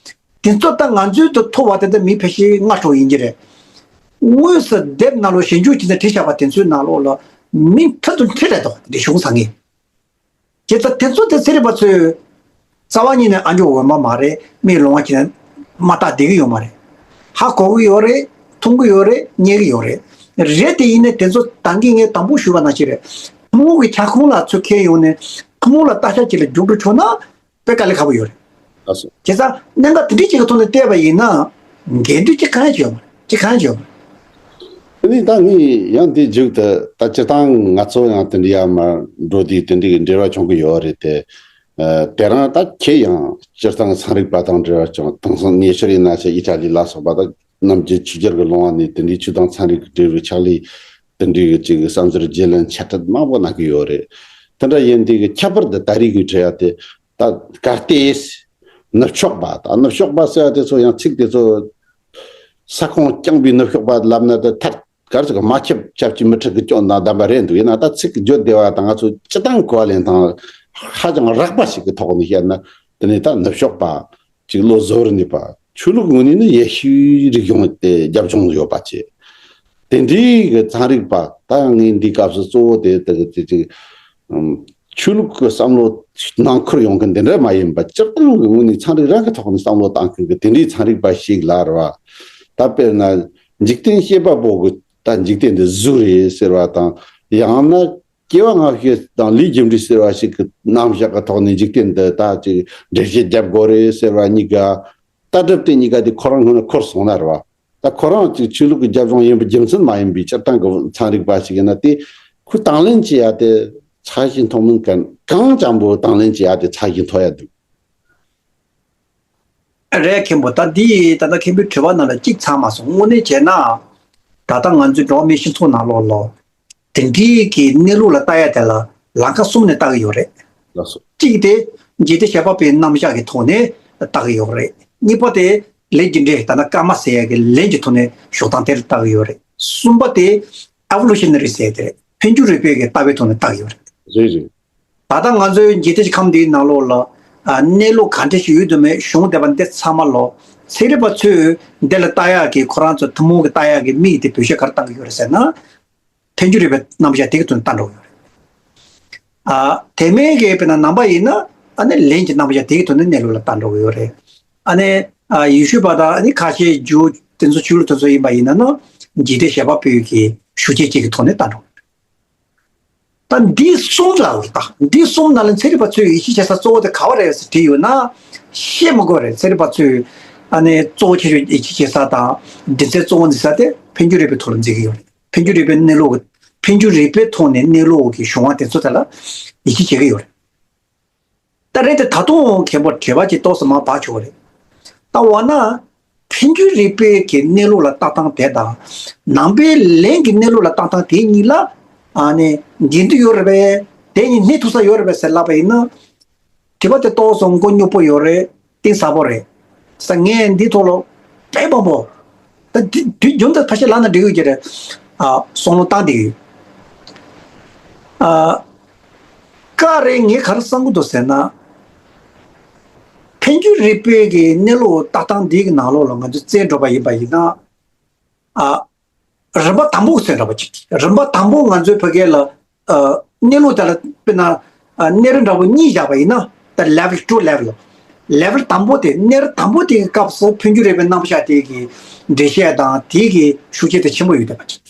དེ་ཚོ་ད་ང་ཚོའི་དུ་ཐོབ་པ་དེ་ད་མི་ཕལ་ཆེར་ལྔ་དྲུག་ཡིན་གྱི་རེད། དངོས་སུ་དེབ་ནང་ལོགས་ཞིབ་འཇུག་བྱས་ནས་བྲིས་བཞག་པ་དེ་ཚོའི་ནང་ལོགས་ལ་མི་ཁྲི་དང་ཁྲི་རེད་དོ། དེ་འདྲ་བྱུང་ཚར་མཁན། བྱས་ཙང་དེ་ཚོ་དེ་ཚན་རིག་པ་ཚོས་རྩ་བ་ཉིད་ནས་ཨ་མཆོག་འོས་མ་མ་རེད། མིག་ལོང་བ་བྱས་ནས་མ་བལྟས་བསྡད་ཀྱི་ཡོད་མ་རེད། ཧ་གོ་གི་ཡོད་རེད། མཐོང་གི་ཡོད་རེད། རྙེད་ཀྱི་ཡོད་རེད། རེད་དེ་ཡིན་ནའི་དེ་ཚོ་ད་གིན་ངས་དང་པོ་ཞུས་པ་ནང་བཞིན་རེད། ཐུན་མོང་གི་ཁྱབ་ཁོངས་ལ་ཚུར་འཁྱེར་ཡོང་ནས་ཐུན་མོང་ལ་ལྟ་ཤ་ཅིག་ལ་འཇུག་འགྲོ་ཆོག་ན་དཔེ་དཀའ་ལས་ཁག་པོ་ཡོད་རེད། ལགས་སོ། བྱས་ཙང་གནད་འགག་དེ་འདྲ་ཅིག་གི་ཐོག་ནས་བལྟས་པ་ཡིན་ན་འགལ་འདུ་ཅིག་གང་ཡང་ཅིག་ཡོད་མ་རེད། ཅིག་གང་ཡང་ཅིག་ཡོད་མ་རེད། དེ་ནས་ད་ངས་ཡང་དེ་མཇུག་ཏུ་ད་སྤྱིར་བཏང་ང་ཚོ་ཡང་དེ་འདྲ་ཡར་མར་འགྲོ་དུས་དེ་འདྲ་གི་འབྲེལ་བ་བྱུང་གི་ཡོད་རེད་དེ། ཨ། དེ་རིང་ད་ཁྱེད་ཡང་སྤྱིར་བཏང་ཚན་རིག་པ་དང་འབྲེལ་བ་བྱུང་། དེང་སང་ཉེ་ཆར་ཡིན་ན་ཆ་ཨི་ཊ་ལི་ལ་སོགས་པ་ད་ནམ་རྒྱུན་ཕྱི་རྒྱལ་གྱི་ལུང་བ་ནས་དེ་འདྲའི་ཆོས་དང་ཚན་རིག་གི་འབྲེལ་བའི་ཕྱག་ལས་དེ་འདྲའི་གི་ཅིག་བསམ་ཚུལ་བརྗེ་ལེན་འཆད་ཁྲིད་མང་པོ་གནང་གི་ཡོད་རེད། དེ་འདྲ་ཡིན་དུས་ཀྱི་ཁྱད་པར་དུ་ད་རེས་ཀྱི་དྲི་བ་དེ། ད་གལ་ཏེ་ནུབ་ཕྱོགས་པ། ད་ནུབ་ཕྱོགས་པ་ཟེར་བ་དེ་ཚོ་ཡང་ཚིག་དེ་ཚོ་ ས་ཁོངས་རྐྱང་པའི་ནུབ་ཕྱོགས་པ་ལབ་ན་ད་ཐར་གར་ཅིག་མ་ཁྱབ་ཁྱབ་ཀྱི་མི་ཁྲི་གི་སྐྱོན་དང་ལྡན་པ་རེད་འདུག་ཡིན་ན་ད་ཚིག་གི་བརྗོད་བདེ་བ་དང་ང་ཚོ་སྤྱི་བཏང་གོ་བ་ལེན་སྟངས་ཧ་ཅང་རགས་པ་ཞིག་གི་ཐོག་ནས་བཤད་ན། དེ་ནས་ད་ནུབ་ཕྱོགས་པ་ཅིག་ལོ་བཟོ་བར་ནུས་པ། ཆོས་ལུགས་ངོས་ནས་ནི་ཡེ་ཤུའི་རིག་གཞུང་དེ་རྒྱབ་ལྗོངས་ཡོད་པ་བཅས། དེ་འདྲའི་གི་ཚན་རིག་པ་ད་ངས་འདིའི་སྐབས་སུ་གཙོ་བོ་དེ་དེ་དེ་ཅིག་ཆོས་ལུགས་ཀྱི་བསམ་བློ་ནང་འཁུར་ཡོང་མཁན་དེ་འདྲ་མ་ཡིན་པ་སྤྱིར་བཏང་གི་ངོས་ནས་ཚན་རིག་རང་གི་ཐོག་ནས་བསམ་བློ་བཏང་མཁན་གྱི་དེ་འདྲའི་ཚན་རིག་པ་ཞིག་ལ་རེད་བ། ད་དཔེར་ན་འཇིག་རྟེན་བྱེད་པ་པོ་གི་ད་འཇིག་རྟེན་འདི་གཟུགས་རེད་ཟེར་བ་དང་། ཡང་ན་སྐྱེ་བ་སྔ་ཕྱི་དང་ལས་རྒྱུ་འབྲས་ཟེར་བ་ཞིག་གི་རྣམ་གཞག་གི་ཐོག་ནས་འཇིག་རྟེན་འདི་ད་ཅིག་འགྲེལ་བཤད་རྒྱབ་དགོས་རེད་ཟེར་བ་གཉིས་ཀ། ལྟ་གྲུབ་དེ་གཉིས་ཀ་དེ་ཁོ་རང་སྔོན་ལ་འཁོར་སོང་ན་རེད་བ། ད་ཁོ་རང་གཅིག་ཆོས་ལུགས་ཀྱི་རྒྱབ་ལྗོངས་ཡིན་པའི་རྒྱུ་མཚན་མ་ཡིན་པའི་སྤྱིར་བཏང་གི་ཚན་རིག་པ་ཞིག་ཡིན་ན། དེ་ཁོས་དང་ལེན་བྱེད་ཡ་དེ་ཚད་གཞི་མཐོ་མིན་གང་གང་ཙམ་པོ་དང་ལེན་བྱེད་ཡ་དེ་ཚད་གཞི་མཐོ་ཡ་འདུག་རེད། མཁན་པོ། ད་འདི་ད་ལྟ་མཁན་པོའི་དྲི་བ་ནང་ལ་གཅིག་ཚང་མ་སོང་། དངོས་གནས་བྱས་ན་ད་ལྟ་ང་ཚོའི་འགྲོ་བ་མིའི་སྤྱི་ཚོགས་ནང་ལོགས་ལ་དེ་འདྲའི་གི་གནས་ལུགས་ལ་ལྟ་ཡ་དེ་ལ་ལམ་ཁ་གསུམ་ནས་ལྟ་གི་ཡོད་རེད། ལགས་སོ། གཅིག་དེ་འཇིག་རྟེན་བྱེད་པ་པོའི་རྣམ་གཞག་གི་ཐོག་ནས་ལྟ་གི་ཡོད་རེད། གཉིས་པ་དེ་ལས་རྒྱུ་འབྲས་ད་ལྟ་ཀརྨ་ཟེར་ཡ་གི་ལན་གྱི་ཐོག་ནས་ཞོགས་སྟངས་དེར་ལྟ་གི་ཡོད་རེད། གསུམ་པ་དེ་ཨེ་བོ་ལུ་ཤ་ན་རི་ཟེར་ཡ་དེ་རེད། འཕེལ་འགྱུར་རིག་པའི་གི་ལྟ་བའི་ཐོག་ནས་ལྟ་གི་ཡོད་རེད། རེད་རེད། ད་ལྟ་ང་ཚོའི་འཇིག་རྟེན་གྱི་ཁམས་འདིའི་ནང་ལོགས་ལ་ཨ་གནས་ལུགས་ག་འདྲ་ཞིག་ཡོད་དུ་མེད་བྱུང་བསྡད་པ་འདི་ཚང་མ་ལོ་ཚན་རིག་པ་ཚོས་འདི་ལ་ལྟ་ཡག་གི་ཁོ་རང་ཚོ་ཐུན་མོང་གི་ལྟ་ཡག་གི་མིག་དེ་བེད་སྤྱོད་ག་རེ་བཏང་གི་ཡོད་རེད་ཟེར་ན། འཕེལ་འགྱུར་རིག་པའི་རྣམ་གཞག་དེ་གི་ཐོག་ནས་ལྟ་འགྲོ་གི་ཡོད་རེད། ཨ་དེ་མིན་གྱི་དཔེར་ན་ནང་པ་ཡིན་ན་ཨ་ནི་ལན་གྱི་རྣམ་གཞག་དེ་གི་ཐོག་ནས་གནས་ལུགས་ལ་ལྟ་འགྲོ་གི་ཡོད་རེད། ཨ་ནི་ཨ་ཡེ་ཤུ་པ་དང་ཨ་ནི་ཁ་ཤས་ཇུའུ་དེ་ཚོ་ཆོས་ལུགས་དེ་ཚོ་ཡིན་པ་ཡིན་ན་ནི་འཇིག་རྟེན་བྱེད་པ་པོའི་གི་ཤུགས་རྐྱེན་ཅིག་གི་ཐོག་ནས་ལྟ་འགྲོ་གི་ཡོད་རེད། ད་འདི་གསུམ་ལ་ད་འདི་གསུམ་ནང་ལ་ཚན་རིག་པ་ཚོས་ཡིད་ཆེས་བྱེད་ས་གཙོ་བོ་དེ་ག་བ་རེད་ཟེར་དྲིས་ཡོད་ན། བཤད་མི་དགོས་རེད། ཚན་རིག་པ་ཚོས་ཨ་ནི་གཙོ་བོ་ཆེ་ཤོས་ཡིད་ཆེས་བྱེད་ས་དང་རྒྱུ་མཚན་གཙོ་བོ་འཛིན་ས་དེ་འཕེལ་འགྱུར་རིག་པའི་ཐོག་ལ་འཛིན་གྱི་ཡོད་རེད། འཕེལ་འགྱུར་རིག་པའི་གནས་ལུགས། འཕེལ་འགྱུར་རིག་པའི་ཐོག་ནས་གནས་ལུགས་ཀྱི་བྱུང་བ་དེ་ཚོ་དེ་ལ་ཡིད་ཆེས་བྱེད་ཀྱི་ཡོད་རེད། ད་རེད་དེ་ད་དུང་མཁན་པོ་དྲི་བ་ཅིག་ཏོག་ཙམ་མར་བབས་ཆོག་གི་རེད། ད་འོ་ན། འཕེལ་འགྱུར་རིག་པའི་གི་གནས་ལུགས་ལ་ལྟ་སྟངས་དེ་དང་། ནང་པའི་ལན་གྱི་གནས་ལུགས་ལ་ལྟ་སྟངས་དེ་གཉིས་ལ་ཨ་ནི་འགལ་འདུ་ཡོད་རེད་པས། དེ་གཉིས་སྣེ་ཐུག་ས་ཡོད་རེད་པས་ཟེར་ལབ་པ་ཡིན་ན། དྲི་བ་དེ་ཏོག་ཙམ་མགོ་རྙོག་པོ་ཡོད་རེད། གཏིང་ཟབ་པོ་རེད། ས་ངས་འདི་ཐོག་ལ་དཔེ་མང་པོ། ད་དུས་དུས་རྒྱུན་དུ་ཕལ་ཆེར་ལབ་ན་འགྲིག་ཡོད་ཀྱི་རེད། ཨ་བསམ་བློ་བཏང་བསྡད་ཡོད། ཨ་ཀ་རེད། ངས་ག་རེ་བསམ་གྱི་འདུག་ཟེར་ན། འཕེལ་འགྱུར་རིག་པའི་གི་གནས་ལུགས་ལྟ་སྟངས་འདི་གི་ནང་ལོགས་ལ་ང་ཚོས་རྩལ་འགྲོ་པ་ཡིན་པ་ཡིན་ན། ཨ་རིམ་པ་དང་པོ་ཟེར་འདྲ་པོ་ཅིག་རིམ་པ་དང་པོ་ང་ཚོའི་བོད་སྐད་ལ་ཨ་གནས་ལུགས་དེ་ལ་དཔེར་ན་ཨ་གནས་རིམ་འདྲ་པོ་གཉིས་བཞག་པ་ཡིན་ན། ད་level two level level དང་པོ་དེ། གནས་རིམ་དང་པོ་དེ་གི་སྐབས་སུ་འཕེལ་འགྱུར་རིག་པའི་རྣམ་གཞག་དེ་གི་འགྲེལ་བཤད་དང་དེ་གི་ཤུགས་རྐྱེན་དེ་ཆེན་པོ་ཡོད་བསྡད་པ་ཅིག་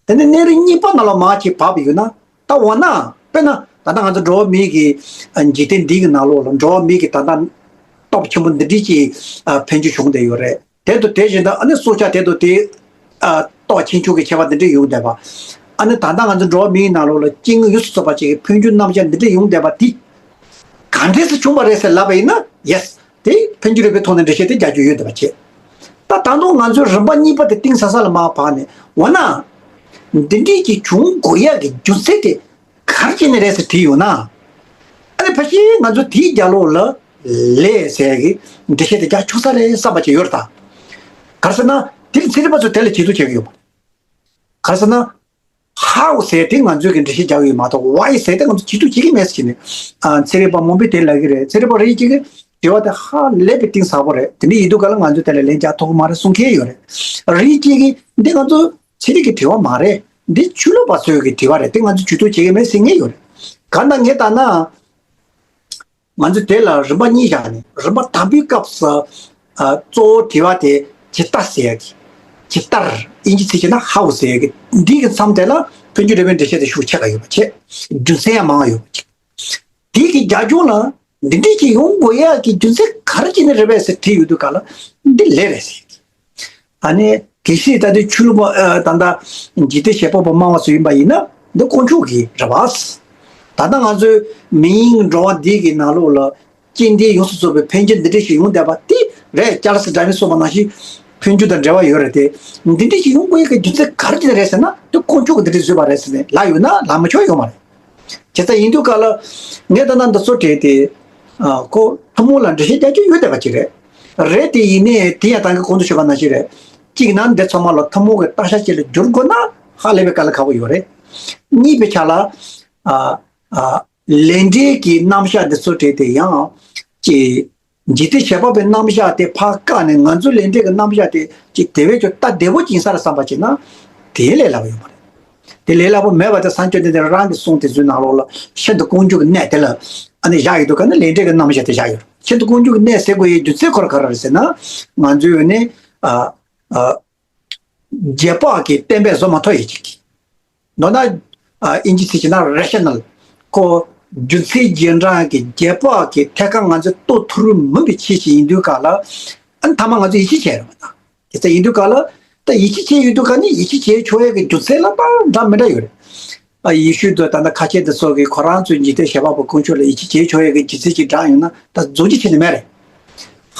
དེ་ནས་གནས་རིམ་གཉིས་པ་ནང་ལ་མར་ཅིག་བབས་ཡོད་ན། ད་འོ་ན་དཔེར་ན་ད་ལྟ་ང་ཚོ་འགྲོ་བ་མིའི་གི་ཨ་འཇིག་རྟེན་འདི་གི་ནང་ལོགས་ལ་འགྲོ་བ་མིའི་གི་ད་ལྟ་སྟོབས་ཆེན་པོ་འདི་འདྲའི་ཅིག་ཨ་འཕེལ་འགྱུར་བྱུང་བསྡད་ཡོད་རེད། དེ་དང་དེ་བཞིན་དུ་ཨ་ནི་སྲོག་ཆགས་དེ་དང་དེ་ཨ་སྟོབས་ཆེ་ཆུང་གི་ཁྱད་པར་འདི་འདྲ་ཡོང་བསྡད་པ། ཨ་ནི་ད་ལྟ་ང་ཚོ་འགྲོ་བ་མིའི་ནང་ལོགས་ལ་སྐྱེ་དངོས་ཡོངས་སུ་རྫོགས་པ་ཅིག་གི་འཕེལ་འགྱུར་རྣམ་གཞག་འདི་འདྲ་ཡོང་བསྡད་པ་འདི་ག་འདྲས་སུ་བྱུང་བ་རེད་ཟེར་ལབ་པ་ཡིན་ན། Yes། དེ་འཕེལ་འགྱུར་རིག་པའི་ཐོག་ནས་འགྲེལ་བཤད་དེ་རྒྱག་རྒྱུ་ཡོད་བསྡད་པ་བྱེད། ད་ད་དུང་ང་ཚོས་རིམ་པ་གཉིས་པ་དེ་གཏིང་ཟབ་ས་ལ་མར་བབས་ནས། འོ་ན་འདི་འདྲས་ཀྱི་བྱུང་དགོས་ཡག་གི་རྒྱུ་མཚན་དེ་ག་རེ་བྱས་ནས་རེད་ཟེར་དྲིས་ཡོང་ན། ཨ་ནི་ཕལ་ཆེར་ང་ཚོ་དེའི་རྒྱབ་ལོགས་ལ་ལས་ཟེར་གྱི་འགྲེལ་བཤད་དེ་རྒྱག་ཆོག་ས་རེད་བསམ་པ་ཅིག་ཡོད་རེད་ད། ག་རེ་ཟེར་ན་དེ་ཚན་རིག་པ་ཚོས་དེ་ལ་བྱེད་ཐུབ་བྱེད་ཀྱི་ཡོད་པ། ག་རེ་ཟེར་ན། How ཟེར་དེ་ང་ཚོས་ཀྱི་འགྲེལ་བཤད་རྒྱག་གི་ཡོད་མ་གཏོགས། Why ཟེར་དེ་ང་ཚོ་བྱེད་ཐུབ་བྱེད་ཀྱི་མེད་ཟེར་གྱི་ནས། ཨ་ཚན་རིག་པ་མང་པོས་དེ་ལབ་ཀྱི་རེད། ཚན་རིག་པ་རེ་གཅིག་གིས་དྲི་བ་དེ་ཧ་ལས་པའི་གཏིང་ཟབ་པོ་རེད། དེ་འདྲ་ཡིན་དུས་ག་ལ་ང་ཚོས་དེ་ལ་ལན་རྒྱག་ཐུབ་ཀྱི་མ་རེད་གསུང་མཁན་ཡོད་རེད། རེ་གཅིག་གིས་འདི་ང་ཚོ་ཚན་རིག་གི་དྲི་བ་མ་རེད། འདི་ཆོས་ལུགས་པ་ཚོའི་གི་དྲི་བ་རེད། དེ་ང་ཚོས་བྱེད་ཐུབ་བྱེད་ཀྱི་མེད་ཟེར་མཁན་ཡོད་རེད། གང་ལྟར་ངས་ལྟ་ན། ང་ཚོས་དེ་ལ་རིམ་པ་གཉིས་བཞག་ནས། རིམ་པ་དང་པོའི་སྐབས་སུ་ཨ་གཙོ་བོ་དྲི་བ་དེ་ཇི་ལྟར་ཟེར་ཡ་གི། ཇི་ལྟར། དབྱིན་ཇི་ཚིག་བྱས་ན་how ཟེར་ཡ་གི། འདི་གི་མཚམས་དེ་ལ་འཕེལ་འགྱུར་རིག་པའི་འགྲེལ་བཤད་དེ་ཤུགས་ཆེ་ག་ཡོད་པ་བྱས། རྒྱུ་མཚན་ཡང་མང་ཡོད་པ་བྱས། དེ་གི་རྒྱབ་ལྗོངས་ལ་འདི་འདྲས་ཅིག་ཡོང་དགོས་ཡ་གི་རྒྱུ་མཚན་ག་རེ་བྱས་ནས་རེད་པས་ཟེར་དྲིས་ཡོང་དུས་ག་ལ་འདི་ལས་རེད་ཟེར། ཨ་ནི་གལ་སྲིད་ད་ལྟའི་ཆོས་ལུགས་པ་ཨ་ད་ལྟ་འཇིག་རྟེན་བྱེད་པ་པོ་སྨྲ་བ་ཚོ་ཡིན་པ་ཡིན་ན་འདི་དཀོན་མཆོག་གི་རེད་པ། ད་ལྟ་ང་ཚོའི་མིའི་འགྲོ་བ་འདི་གི་ནང་ལོགས་ལ་རྐྱེན་འདས་ཡོངས་སུ་རྫོགས་པའི་འཕེལ་འགྱུར་འདི་འདྲ་ཞིག་ཡོང་བསྡད་པ་དེ་རེད། ཅཱརལ་སི་ཌར་ཝིན་གསུངས་པ་ནང་བཞིན་འཕེལ་འགྱུར་དང་འབྲེལ་བ་ཡོད་རེད་དེ། འདི་འདྲ་ཞིག་ཡོང་དགོས་ཡག་གི་རྒྱུ་མཚན་ག་རེ་བྱས་ནས་རེད་ཟེར་ན་འདི་དཀོན་མཆོག་གིས་འདི་འདྲ་བཟོས་པ་རེད་ཟེར་ནས་ལབ་ཡོང་ན་ལབ་མི་ཆོག་ཡོད་མ་རེད། བྱས་ཙང་ཡིན་དུས་ག་ལ་ངས་ད་ལྟ་འདི་ཚོ་བྲིས་ཏེ། ཨ་ཁོ་ཐུན་མོང་ལ་འགྲེལ་བཤད་རྒྱག་རྒྱུ་ཡོད་བསྡད་པ་ཅིག་རེད། རེད་དེ་ཡིན་ནའི་དེ་ཡང་ད་གིན་གོང་དུ་ཞུས་པ་ནང་བཞིན་རེད། གཅིག་ན་འདི་ཚང་མ་ལ་ཐུན་མོང་གི་བརྟག་བྱ་ཅིག་ལ་བསྒྱུར་དགོས་ན་ཧ་ལས་པའི་དཀའ་ལས་ཁག་པོ་ཡོད་རེད། གཉིས་པའི་ཆ་ལ། ཨ་ཨ་ལས་འབྲས་ཀྱི་རྣམ་གཞག་འདི་ཚོ་བྲིས་ཏེ་ཡང་ཅིག་འཇིག་རྟེན་བྱེད་པ་པོའི་རྣམ་གཞག་དེ་ཕར་བཀག་ནས་ང་ཚོའི་ལས་འབྲས་ཀྱི་རྣམ་གཞག་དེ་ཅིག་དེ་བས་ཀྱང་སྟབས་བདེ་པོ་ཅིག་ཡིན་ས་རེད་བསམ་པ་བྱས་ན་དེ་ལས་སླ་པོ་ཡོད་མ་རེད། དེ་ལས་སླ་པོ་མེད་པ་དེ་སངས་རྒྱས་བསྟན་འཛིན་རང་གི་གསུང་དེ་ཚོའི་ནང་ལོགས་ལ་ཤིན་ཏུ་ཀུན་འབྱུང་གི་གནས་དེ་ལ་ཨ་ནི་བཞག་ཡོད་འདུག་ག་ནི་ལས་འབྲས་ཀྱི་རྣམ་གཞག་དེ་བཞག་ཡོད། ཤིན་ཏུ་ཀུན་འབྱུང་གི་གནས་ཟེར་དགོས་ཡའི་རྒྱུ་མཚན་ཁོ་རང་ག་རེ་རེད་ཟེར་ན། ང་ཚོའི་ནི་ཨ་ཨ་རྗེས་དཔག་གི་བསྟན་པས་བཟོ་མ་ཐུབ་ཡ་ཅིག་མདོར་ན། ཨ་དབྱིན་ཇི་ཚིག་བྱས་ན་rational། ཁོ་རྒྱུ་མཚན་རྗེས་འབྲང་གི་རྗེས་དཔག་གི་ཐད་ཀར་ང་ཚོས་རྟོགས་ཐུབ་རུང་མིན་པའི་ཆོས་ཤིག་ཡིན་དུས་ག་ལ། ཨ་ནི་མཐའ་མ་ང་ཚོས་ཡིད་ཆེས་བྱས་རེད་མ་གཏོགས། དེ་ཚོ་ཡིན་དུས་ག་ལ། ད་ཡིད་ཆེས་བྱས་ཡོད་དུས་ག་ནི་ཡིད་ཆེས་བྱས་ཆོག་ཡས་ཀྱི་རྒྱུ་མཚན་ལ་ད་འདྲ་མི་འདྲ་ཡོད་རེད། ཨ་ཡེ་ཤུ་དང་ད་ལྟ་ཁ་ཆེ་དེ་ཚོ་གིས་ཁོ་རང་ཚོའི་འཇིག་རྟེན་བྱེད་པ་པོ་དཀོན་མཆོག་ལ་ཡིད་ཆེས་བྱས་ཆོག་ཡས་ཀྱི་རྒྱུ་མཚན་ཅིག་བགྲངས་ཡོང་ན་ད་རྫོགས་རྒྱུ་ཆེ་ནི་མེད་རེད།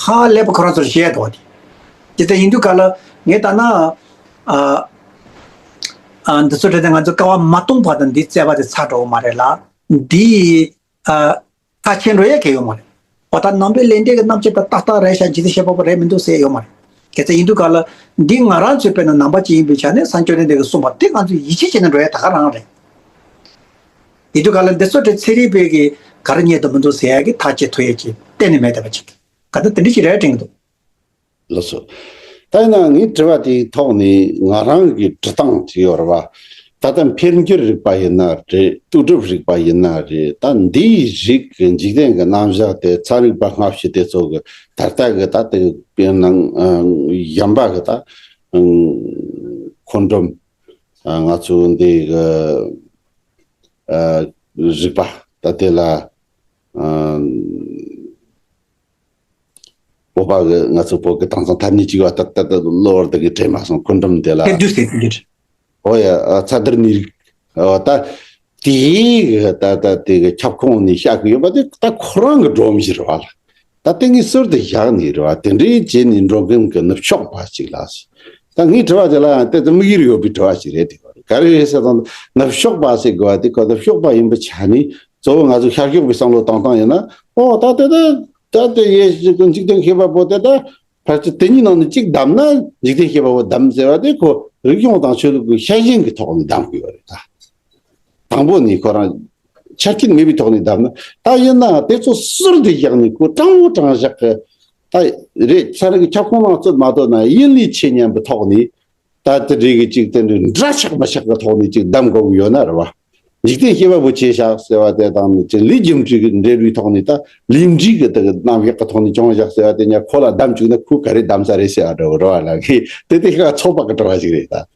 ཧ་ལས་པ་ཁོ་རང་ཚོར་བཤད་འདུག་བ་དེ། དེ་ལྟ་ཡིན་དུས་ག་ལ་ངས་ལྟ་ན། ཨ་ཨ་འདི་ཚོ་བྲིས་ཏེ་ང་ཚོ་སྐལ་བ་མ་སྟོང་བར་དུ་འདིའི་རྩོད་པ་དེ་ཚར་འགྲོ་གི་མ་རེད་ལ། འདི་ཨ་ཁ་ཆེ་འགྲོ་ཡས་གལ་ཡོད་མ་རེད། འོ་ད་ནང་པའི་ལས་འབྲས་ཀྱི་རྣམ་བཤད་དེ་ཏག་ཏག་རེད་ཤག་འཇིག་རྟེན་བྱེད་པ་པོ་རེད་མི་འདུག་ཟེར་ཡོད་མ་རེད། གལ་སྲིད་ཡིན་དུས་ག་ལ་འདི་ང་རང་ཚོའི་དཔེར་ན་ནང་པ་ཅིག་ཡིན་པའི་ཆ་ནས་སངས་རྒྱས་བསྟན་འཛིན་གྱིས་གསུངས་པ་དེ་ང་ཚོས་ཡིད་ཆེས་བྱས་ནས་འགྲོ་ཡས་ད་ག་རང་རེད། ཡིན་དུས་ག་ལ་འདི་ཚོ་དེ་ཚན་རིག་པས་ཀྱི་ག་རེ་རྙེད་དུ་མི་འདུག་ཟེར་ཡ་གི་ཐག་བཅད་ཐུབ་ཡ་གི་གཏན་ནས་མེད་བསྡད་པ་ཅིག་ག་ད་དེ་འདྲ་ཞིག་རེད་དྲན་གི་འདུག་ལགས་སོ། ད་ཡིན་ན་ངའི་དྲི་བ་དེའི་ཐོག་ནས་ང་རང་གི་འབྲི་སྟངས་ཅིག་ཡོད་རེད་བ། ད་ལྟ་འཕེལ་འགྱུར་རིག་པ་ཡིན་ན་རེད། ལྟོས་གྲུབ་རིག་པ་ཡིན་ན་རེད། ད་འདིའི་རིགས་ཀྱི་འཇིག་རྟེན་གྱི་རྣམ་གཞག་དེ་ཚན་རིག་པ་སྔ་ཕྱི་དེ་ཚོ་གི་ད་ལྟ་གི་ད་ལྟ་གི་དཔེར་ན་གཞན་པ་གི་ད་ཁོང་ཁྲོམ་ང་ཚོ་འདི་གི་རིག་པ་ད་དེ་ལ། བོད་པ་གི་ང་ཚོ་བོད་ཀྱི་དེང་སང་ཐ་སྙད་ཅིག་ཡོད་པ་ད་ད་ད་གློ་བུར་དུ་གི་དྲན་མ་སོང་། ཁོང་ཁྲོམ་དེ་ལ། དེ་དུས་ཟེར་དུས་འདིར། ཨོ་ཡ། ཚ་དར་ནི་རིགས། ཨོ་ད་དེའི་གི་ད་ད་དེ་གི་ཁྱབ་ཁོངས་ནས་བཤད་གི་ཡོད་པ་དེ་ད་ཁོ་རང་གི་སྒྲོམ་གཞི་རེད་བ་ལ། ད་དེ་ངས་ཟུར་དུ་བཞག་ནས་རེད་བ། དེ་འདྲའི་བྱས་ནས་འགྲོ་མཁན་གི་ནུབ་ཕྱོགས་པ་ཅིག་ལ། ད་ངའི་དྲི་བ་དེ་ལ་ཡང་དེ་ད་དམིགས་ཡུལ་ཡོད་པའི་དྲི་བ་ཞིག་རེད། དེ་ག་རེ་རེད་ཟེར་ཙང་ནུབ་ཕྱོགས་པ་ཟེར་དགོས་པ་དེ་ཁོ་ནུབ་ཕྱོགས་པ་ཡིན་པའི་ཆ་ནས་གཙོ་བོ་ང་ཚོ་ཤར་ཕྱོགས་པའི་བསམ་བློ་བཏང་སྟངས་ཡིན་ན། ཨོ་ད་དེ་ད། ད་དེ་ཡེ་ཤུ་གི་འཇིག་རྟེན་ཤེས་པ་པོ་དེ་ད་ཕལ་ཆེར་དེ་གཉིས་ནང་ནས་གཅིག་བདམས་ན་འཇིག་རྟེན་ཤེས་པ་པོ་བདམས་ཟེར་བ་དེ་ཁོ་རིག་གཞུང་དང་ཆོས་ལུགས་ཀྱི་ཤེས་བཞིན་གྱི་ཐོག་ནས་བདམས་དགོས་པ་རེད་ད། དང་པོ་ནས་ཁོ་རང་ཆ་རྐྱེན་མེད་པའི་ཐོག་ནས་བདམས་ན། ད་ཡིན་ན་དེ་ཚོ་ཟུར་དུ་བཞག་ནས་ཁོ་དྲང་བོ་དྲང་བཞག་གི་ད་རེད། ཚན་རིག་གི་ཁྱབ་ཁོངས་ནང་བརྩི་མ་ཐུབ་ན་ཡིན་ལས་ཆེ་སྙམ་པའི་ཐོག་ནས། ད་དེ་འདྲའི་གི་ཅིག་དེ་འདྲའི་འདྲ་ཆགས་མི་ཆགས་ཀྱི་ཐོག་ནས་ཅིག་བདམས་དགོས་ཀྱི་ཡོད་ན་རེད་བ། འཇིག་རྟེན་ཤེས་པ་པོ་བྱས་བཞག་ཟེར་བ་དེ་དང་ནི་ཅིག་ལས་རྒྱུ་འབྲས་ཀྱི་འབྲེལ་བའི་ཐོག་ནས་ད་ལས་འབྲས་ཀྱི་དེ་གི་རྣམ་གཞག་གི་ཐོག་ནས་བྱུང་བཞག་ཟེར་བ་དེ་ཉ་ཁོ་ལ་བདམས་བཅུག་ན་ཁོས་ག་རེ་བདམས་ས་རེད་ཟེར་བ་འདྲ་བོ་རེད་བ་ལ། གི་དེ་དེ་ཤ་ཚོགས་པ་གི་དྲི་བ་ཞིག་རེད་ད།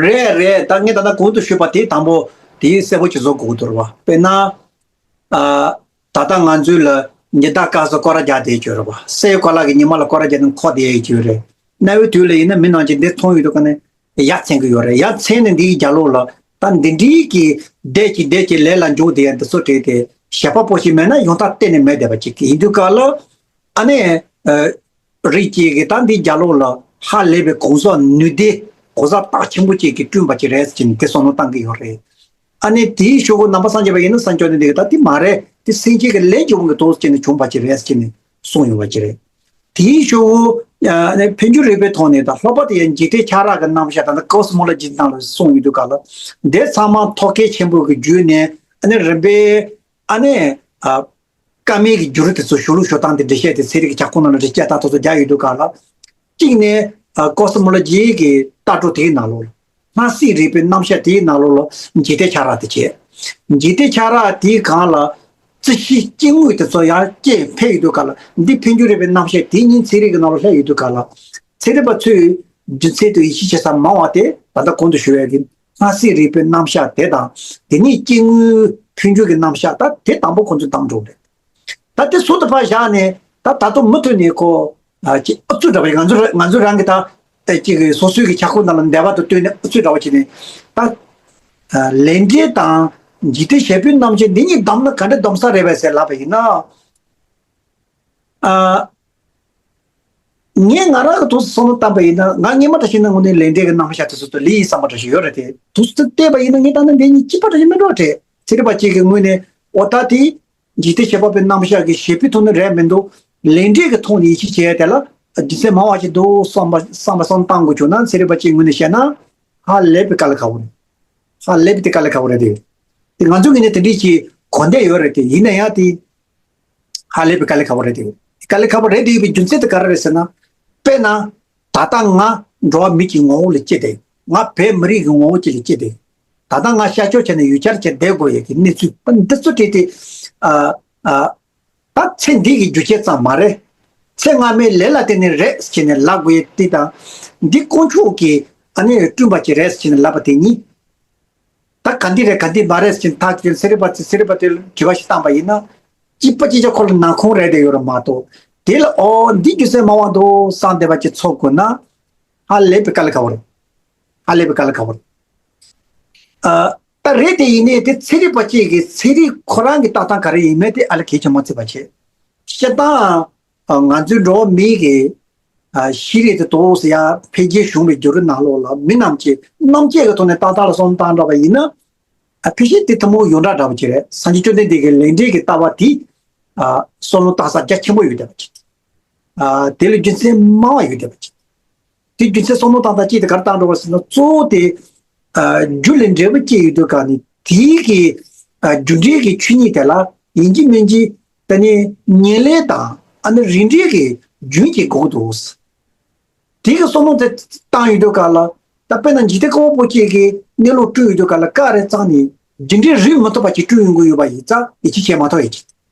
རེད་རེད། ད་ངས་ད་ལྟ་གོང་དུ་ཞུས་པ་དེ་དང་པོ་དེ་གསལ་པོ་ཅིག་བཟོ་དགོས་ཀྱི་འདུག་རེད་བ། དཔེར་ན། ཨ། ད་ལྟ་ང་ཚོའི་ལ་ཉི་ཟླ་སྐར་གསུམ་སྐོར་ར་རྒྱག་བསྡད་ཀྱི་ཡོད་རེད་བ། སའི་གོ་ལ་གི་ཉི་མ་ལ་སྐོར་ར་རྒྱག་ནས་འཁོར་བསྡད་ཀྱི་ཡོད་རེད། གནའ་བོའི་དུས་ལ་ཡིན་ན་མི་རྣམས་ཀྱིས་འདི་མཐོང་ཡོད་དུས་ཀ་ནས་ཡ་མཚན་གྱི་ཡོད་རེད། ཡ་མཚན་ནས་འདིའི་རྒྱབ་ལོགས་ལ་ད་འདི་འདྲའི་གི་བསྡད་ཀྱི་བསྡད་ཀྱི་ལས་ལ་འཇུག་བསྡད་ཡ་འདི་ཚོ་བྲིས་ཏེ་བྱེད་པ་པོ་ཞིག་མེད་ན་ཡོང་ཐབས་གཏན་ནས་མེད་བསྡད་པ་ཅིག་ཡིན་དུས་ཀ་ལ། ཨ་ནི། ཨ། རིགས་གཅིག་གིས་ད་འདིའི་རྒྱབ་ལོགས་ལ་ཧ་ལས་པའི་གང་ཟག་ནུས་ལྡན་གང་ཟག་རྟགས་ཆེན་པོ་གཅིག་གིས་བསྐྲུན་པ་ཅིག་རེད་ཟེར་ནས་དེ་བསམ་བློ་བཏང་གི་ཡོད་རེད། ཨ་ནི་དེའི་ཤོག་གུ་ནང་པ་སངས་རྒྱས་པ་ཡིན་ན་སངས་རྒྱས་ནི་འདི་གི་ད་དེ་མ་རེད། དེ་སེམས་ཅན་གྱི་ལས་བྱུང་གི་དོགས་ཟེར་ནས་བྱུང་བ་ཅིག་རེད་ཟེར་ནས་གསུངས་ཡོད་པ་ཅིག་རེད། དེའི་ཤོག་གུ་ཨ་ནི་འཕེལ་འགྱུར་རིག་པའི་ཐོག་ནས་ད་ལྷག་པར་དུ་ཡང་འཇིག་རྟེན་ཆ་རག་གི་རྣམ་གཞག་ད་ལྟ་ཀོ་སི་མོ་ལོ་ཇི་ནང་ལ་གསུངས་ཡོད་དུས་ག་ལ་འདི་ཚང་མ་ཐོག་ཁེལ་ཆེན་པོ་གི་བརྒྱུད་ནས་ཨ་ནི་རིམ་པས་ཨ་ནི་ཨ། བཀའ་མའི་གི་འགྱུར་དེ་ཚོ་ཞུ་ལུགས་ཞུ་སྟངས་དེ་འགྲེལ་བཤད་དེ་ཚན་རིག་གི་ཁྱབ་ཁོངས་ནང་ལ་འགྲེལ་བཤད་ད་ཐོག་ཚོ་རྒྱག་ཡོད་དུས་ག་ལ། གཅིག་ནས་ཀོ་སི་མོ་ལོ་ཇི་གི་ལྟ་གྲུབ་དེའི་ནང་ལོགས་ལ། སྣང་སྲིད་རིག་པའི་རྣམ་གཞག་དེའི་ནང་ལོགས་ལ་འཇིག་རྟེན་ཆ་རག་དེ་བྱས། འཇིག་རྟེན་ཆ་རག་དེའི་སྒང་ལ་རྩི་ཤིང་སྐྱེ་དངོས་དེ་ཚོ་ཡར་སྐྱེ་འཕེལ་ཡོད་དུས་ག་ལ། འདི་འཕེལ་འགྱུར་རིག་པའི་རྣམ་གཞག་དེ་གཉིས་ཚན་རིག་གི་ནང་ལ་སླེབས་ཡོད་དུས་ག་ལ། ཚན་རིག་པ་ཚོས་རྒྱུ་མཚན་དུ་ཡིད་ཆེས་བྱེད་ས་མང་བ་དེ་ད་ལྟ་གོང་དུ་ཞུ་བའི་གི་སྣང་སྲིད་རིག་པའི་རྣམ་གཞག་དེ་དང་། དེ་ནས་སྐྱེ་དངོས་འཕེལ་འགྱུར་གྱི་རྣམ་གཞག་ད་དེ་དང་པོ་ཁོང་ཚོས་བདམས་འགྲོ་རེད། ད་དེ་ཟུར་དུ་ཕར་བཞག་ནས་ད་ད་དུང་མུ་མཐུད་ནས་ཁོ་ཨ་ཅིག་ཨུ་ཚུགས་འདྲ་པོ་ང་ཚོ་ང་ཚོ་རང་གི་ད་ཨེ་ཅིག་སོ་སོའི་གི་ཆག་སྒོ་ནང་ལ་འདས་པ་དང་བསྟུན་ནས་ཨུ་ཚུགས་འདྲ་པོ་བྱས་ནས་ད་ཨ་ལས་འབྲས་དང་འཇིག་རྟེན་བྱེད་པོའི་རྣམ་གཞག་འདི་གཉིས་བདམས་ན་ག་འདྲ་བདམས་ས་རེད་པས་ཟེར་ལབ་པ་ཡིན་ན། ཨ། ངས་ང་རང་གི་ཐོག་སུ་བསམ་བློ་བཏང་པ་ཡིན་ན། ང་སྔོན་མ་འདྲ་ཞིག་ན་དངོས་གནས་ལས་འབྲས་ཀྱི་རྣམ་གཞག་དེ་ཚོ་དང་ལེའུ་ཡི་བསམ་པ་འདྲ་ཞིག་ཡོད་རེད་དེ། དུས་སུ་བལྟས་པ་ཡིན་ན་ངས་ད་ནི་འདི་གཉིས་གཅིག་པ་འདྲ་ཞིག་མི་འགྲོ་དྲན། ཚན་རིག་པ་གཅིག་གི་ངོས་ནས་འོ་ད་དེ་འཇིག་རྟེན་བྱེད་པ་པོའི་རྣམ་གཞག་གི་བྱེད་པོའི་ཐོག་ནས་རེད་མི་འདུག་ལས་འབྲས་ཀྱི་ཐོག་ནས་ཡིད་ཆེས་བྱས་དེ་ལ་ རྒྱུ་མཚན་མང་བ་ཞིག་འདུག་བསམ་པ་བསམ་པ་བསམ་བཏང་དགོས་བྱུང་ན། ཚན་རིག་པ་གཅིག་ངོས་ནས་བཤད་ན་ཧ་ལས་པའི་དཀའ་ལས་ཁག་པོ་རེད། ཧ་ལས་པའི་དེ་དཀའ་ལས་ཁག་པོ་རེད་དེ། དེ་ང་ཚོའི་ངོས་ནས་དེ་འདྲའི་ཅིག་གོ་བདེ་ཡོད་རེད་དེ། ཡིན་ན་ཡང་དེ་ཧ་ལས་པའི་དཀའ་ལས་ཁག་པོ་རེད་དེ། དཀའ་ལས་ཁག་པོ་རེད་དེ་ཡོད་པའི་རྒྱུ་མཚན་དེ་ག་རེ་རེད་ཟེར་ན། དཔེར་ན། ད་ལྟ་ང་འགྲོ་བ་མི་གི་ངོ་བོ་ལ་སྐྱེས་ཏེ། ང་བོད་མི་རིགས་ཀྱི་ངོ་བོ་གཅིག་ལ་སྐྱེས་ཏེ། ད་ལྟ་ང་ཤར་ཕྱོགས་བྱས་ནས་ཡུལ་གྱར་བྱས་བསྡད་དགོས་ཡས་ཀྱི་གནས་ཚུལ་འདི་ཚོ་བྲིས་ཏེ། ཨ་ཨ། ད་ཚེ་འདི་གི་རྒྱུ་རྐྱེན་ཙམ་མ་རེད། ཚེ་སྔ་མའི་ལས་ལ་བརྟེན་ནས་རེད་ཟེར་ནས་ལབ་དགོས་ཡས་དེ་དང་། འདི་དཀོན་མཆོག་གིས་ཨ་ནི་བསྐྲུན་པ་ཅིག་རེད་ཟེར་ནས་ལབ་པ་དེ་གཉིས། ད་ག་འདི་རེད་ག་འདི་མ་རེད་ཟེར་ནས་ཐག་གཅོད། ཚན་རིག་པ་ཚོས་ཚན་རིག་པ་དེ་ལ་དྲི་བ་ཞིག་བཏང་པ་ཡིན་ན། གཅིག་པ་གཅིག་རྐྱང་ཁོ་ལ་ནང་ཁོངས་རེད་བསྡད་ཡོད་རེད་མ་གཏོགས། དེ་ལ་ཨོ་འདི་རྒྱུ་མཚན་མང་བ་འདུག་བསམ་བསྡད་པ་ཅིག་ཚོར་དགོས་ན། ཧ་ལས་པའི་དཀའ་ལས་ཁག་པོ་རེད། ཧ་ལས་པའི་དཀའ་ལས་ཁག་པོ་རེད། ཨ། ད་རེད་དེ། ཡིན་ནའི་དེ་ཚན་རིག་པ་གཅིག་གིས་ཚན་རིག་ཁོ་རང་གི་ལྟ་སྟངས་ག་རེ་ཡིན་མིན་དེ་ཨ་ལ་གལ་ཆེན་མ་བརྩི་བ་བྱས། སྤྱིར་བཏང་ང་ཚོའི་འགྲོ་བ་མི་གི་ཤེས་རིག་དེ་ཏོག་ཙམ་ཡར་འཕེལ་རྒྱས་བྱུང་བའི་བརྒྱུད་རིམ་ནང་ལོགས་ལ། མི་རྣམས་ཀྱིས་རྣམ་དཔྱོད་ཀྱི་ཐོག་ནས་ཏག་ཏག་ལ་བསམ་བློ་བཏང་འདྲ་བ་ཡིན་ན། ཕལ་ཆེར་དེ་ཐུན་མོང་ཡོངས་གྲགས་འདྲ་བོ་ཅིག་རེད། སངས་རྒྱས་བཅོམ་ལྡན་འདས་ཀྱི་ལས་འབྲས་ཀྱི་ལྟ་བ་དེ་བསམ་བློ་བཏང་ས་རྒྱ་ཆེན་པོ་ཡོད་བསྡད་པ་ཅིག་དེ་ལ་རྒྱུ་མཚན་མང་བ་ཡོད་བསྡད་པ་ཅིག་དེ་རྒྱུ་མཚན་བསམ་བློ་བཏང་སྟངས་གཅིག་དེ་ག་རེ་བཏང་འགྲོ་བ་ཟེར་ན། གཙོ་བོ་དེ་རྒྱུ་ལས་འབྲས་བུ་སྐྱེ་ཡོང་དུས་ག་ནས་དེའི་གི་རྒྱུ་འབྲས་ཀྱི་ཆོས་ཉིད་དེ་ལ་ཡིན་གཅིག་མིན་གཅིག་དེ་ནི་ཉེར་ལེན་དང་ཨ་ནི་རིགས་འགྲེ་གི་རྒྱུན་གཅིག་དགོས་འདུག་དེ་གི་བསམ་བློ་དེ་བཏང་ཡོང་དུས་ག་ལ། ད་དཔེར་ན་འཇིག་རྟེན་ཀ་བ་པོ་སྐྱེ་གི་གནས་ལུགས་སྤྲོད་ཡོང་དུས་ག་ལ། ག་རེ་ཙང་ནས་རྒྱུ་འབྲས་རིགས་མི་མཐུན་པ་ཅིག་སྤྲོད་ཡོང་གི་ཡོད་པ་ཡིན་ཙང་ཡིད་ཆེས་བྱེད་མ་ཐུབ་ཡ་ཅིག་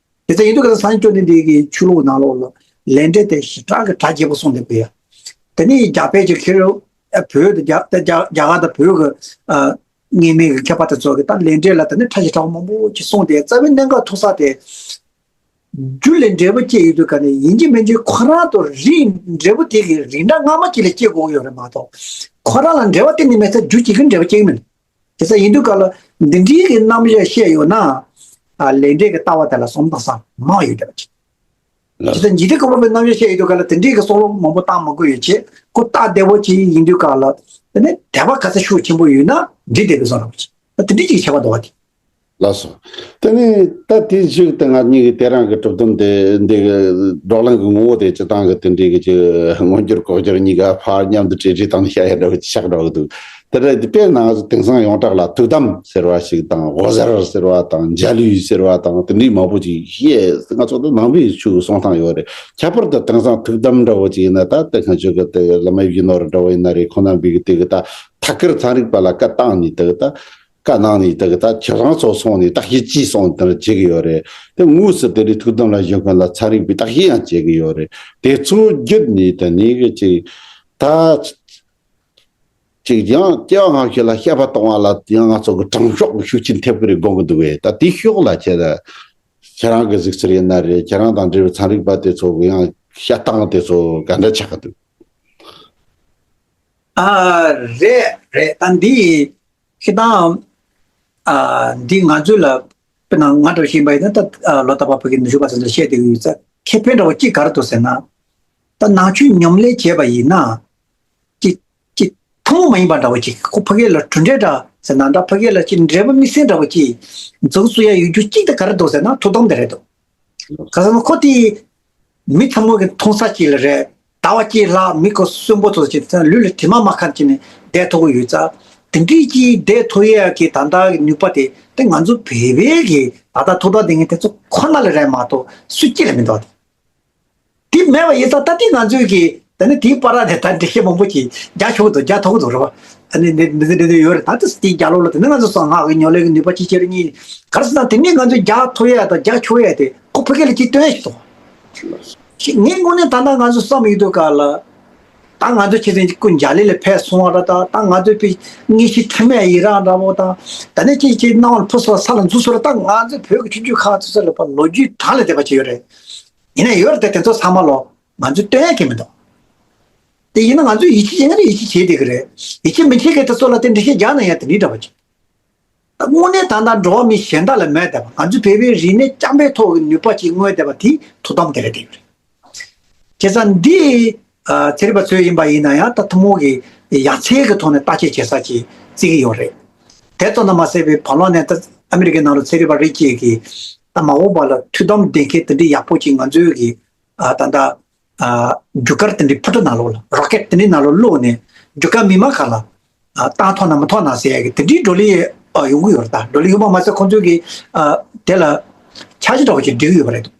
དེ་ཚོ་ཡིན་དུས་ག་ལ། སངས་རྒྱས་བཅོམ་ལྡན་འདས་ཀྱི་ཆོས་ལུགས་ནང་ལོགས་ལ་ལས་འབྲས་དེ་ཞེ་དྲག་གི་གྲ་རྒྱས་པོ་གསུངས་བསྡད་པ་ཡ། དེ་ནས་རྒྱ་བལ་གྱི་ཁེ་རུ་བོད་དང་རྒྱ་རྒྱ་རྒྱ་གར་དང་བོད་ཀྱི་ཨ་སྔོན་མའི་གི་མཁས་པ་དེ་ཚོ་གིས་ད་ལས་འབྲས་ལ་དེ་ནས་ཕྲ་ཞིབ་ཕྲ་བ་མང་པོ་ཅིག་གསུངས་ཏེ། རྩ་བའི་གནད་འགག་ཐུག་ས་དེ། རྒྱུ་ལས་འབྲས་བུ་སྐྱེ་ཡོང་དུས་ག་ནས་ཡིན་གཅིག་མིན་གཅིག་ཁོ་རང་དང་རིགས་འབྲས་བུ་དེ་གི་རིགས་འདྲ་སྔ་མ་ཅིག་ལ་སྐྱེ་དགོས་ཀྱི་ཡོད་རེད་མ་གཏོགས། ཁོ་རང་ལ་འབྲེལ་བ་གཏན་ནས་མེད་ཚེ་རྒྱུ་གཅིག་གིས་འབྲས་བུ་སྐྱེ་གི་མིན། དེ་ཚོ་ཡིན་དུས་ག་ལ་འདི་འདྲའི་གི་རྣམ་གཞག་བཤད་ཡོད་ན། ཨ། ལས་འབྲས་ཀྱི་ལྟ་བ་དེ་ལ་བསམ་བློ་བཏང་ས་མང་ཡོད་བསྡད་པ་ཅིག་ལགས་སོ། ཇི་ལྟར་འཇིག་རྟེན་ཀ་བ་པོའི་རྣམ་གཞག་བཤད་ཡོད་དུས་ག་ལ་དེ་འདྲའི་གི་བསམ་བློ་མང་པོ་བཏང་མ་དགོས་ཡོད་ཅེས། ཁོ་སྟབས་བདེ་བོ་ཅིག་ཡིན་དུས་ག་ལ། དེ་ནས་དད་པ་ག་ཚོད་ཤུགས་ཆེན་པོ་ཡོད་ན་འགྲིག་བསྡད་པའི་བཟོ་འདྲ་བོ་ཅིག་ད་དེ་འདྲའི་ཅིག་ཁྱད་པར་འདུག་བ་དེ། ལགས་སོ། དེ་ནས་ད་དེའི་གཞུག་ཏུ་ང་གཉིས་ཀྱིས་དེ་རིང་གི་གྲུབ་དོན་དེ་འདི་གི་བགྲོ་གླེང་གི་ངོ་བོ་དེ་སྤྱིར་བཏང་གི་དེ་འདྲའི་གི་ཅིག་མངོན་གྱུར་ལྐོག་གྱུར་གཉིས་ཀ་ཕར་མཉམ་དུ་བྲིས་བྲིས་བཏང་ནས་བཤད་ཡ་འདྲ་བོ་ཅིག་ཆགས་འགྲོ་གི་འདུག་དེ་འདྲ་དེ་དཔེར་ན་ང་ཚོ་དེང་སང་ཡོངས་གྲགས་ལ་ཐུགས་དམ་ཟེར་བ་ཞིག་དང་། འོད་ཟེར་ཟེར་བ་དང་། འཇའ་ལུས་ཟེར་བ་དང་། དེ་འདྲའི་མང་པོ་ཅིག་བཤད། ང་ཚོ་ད་ནང་པའི་ཆོས་གསུང་སྟངས་ཡོད་རེད། ཁྱད་པར་དུ་དེང་སང་ཐུགས་དམ་འདྲ་བོ་ཅིག་ཡིན་ན། ད་དེ་སྔ་ཆོས་གི་དེ་བླ་མ་ཡིད་བཞིན་ནོར་བུ་འདྲ་བོ་ཡིན་ན་རེད། ཁོང་རྣམ་པའི་གི་དེ་གི་ད་ཐད་ཀར་ཚན་རིག་པ་ལ་བཀའ་བཏང་ནས་དེ་གི་ད་བཀའ་གནང་ནས་དེ་གི་ད་ཁྱེད་རང་ཚོ་སོང་ནས་བརྟག་དཔྱད་ཅིག་སོང་དེ་འདྲ་བྱེད་གི་ཡོད་རེད། དེ་དངོས་སུ་དེ་འདྲའི་ཐུགས་དམ་ལ་བཞུགས་མཁན་ལ་ཚན་རིག་པས་བརྟག་དཔྱད་ཡང་བྱེད་གི་ཡོད་རེད། དེ་ཚོ་བརྒྱུད་ནས་དེ་ནས་གི་ཅིག་ད་ཅིག་ཡང་སྐྱེ་བ་སྔ་ཕྱི་ལ་དཔྱད་པ་གཏོང་བ་ལ་ཡང་ང་ཚོ་གི་དྲང་ཤོག་གི་ཤུགས་རྐྱེན་ཐེབས་གི་རེད་དགོངས་གི་འདུག་བས། ད་དེའི་ཕྱོགས་ལ་ཁྱེད་ཁྱེད་རང་གི་གཟིགས་ཚུལ་ཡིན་ན་རེད། ཁྱེད་རང་དང་འབྲེལ་བའི་ཚན་རིག་པ་དེ་ཚོ་གི་ཡང་བཤད་སྟངས་དེ་ཚོ་ག་འདྲ་ཆགས་གི་འདུག་ཨ། རེད་རེད། ད་འདི་ཁྱེད་དང་། ཨ། འདི་ང་ཚོ་ལ་དཔེར་ན་ང་འདྲ་བཞིན་པ་ཡིན་ན། ད་ཨ་ལོ་ཏོག་པ་ཕ་གི་ནུ་ཞུ་བ་ཚོ་ཚོ་བཤད་བསྡད་ཀྱི་ཡོད་ཙང་། ཁེ་ཕན་འདྲ་བོ་གཅིག་ག་རེ་འདུག་ཟེར་ན། ད་ནང་ཆོས་ཉམས་ལེན་བྱས་པ་ཡིན་ན། ཅིག་ཅིག་ཐུན་མོང་མ་ཡིན་པ་འདྲ་བོ་ཅིག་ཁོ་ཕ་གི་ལ་གྲུབ་འབྲས་འདྲ་ཟེར་ན་འདྲ། ཕ་གི་ལ་ཅིག་འབྲས་བུ་དམིགས་བསལ་འདྲ་བོ་ཅིག་འཛུགས་སུ་ཡ་ཡོད་རྒྱུ་གཅིག་དེ་ག་རེ་འདུག་ཟེར་ན་ཐུགས་དམ་དེ་རེད་འདུག་ག་ཟེར་ན་ཁོ་དེ་མི་ཚང་མ་གི་མཐོང་ས་ཅིག་ལ་རེད། ཟླ་བ་གཅིག་ལྷག་མི་ཁོ་གསོན་པོ་ཐོག་ཅིག་ལུས་ལ་དྲི་མ་མ་ཁར་ཅིག་ནས་བསྡད་ཐུབ་ཀྱི་ཡོད་ཙང་། དེ་འདྲའི་ཅིག་བསྡད་ཐུབ་ཡས་ཀྱི་ད་ལྟ་གི་ནུས་པ་དེ་དེ་ང་ཚོ་བོད་པའི་གི་ད་ལྟ་ཐུགས་དམ་བསྡད་མཁན་དེ་ཚོ་ཁོ་ན་ལ་རེད་མ་གཏོགས་སུ་གཅིག་ལ་མི་འདུག་དེ། དེ་མེད་པ་ཡིན་ཙང་ད་ལྟའི་ང་ཚོའི་གི་ད་ནི་དེའི་བར་ནས་ད་འགྲེལ་བཤད་མང་པོ་ཅིག་རྒྱག་ཆོག་གི་འདུག་རྒྱག་ཐུབ་ཀྱི་འདུག་རེད་པ། ཨ་ནི་འདི་འདི་འདི་འདི་ཡོད་རེད། ད་ལྟ་དེའི་རྒྱབ་ལོགས་ལ་དེ་ནི་ང་ཚོ་གསང་སྔགས་ཀྱི་ཉམས་ལེན་གྱི་ནུས་པ་ཅིག་ཅར་གཉིས། ག་རེ་ཟེར་ན་དེ་ནི་ང་ཚོས་རྒྱག་ཐུབ་ཡ་དང་རྒྱག་ཆོག་ཡ་དེ་ཁོ་ཕ་གི་ལ་ཅིག་སྟོན་ཡ་ཞིག་འདུག་ངས་དངོས་གནས་ད་ལྟ་ང་ཚོ་བསམ་ཡོད་དུས་ག་ལ། ད་ང་ཚོ་ཁྱེད་ཚོ་སྐུ་འཇའ་ལུས་ལ་ཕེབས་སོང་བ་ར། ད་ད་ང་ཚོ་དཔེ་དངོས་གཞི་འཁྲུལ་མེད་ཡི་རང་འདྲ་པོ་དང་། ད་ནི་ཅིག་ཅིག་སྣང་བ་ལ་འཕུར་སོང་ས་ལ་འཛུལ་སོང་ར། ད་ང་ཚོ་བོད་ཀྱི་ཆུང་ཆུང་ཁག་ཚོ་ས་ལ་ཕར་ལོ་རྒྱུས་གྲངས་ལས་འདས་པ་ཅིག་ཡོད་རེད། ཡིན་ན་ཡོད་རེད་དེ། དེ་ཚོ་ཚང་མ་ལོ་ང་ཚོས་སྟོན་ཡ་གི་མི་འདུག་དེ་ཡིན་ན་ང་ཚོས་ཡིད་ཆེས་བྱེད་ན་ཡིད་ཆེས་བྱེད་བསྡད་ཀྱི་རེད། ཡིད་ཆེས་མི་བྱེད་མཁན་དེ་ཚོ་ལ་དེ་འགྲེལ་བཤད་རྒྱག་ན་ཡང་དེ་འདྲའི་འདྲ་པོ་ཅིག་ད་དངོས་གནས་ད་ལྟ་འགྲོ་བ་མི་གཞན་དག་ལ་མེད་བསྡད་པ། ང་ཚོའི་བོད་པའི་རིག་གནས་རྐྱང་པའི་ཐོག་གི་ནུས་པ་ཅིག་མངོན་བསྡད་པ་དེ་ཐུགས་དམ་དེ་རེད་བསྡད་ཡོད་རེད། བྱས་ཙང་འདི། ཨ། ཚན་རིག་པ་ཚོས་ཡིན་པ་ཡིན་ན་ཡང་ད་ཐུན་མོང་གི་ཡ་མཚན་གྱི་ཐོག་ནས་བརྟག་དཔྱད་བྱེད་ས་ཅིག་བརྩི་གི་ཡོད་རེད། དེ་ཙམ་དུ་མ་ཟད་པའི་བར་ལོགས་ནས་ད་ཨ་མི་རི་ཀའི་ནང་ལ་ཚན་རིག་པ་རིགས་གཅིག་གིས་ད་མ་འོངས་པ་ལ་ཐུགས་དམ་ལྡན་མཁན་དེ་འདྲའི་ཡག་པོ་ཅིག་ང་ཚོའི་གི། ཨ། ད་ལྟ་ ཨ་རྒྱུ་སྐར་དེ་འདྲའི་ཕུ་ཐུ་ནང་ལོགས་ལ་རོ་ཀེཊ་དེ་འདྲའི་ནང་ལོགས་བླུགས་ནས་རྒྱུ་སྐར་མིག་དམར་ཁ་ལ་ཨ་བཏང་ཐུབ་ན་མི་ཐུབ་ན་ཟེར་ཡ་གི་དེ་འདྲའི་བགྲོ་གླེང་ཨ་ཡོང་གི་ཡོད་རེད། ད་བགྲོ་གླེང་ཡོང་པ་མ་ཟད་ཁོང་ཚོས་གི་ཨ་དེ་ལ་འཆར་གཞི་འདྲ་བོ་ཅིག་སྒྲིག་གི་ཡོད་པ་རེད་འདུག་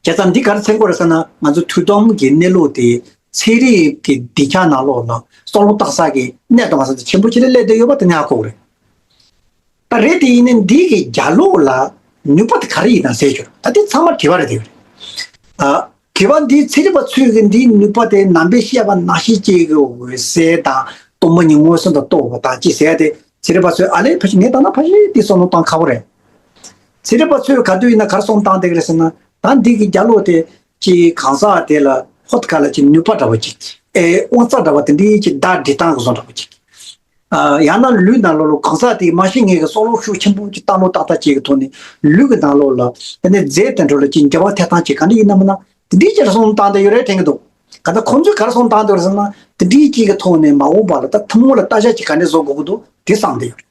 བྱས་ཙང་འདི་ག་རེ་མཚོན་གྱི་ཡོད་རེད་ཟེར་ན། ང་ཚོ་ཐུགས་དམ་གྱི་གནས་ལུགས་དེ་ཚན་རིག་གི་སྡིངས་ཆ་ནང་ལོགས་ལ་བསམ་བློ་བཏང་ས་གི་གནས་དང་མ་ས་དེ་ཆེན་པོ་ཅིག་ལ་སླེབས་བསྡད་ཡོད་པ་དེ་ངས་ཧ་གོ་གི་རེད། ད་རེད་དེ་ཡིན་ནའི་འདི་གི་རྒྱ་ལོག་ལ་ནུས་པ་དེ་ག་རེ་ཡིན་ན་ཟེར་རྒྱུ་ད་དེ་ཚང་མ་དྲི་བ་རེད་དེ་རེད། ཨ་དྲི་བ་འདི་ཚན་རིག་པ་ཚོས་གི་འདིའི་ནུས་པ་དེ་ནང་པའི་བཤད་པ་ནང་བཞིན་ཅིག་གི་འོད་གསལ་དང་གཏོར་མ་གཉིས་མངོན་སུམ་དུ་རྟོགས་པ་དང་ཅི་ཟེར་ཏེ་ཚན་རིག་པ་ཚོས་ཨ་ལས་ཕལ་ཆེར་ངས་ད་ན་ཕལ་ཆེར་འདི་བསམ་བློ་བཏང་ཁག་པོ་རེད། ཚན་རིག་པ་ཚོས་ག་དུས་ཡིན་ན་གར་སོང་བཏང་བསྡད་ཀྱི་རེད་ཟེར་ན། ད་འདི་གི་རྒྱ་ལོ་དེ་ཅིག་གང་ཟག་དེ་ལ་ཧོད་ག་ལ་ཅིག་ནུས་པ་འདྲ་བ་ཅིག་ཨེ་དབང་རྩ་འདྲ་བ་དེ་འདྲའི་ཅིག་བདག་སྒྲིལ་སྟངས་ཀྱི་བཟོ་འདྲ་བ་ཅིག་ཨ་ཡང་ན་ལུས་ནང་ལོགས་ལ་གང་ཟག་དེ་མ་ཤི་ངེས་ཀྱི་བསམ་བློ་ཤུགས་ཆེན་པོ་ཅིག་བཏང་ལོ་ཏག་ཏག་ཅིག་གི་ཐོག་ནས་ལུས་ཀྱི་ནང་ལོགས་ལ་དེ་ནས་རྫས་དེ་འདྲ་ལ་ཅིག་འགྱུར་བ་ཐེབས་སྟངས་ཅིག་ག་འདྲ་ཡིན་ན་མིན་ན་དེ་འདྲའི་ཅིག་ལ་སོང་བཏང་བསྡད་ཡོད་རེད་དྲན་གྱི་འདུག་ག་ད་ཁོང་ཚོས་གར་སོང་བཏང་བསྡད་ཡོད་རེད་ཟེར་ན་དེ་འདྲའི་ཅིག་གི་ཐོག་ནས་མ་འོངས་པ་ལ་ད་ཐུན་མོང་ལ་ལྟ་བྱ་ཅིག་ག་འདྲ་བཟོ་དགོས་ཀྱི་འདུག་དེ་བསམ་བསྡད་ཡོད་རེད།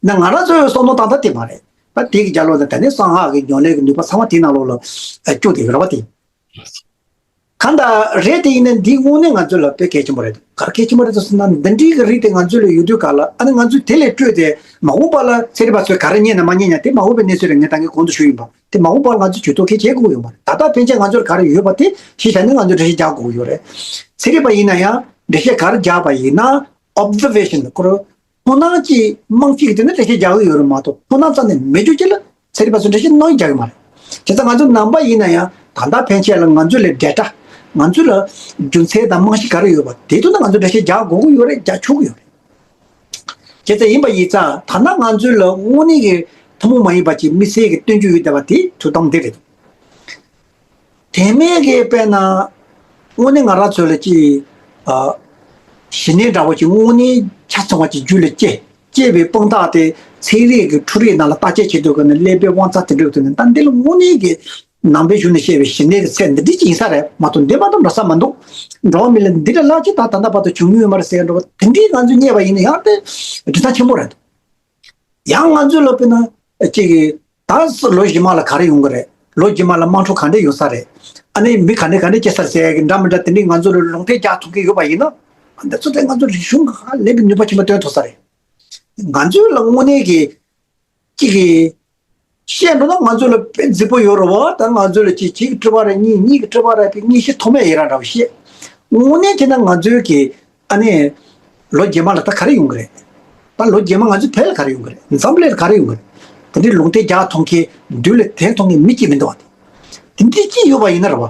ན་ང་རང་ཚོའི་བསམ་བློ་བཏང་ཐབས་དེ་མ་རེད། ད་དེ་གི་རྒྱ་ལོ་ན་ད་ནི་གསང་སྔགས་ཀྱི་ཉམས་ལེན་གྱི་ནུས་པ་ཚང་མ་དེའི་ནང་ལོགས་ལ་བཅུག་བསྡད་ཡོད་རེད་བ་དེ། གང་ལྟར་རེད་དེ་ཡིན་ན་འདི་དངོས་གནས་ང་ཚོ་ལ་དཔེ་གལ་ཆེན་པོ་རེད། ག་རེ་གལ་ཆེན་པོ་རེད་ཟེར་ན་འདི་འདྲའི་གི་རིགས་དེ་ང་ཚོ་ལ་ཡོད་དུས་ག་ལ་ཨ་ནི་ང་ཚོས་དེ་ལས་སྤྲོས་ཏེ་མ་འོངས་པ་ལ་ཚན་རིག་པ་ཚོས་ག་རེ་རྙེད་ན་མ་རྙེད་ན་དེ་མ་འོངས་པའི་གནས་ཚུལ་རེད། ངས་ད་གིན་གོང་དུ་ཞུས་ཡིན་པ་དེ་མ་འོངས་པ་ལ་ང་ཚོས་ཇུས་གཏོགས་གལ་ཆེ་དགོས་ཡོད་མ་རེད། ད་ལྟ་ཕན་ཆད་ང་ཚོར་ག་རེ་ཡོད་པ་དེ་གཞི་བཞག་ནས་ང་ཚོས་འགྲེལ་བཤད་རྒྱག་དགོས་ཀྱི་ཡོད་རེད། ཚན་རིག་པ་ཡིན་ན་ཡང་འགྲེལ་བཤད་ག་རེ་རྒྱག་པ་ཡིན་ན་observation ཁོ་རང་ཐུགས་སྣང་ཅིག་རྨང་གཅིག་གི་དེ་ནས་འགྲེལ་བཤད་རྒྱག་གི་ཡོད་རེད་མ་གཏོགས་ཐུགས་སྣང་རྩ་ནས་མེད་རྒྱུ་ཅིག་ལ་ཚན་རིག་པ་ཚོས་འགྲེལ་བཤད་གནང་རྒྱག་གི་མ་རེད། བྱས་ཙང་ང་ཚོ་ནང་པ་ཡིན་ན་ཡང་ད་ལྟ་ཕན་ཆད་ལ་ང་ཚོ་ལ་data ང་ཚོ་ལ་རྒྱུ་མཚན་དང་རྨང་གཞི་ག་རེ་ཡོད་པ་དེ་ཐོག་ནས་ང་ཚོ་འགྲེལ་བཤད་རྒྱག་དགོས་ཀྱི་ཡོད་རེད། རྒྱག་ཆོག་གི་ཡོད་རེད། བྱས་ཙང་ཡིན་པ་ཡིན་ཙང་ད་ལྟ་ང་ཚོ་ལ་དངོས་གནས་ཀྱི་ཐུན་མོང་མ་ཡིན་པ་ཅིག་དམིགས་བསལ་གྱི་སྟོན་རྒྱུ་ཡོད་བསྡད་པ་དེ་ཐུགས་དམ་འདི་རེད། དེ་མིན་གྱི་དཔེར་ན་དངོས་གནས་ང་རང་ཚོ་ལ་ཅིག་ཨ་ཞི་གནས་འདྲ་བོ་ཅིག་དངོས་གནས་ཆ་ཚང་བ་ཅིག་རྒྱུད་ལ་སྐྱེ་སྐྱེས་པའི་དཔང་རྟགས་དེ་ཚན་རིག་གི་འཕྲུལ་རིག་ནང་ལ་བརྟག་དཔྱད་བྱེད་དུས་ཀྱི་ནི་ཀླད་པའི་དབང་རྩ་དེ་འདྲ་ཡོད་དུས་ནི་ད་འདི་ལ་དངོས་གནས་ཀྱི་ནང་པའི་གཞུང་ནས་བཤད་པའི་ཞི་གནས་ཀྱི་ཚད་འདི་འདྲ་ཅིག་ཡིན་ས་རེད་མ་གཏོགས་འདི་མ་གཏོགས་འགྲོ་ས་མི་འདུག་འགྲོ་བ་མི་ལ་འདི་འདྲ་ལ་ཅིག་ད་ད་ལྟ་བར་དུ་བྱུང་མྱོང་ཡོད་མ་རེད་ཟེར་འགྲོ་བ་དེ་འདྲའི་ང་ཚོས་རྙེད་པ་ཡིན་ན་ཡང་དེ་འབྲས་ཐང་ཆེན་པོ་རེད་འདུག་ཡང་ང་ཚོས་ལབ་པ་ན་གཅིག་གིས་ད་ལོ་རྗེས་མ་ལ་ག་རེ་ཡོང་གི་རེད། ལོ་རྗེས་མ་ལ་དམག་འཁྲུག་ག་འདྲ་ཡོང་ས་རེད། ཨ་ནི་མི་ག་འདྲ་ག་འདྲ་སྐྱེ་ས་རེད་ཟེར་ཡ་གི་འདྲ་མི་འདྲ་དེ་འདྲའི་ང་ཚོ་ལ་ལུང་བསྟན་རྒྱག་ཐུབ་ཀྱི་ཡོད་པ་ཡིན་ན་ཨ་འདི་ཚོ་དེ་ང་ཚོ་རིག་གཞུང་གི་ཧ་ལས་པའི་ནུས་པ་ཆེན་པོ་སྟོན་ཐུབ་ས་རེད། ང་ཚོའི་ལ་དངོས་གནས་ཀྱི་གཅིག་གིས་བཤད་འགྲོ་ན་ང་ཚོ་ལ་དཔེ་རྫིག་པོ་ཡོད་རེད་བ། ད་ང་ཚོ་ལ་གཅིག་གཅིག་གི་དྲི་བ་རེ་གཉིས་གཉིས་ཀྱི་དྲི་བ་རེ་དཔེ་གཉིས་བཤད་ཐུབ་མེད་ཡིན་ར་འདྲ་བོ་བཤད། དངོས་གནས་བྱས་ན་ང་ཚོའི་གི་ཨ་ནི་ལོ་རྗེས་མ་ལ་ད་ག་རེ་ཡོང་གི་རེད། ད་ལོ་རྗེས་མ་ང་ཚོ་བོད་ལ་ག་རེ་ཡོང་གི་རེད། འཛམ་བུ་གླིང་ལ་ག་རེ་ཡོང་གི་རེད། དེ་འདྲའི་ལུང་བསྟན་རྒྱག་ཐུབ་མཁན་མདུན་ལ་དེད་ཐུབ་མཁན་མི་གཅིག་མི་འདུག་བ། དེ་འདྲའི་གཅིག་ཡོད་པ་ཡིན་ན་རེད་བ།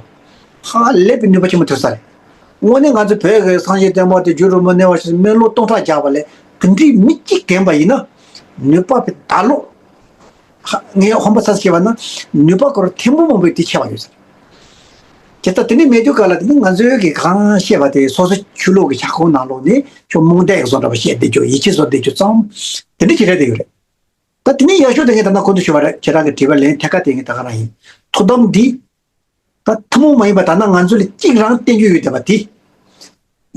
ཧ་ལས་པའི་ནུས་པ་ཆེན་པོ་ཐོན་ས་རེད། དངོས་གནས་ང་ཚོ་བོད་ཀྱི་སངས་རྒྱས་བསྟན་པ་དེ་རྒྱུད་རིང་པོ་གནས་པ་ཞིག་སྨོན་ལམ་སྟོང་ཕྲག་རྒྱག་པ་ལས་དེ་འདྲའི་མི་གཅིག་འདེམས་པ་ཡིན་ན་ནུས་པ་དཔེ་ད་ལོ་ཧ་ངས་ཧོན་པ་ཚ་ས་བྱས་པ་ན་ནུས་པ་ཁོ་རང་ཐེར་འབུམ་མང་པོའི་དེ་ཆེ་བ་ཡོད་ས་རེད། དེ་ལྟར་དེ་འདྲའི་མེད་དུས་ག་ལ་དེ་ནི་ང་ཚོའི་གི་གང་བཤད་པ་དེ་སོ་སོ་ཆོས་ལུགས་ཀྱི་ཁྱབ་ཁོངས་ནང་ལོགས་ནས་ཁྱོད་རྨོངས་དད་ཀྱི་བཟོ་འདྲ་པོ་བཤད་བསྡད་རྒྱུ་ཡིད་ཆེས་བཟོ་བསྡད་རྒྱུ་ཙམ་དེ་འདྲ་ཅིག་རེད་དེ་ཡོད་རེད། ད་དེ་ནས་ཡག་ཤོས་དེ་ངས་ད་ལྟ་གོང་དུ་ཞུས་པ་རེད། ཁྱེད་རང་གི་དྲི་བ་ལན་ཐད་ཀར་དེ་ངས་ད་ག་རང་ཡིན། ཐུགས་དམ་འདི་ད་ཐུན་མོང་མ་ཡིན་པ་ད་ནང་ང་ཚོ་ལ་གཅིག་རང་བསྟན་རྒྱུ་ཡོད་བསྡད་པ་དེ།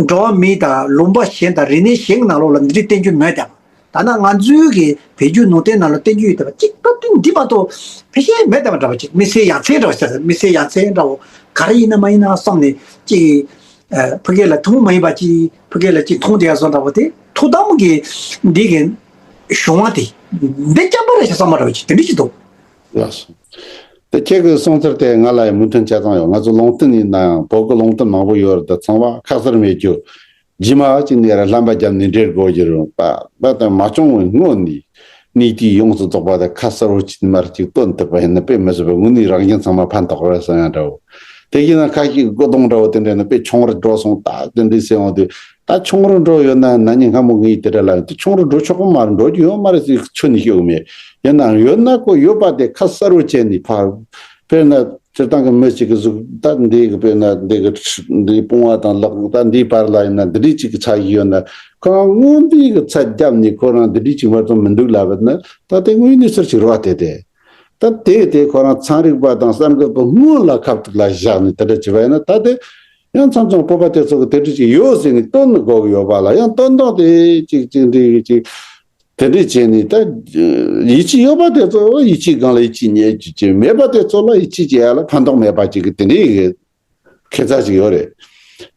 འགྲོ་བ་མི་དང་ལུང་པ་གཞན་དང་རིག་གནས་གཞན་གྱི་ནང་ལོགས་ལ་འདི་འདྲའི་བསྟན་རྒྱུ་མེད་བསྡད་པ། ད་ནང་ང་ཚོའི་གི་བོད་བརྒྱུད་ནང་བསྟན་ནང་ལ་བསྟན་རྒྱུ་ཡོད་བསྡད་པ་གཅིག་ད་དེ་འདི་མ་གཏོགས་ཕལ་ཆེར་མེད་བསྡད་པ་འདྲ་པོ་གཅིག་དམིགས་བསལ་ཡ་མཚན་འདྲ་པོ་ཟེར། དམིགས་བསལ་ཡ་མཚན་འདྲ་པོ་ག་རེ་ཡིན་ན་མ་ཡིན་ན་བསམ་ནས་གཅིག་ཨ་ཕ་གི་ལ་ཐུན་མོང་མ་ཡིན་པ་ཅིག་ཕ་གི་ལ་ཅིག་མཐོང་བསྡད་ཡ་བཟོ་འདྲ་པོ་དེ་ཐུགས་དམ་གྱི་འདི་གི་གཞུང་བ་དེ་འདི་རྐྱང་པ་རེད་ཤག་བསམ་པ་འདྲ་པོ་ཅིག་དེ་འདྲ་ཅིག་འདུག་ལགས་སོ། དེ་ཁྱེད་ཀྱི་གསུང་ཚུལ་དེ་ང་ལ་ཡང་མོས་མཐུན་ཆ་ཚང་ཡོད། ང་ཚོ་ལུང་བསྟན་ཡིན་ན་ཡང་བོད་ཀྱི་ལུང་བསྟན་མང་པོ་ཡོད་རེད། ད་ཚང་མ་ཁ་གསལ་མེད་རྒྱུ། རྗེས་མ་གཅིག་ནས་ར་རྣམ་པ་བརྒྱབ་ནས་འགྲེལ་དགོས་ཀྱི་རེད་པ། པ་དང་མ་བྱུང་བའི་སྔོན་ནས་གནས་དུས་ཡོངས་སུ་རྫོགས་པ་དང་ཁ་གསལ་བོ་གཅིག་མར་གཅིག་སྟོན་ཐུབ་པ་ཡིན་ན་དཔེ་མི་སྲིད་པའི་དངོས་གནས་རང་བཞིན་ཚང་མ་ཕན་ཐོགས་རེད་བསམ་ཡ་འདྲ་བོ། དེ་བཞིན་ན་ཁ་ཤས་ཀྱི་སྐུ་གདུང་འདྲ་བོ་དེ་འདྲ་ནི་དཔེ་ཆུང་རུ་འགྲོ་སོང་ད་དེ་འདྲའི་ཟེར་འོང་དུས། ད་ཆུང་རུ་འགྲོ་ཡོད་ན་ན་ནིང་སྔ་མོ་ངས་དེ་འདྲ་ལབ་ཡོད་དེ། ཆུང་རུ་འགྲོ་ཆོག་གི་མ་རེད། འགྲོ་རྒྱུ་ཡོད་མ་རེད་ཟེར་ཁྱོན་ནས་ཤོད་གི་མེད། ཡིན་ནའང་ཡོད་ན་ཁོ་ཡོད་པ་དེ་ཁ་གསལ་བོ་བྱས་ནས་ཕར། དཔེར་ན་སྤྱིར་བཏང་གི་མི་གཅིག་གི་གཟུགས་ད་འདི་གི་དཔེར་ན་འདི་གི་འདི་དཔུང་བ་དང་ལག་ད་འདིའི་བར་ལ་ཡིན་ན་འདི་འདྲའི་གཅིག་གི་ཚ་གི་ཡོད་ན་ཁོ་རང་སྔོན་འདི་གི་ཚད་བརྒྱབ་ནས་ཁོ་རང་འདི་འདྲའི་གཅིག་མ་གཏོགས་མི་འདུག་ལབ་པ་ན་ད་དེ་དངོས་གནས་ཚུལ་གཅིག་རེད་བ། དེ་དེ། ད་དེ་དེ་ཁོ་རང་ཚན་རིག་པ་དང་གསར་འགོད་པ་སྔོན་ལ་ཁ་ཐུག་ལ་བཞག་ནས་དེ་འདྲ་བྱས་པ་ཡིན་ན་ད་དེ་ཡང་མཚམས་མཚམས་བོད་པ་དེ་ཚོ་གི་དེ་འདྲ་ཅིག་ཡོད་ཟེར་ནས་སྟོན་ནི་དགོས་ཀྱི་ཡོད་པ་ལ་ཡང་སྟོན་སྟངས་དེ་ཅིག་ཅིག་འདྲ་ཅིག་དེ་འདྲ་བྱས་ནས་ད་ཡིད་ཆེས་ཡོད་པ་དེ་ཚོ་ཡིད་ཆེས་སྒང་ལ་ཡིད་ཆེས་རྙེད་རྒྱུ་ཅིག་མེད་པ་དེ་ཚོ་ལ་ཡིད་ཆེས་བྱེད་ཡ་ལ་ཕན་ཐོགས་མེད་པ་ཅིག་གི་དེ་འདྲའི་གི་ཁེ་ཚ་ཞིག་ཡོད་རེད།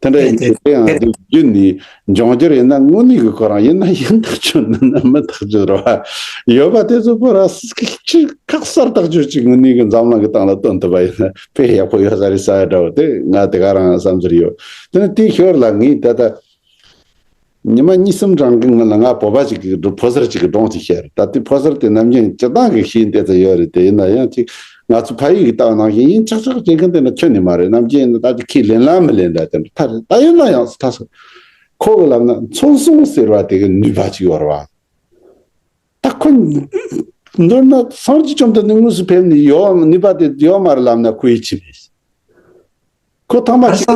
དེ་འདྲ་ཡིན་དེ་དེ་ཡང་དེ་རྒྱུན་ནས་འབྱུང་འགྱུར་ཡིན་ན་དངོས་གནས་ཀྱི་ཁོ་རང་ཡིན་ན་ཡིན་ཐག་ཆོད་ན་ན་མི་ཐག་ཆོད་རེད་བ། ཡོད་པ་དེ་ཚོ་པོ་ར་ཅིག་ཁག་གསར་ཐག་ཆོད་ཅིག་དངོས་གནས་ཀྱི་འཛམ་གླིང་གི་སྟེང་ལ་སྟོན་ཐུབ་པ་ཡིན་ན་དཔེ་ཡག་པོ་ཡོད་ས་རེད་ས་ཡ་འདྲ་བོ་དེ་ང་དེ་ག་རང་བསམ་ཚུལ་ཡོད། དེ་ནི་དེའི་ཞོར་ལ་ངས་ད་ལྟ། ཉི་མ་གཉིས་གསུམ་རིང་གི་སྔོན་ལ་ང་བོད་པ་ཅིག་གི་ཕོ་གསར་ཅིག་གི་སྒྲུང་ཅིག་བཤད་རེད། ད་དེ་ཕོ་གསར་དེ་ནམ་རྒྱུན་སྤྱིར་བཏང་གི་ཤེས་ཡོན་ཏོག་ཙམ་ཡོད་རེད། དེ་ཡིན་ན་ཡང་ཅིག་ང་ཚོ་ཕ་ཡུལ་གི་ལྟ་བ་ནང་བཞིན་ཡིན་ཆག་ཆག་བྱེད་མཁན་དེ་འདྲ་ཁྱོན་ནས་མ་རེད། ནམ་རྒྱུན་ཡིན་ན་ད་ཅིག་ཁས་ལེན་ལ་མི་ལེན་འདྲ་དེ་འདྲ་ཐ་རེད། ད་ཡིན་ན་ཡང་ཐ་སོ་ཁོ་གི་ལབ་ན་ཚོང་ཟོང་ཟེར་བ་དེ་གི་ནུས་པ་ཅིག་ཡོད་རེད་བ། ད་ཁོ་མདོར་ན་སངས་རྒྱས་བཅོམ་ལྡན་འདས་དངོས་སུ་ཕེབས་ནས་ཡོད་ནུས་པ་དེ་ཡོད་མ་རེད་ལབ་ན་ཁོ་ཡིད་ཆེས་མེད། ཁོ་ཐང་མ་ཅིག་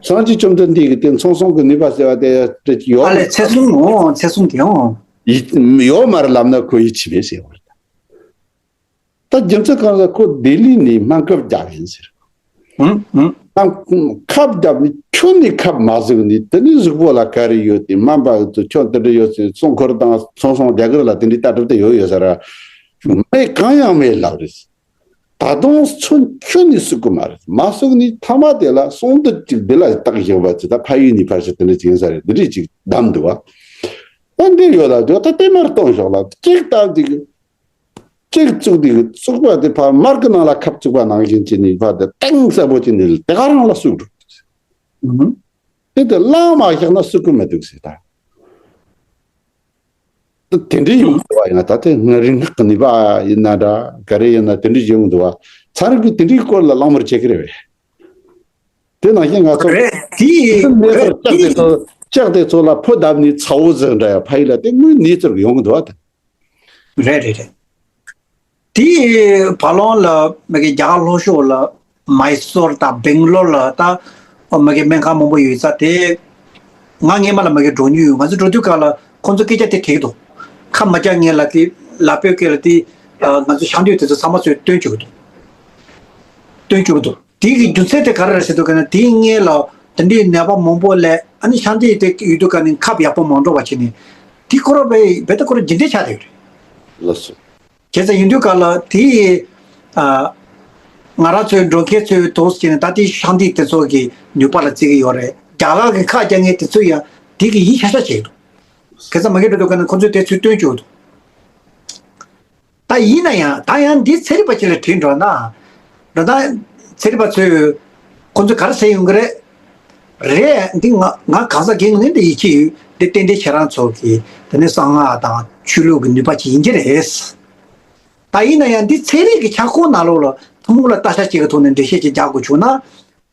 སངས་རྒྱས་བཅོམ་ལྡན་འདས་ཀྱི་དེ་ཚོང་ཟོང་གི་ནུས་པ་ཟེར་བ་དེ་དེ་ཡོད་ཨ་ལས་མ་ཚེ་སྲུང་འོང་ཚེ་སྲུང་དེ་འོང་ཡིད་ཡོད་མ་རེད་ལབ་ན་ཁོ་ཡིད་ཆེས་མེད་ཟེར་བ་རེད། ད་རྒྱུ་མཚན་གང་ཟེར་ཁོ་ལྡི་ལི་ནས་སྨན་ཁབ་རྒྱག་ཡིན་ཟེར། ཧུམ་ཧུམ། ད་ཁབ་བརྒྱབ་ནས་ཁྱོན་ནས་ཁབ་མ་ཟུག་ནས་དེ་ནས་གཟུགས་པོ་ལ་ག་རེ་ཡོད་དེ་སྨན་པ་ཚོ་ཁྱོད་དེ་འདྲ་ཡོད་ཟེར་ཚོང་འཁོར་དང་ཚོང་ཟོང་རྒྱག་གི་རེད་ལ་དེ་འདྲའི་ལྟ་གྲུབ་དེ་ཡོད་ཡོད་ཟེར། མེད་གང་ཡང་མེད་ལབ་རེད། ད་དུང་ཚོན་ཁྱོན་ནས་ཟུག་གི་མ་རེད། མ་ཟུག་ནས་ཐ་མ་དེ་ལ་གསུང་འདི་གཅིག་འདི་ལ་བཏགས་བཞག་པ་ཅི་ད་ཕ་ཡུལ་ནས་ཕར་ཕྱིར་དེ་འདྲ་ཅིག་ཡིན་ས་རེད། འདི་འདྲས་ཅིག་བདམས་འདུག་བ། ཨོ་འདི་ཡོད་ལ་འདོད་ད་དེ་མར་གཏོང་ཞོག་ལ་གཅིག་བཏབ་འདི་གི་གཅིག་བཙུགས་འདི་གི་བཙུགས་པ་དེ་ཕར་མར་གི་ནང་ལ་ཁབ་བཙུགས་པ་ནང་བཞིན་བྱས་ནས་ཕར་དེ་གཏིང་ཟབ་པོ་བྱས་ནས་དེ་ག་རང་ལ་ཟུག་འགྲོ་འདུག་ཟེར། དེ་དེ་བླངས་མ་བཞག་ན་ཟུག་གི་མི་འདུག་ཟེར་ད། དེ་འདྲའི་ཡོང་བ་ཡིན་ན་ད་ལྟའི་ང་རིག་སྔགས་ཀྱི་ནུས་པ་ཡིན་ན་འདྲ་ག་རེ་ཡིན་ན་དེ་འདྲའི་ཡོང་འདུག་བ། ཚན་རིག་གིས་དེ་འདྲའི་སྐོར་ལ་གླེང་མོལ་བྱེད་ཀྱི་རེད་བས། དེ་ནང་བཞིན་ང་ཚོ་རེད་དེ་ནས་རེད་ལྕགས་དེ་དེ་ཚོ་ལྕགས་དེ་ཚོ་ལ་ཕོ་བརྡབས་ནས་ཚ་བོ་ཟེར་འདྲ་ཡང་ཕ་ཡུལ་ལ་དེ་དངོས་གནས་ཚོར་གི་ཡོང་གི་འདུག་བ་དེ། རེད་རེད་རེད། དེ་བར་ལོང་ལ་མ་གི་རྒྱ་གར་ལྷོ་ཕྱོགས་ལ་མའི་སོར་དང་སྦེང་ལོར་ལ་ད་མ་གི་སྨན་ཁང་མང་པོ་ཡོད་ས་དེ། ང་སྔས་མ་ལ་མ་གི་འགྲོ་མྱོང་ཡོད། ང་ཚོ་འགྲོ་དུས་སྐབས་ལ་ཁོང་ཚོ་སྐད་ཆ་དེ་དྲིས་འདུག་ཁ་མ་རྒྱག་ངེས་ལ་དེ་ལ་བོད་སྐད་ལ་དེ་ང་ཚོ་ཤ་འདུས་དེ་ཚོ་ཚང་མ་ཚོས་སྟོན་བཅུག་འདུག་སྟོན་བཅུག་འདུག་དེ་གི་རྒྱུ་མཚན་དེ་ག་རེ་རེད་ཟེར་དུས་ཀ་ནི་དེའི་སྔས་ལ་དེ་འདྲའི་ནད་པ་མང་པོ་ལས་ཨ་ནི་ཤ་འདུས་དེ་ཡོད་དུས་ཀ་ནི་ཁབ་ཡག་པོ་མ་འགྲོ་བ་བྱས་ནས་དེ་ཁོ་ར་བས་བེ་ད་ཁོ་ར་རྗེས་འདེད་ཆགས་བསྡད་ཡོད་རེད། ལགས་སོ། བྱས་ཙང་ཡིན་དུས་ག་ལ་དེ་ཨ་ང་རང་ཚོའི་འགྲོ་མཁན་ཚོའི་དོགས་ཟེར་ནས་ད་དེ་ཤ་འདུས་དེ་ཚོ་གི་ནུས་པ་ལ་བརྩི་གི་ཡོད་རེད། རྒྱ་གར་གི་ཁ་རྒྱག་མཁན་དེ་ཚོ་ཡང་དེ་གི་ཡིད་ཤ་ཤ་བྱེད་འདུག་ག་ཚ་མ་གི་འགྲོ་དུས་ག་ནས་ཁོ་ཚོས་དེ་ཚོས་སྟོན་བཅུག་འདུག་ད་ཡིན་ན་ཡང་ད་ཡང་འདི་ཚན་རིག་པ་ཅིག་ལ་དྲིས་འགྲོ་ན། འགྲོ་ན་ཚན་རིག་པ་ཚོས་ཁོ་ཚོས་ག་རེ་ཟེར་ཡོང་གི་རེད། རེད་འདི་ང་ང་གང་ཟག་སྒེར་ངོས་ནས་འདི་ཡིད་ཆེས་ཡོད། འདི་ཏན་ཏན་ཁྱེད་རང་ཚོ་གི་དེ་ནས་གསང་སྔགས་དང་ཆོས་ལུགས་ཀྱི་ནུས་པ་ཅིག་ཡིན་གྱི་རེད། ད་ཡིན་ན་ཡང་འདི་ཚན་རིག་གི་ཁྱབ་ཁོངས་ནང་ལོགས་ལ་ཐུན་མོང་ལ་ལྟ་ཞིབ་བྱེད་ཀྱི་ཐོག་ནས་འགྲེལ་བཤད་ཅིག་རྒྱག་དགོས་བྱུང་ན།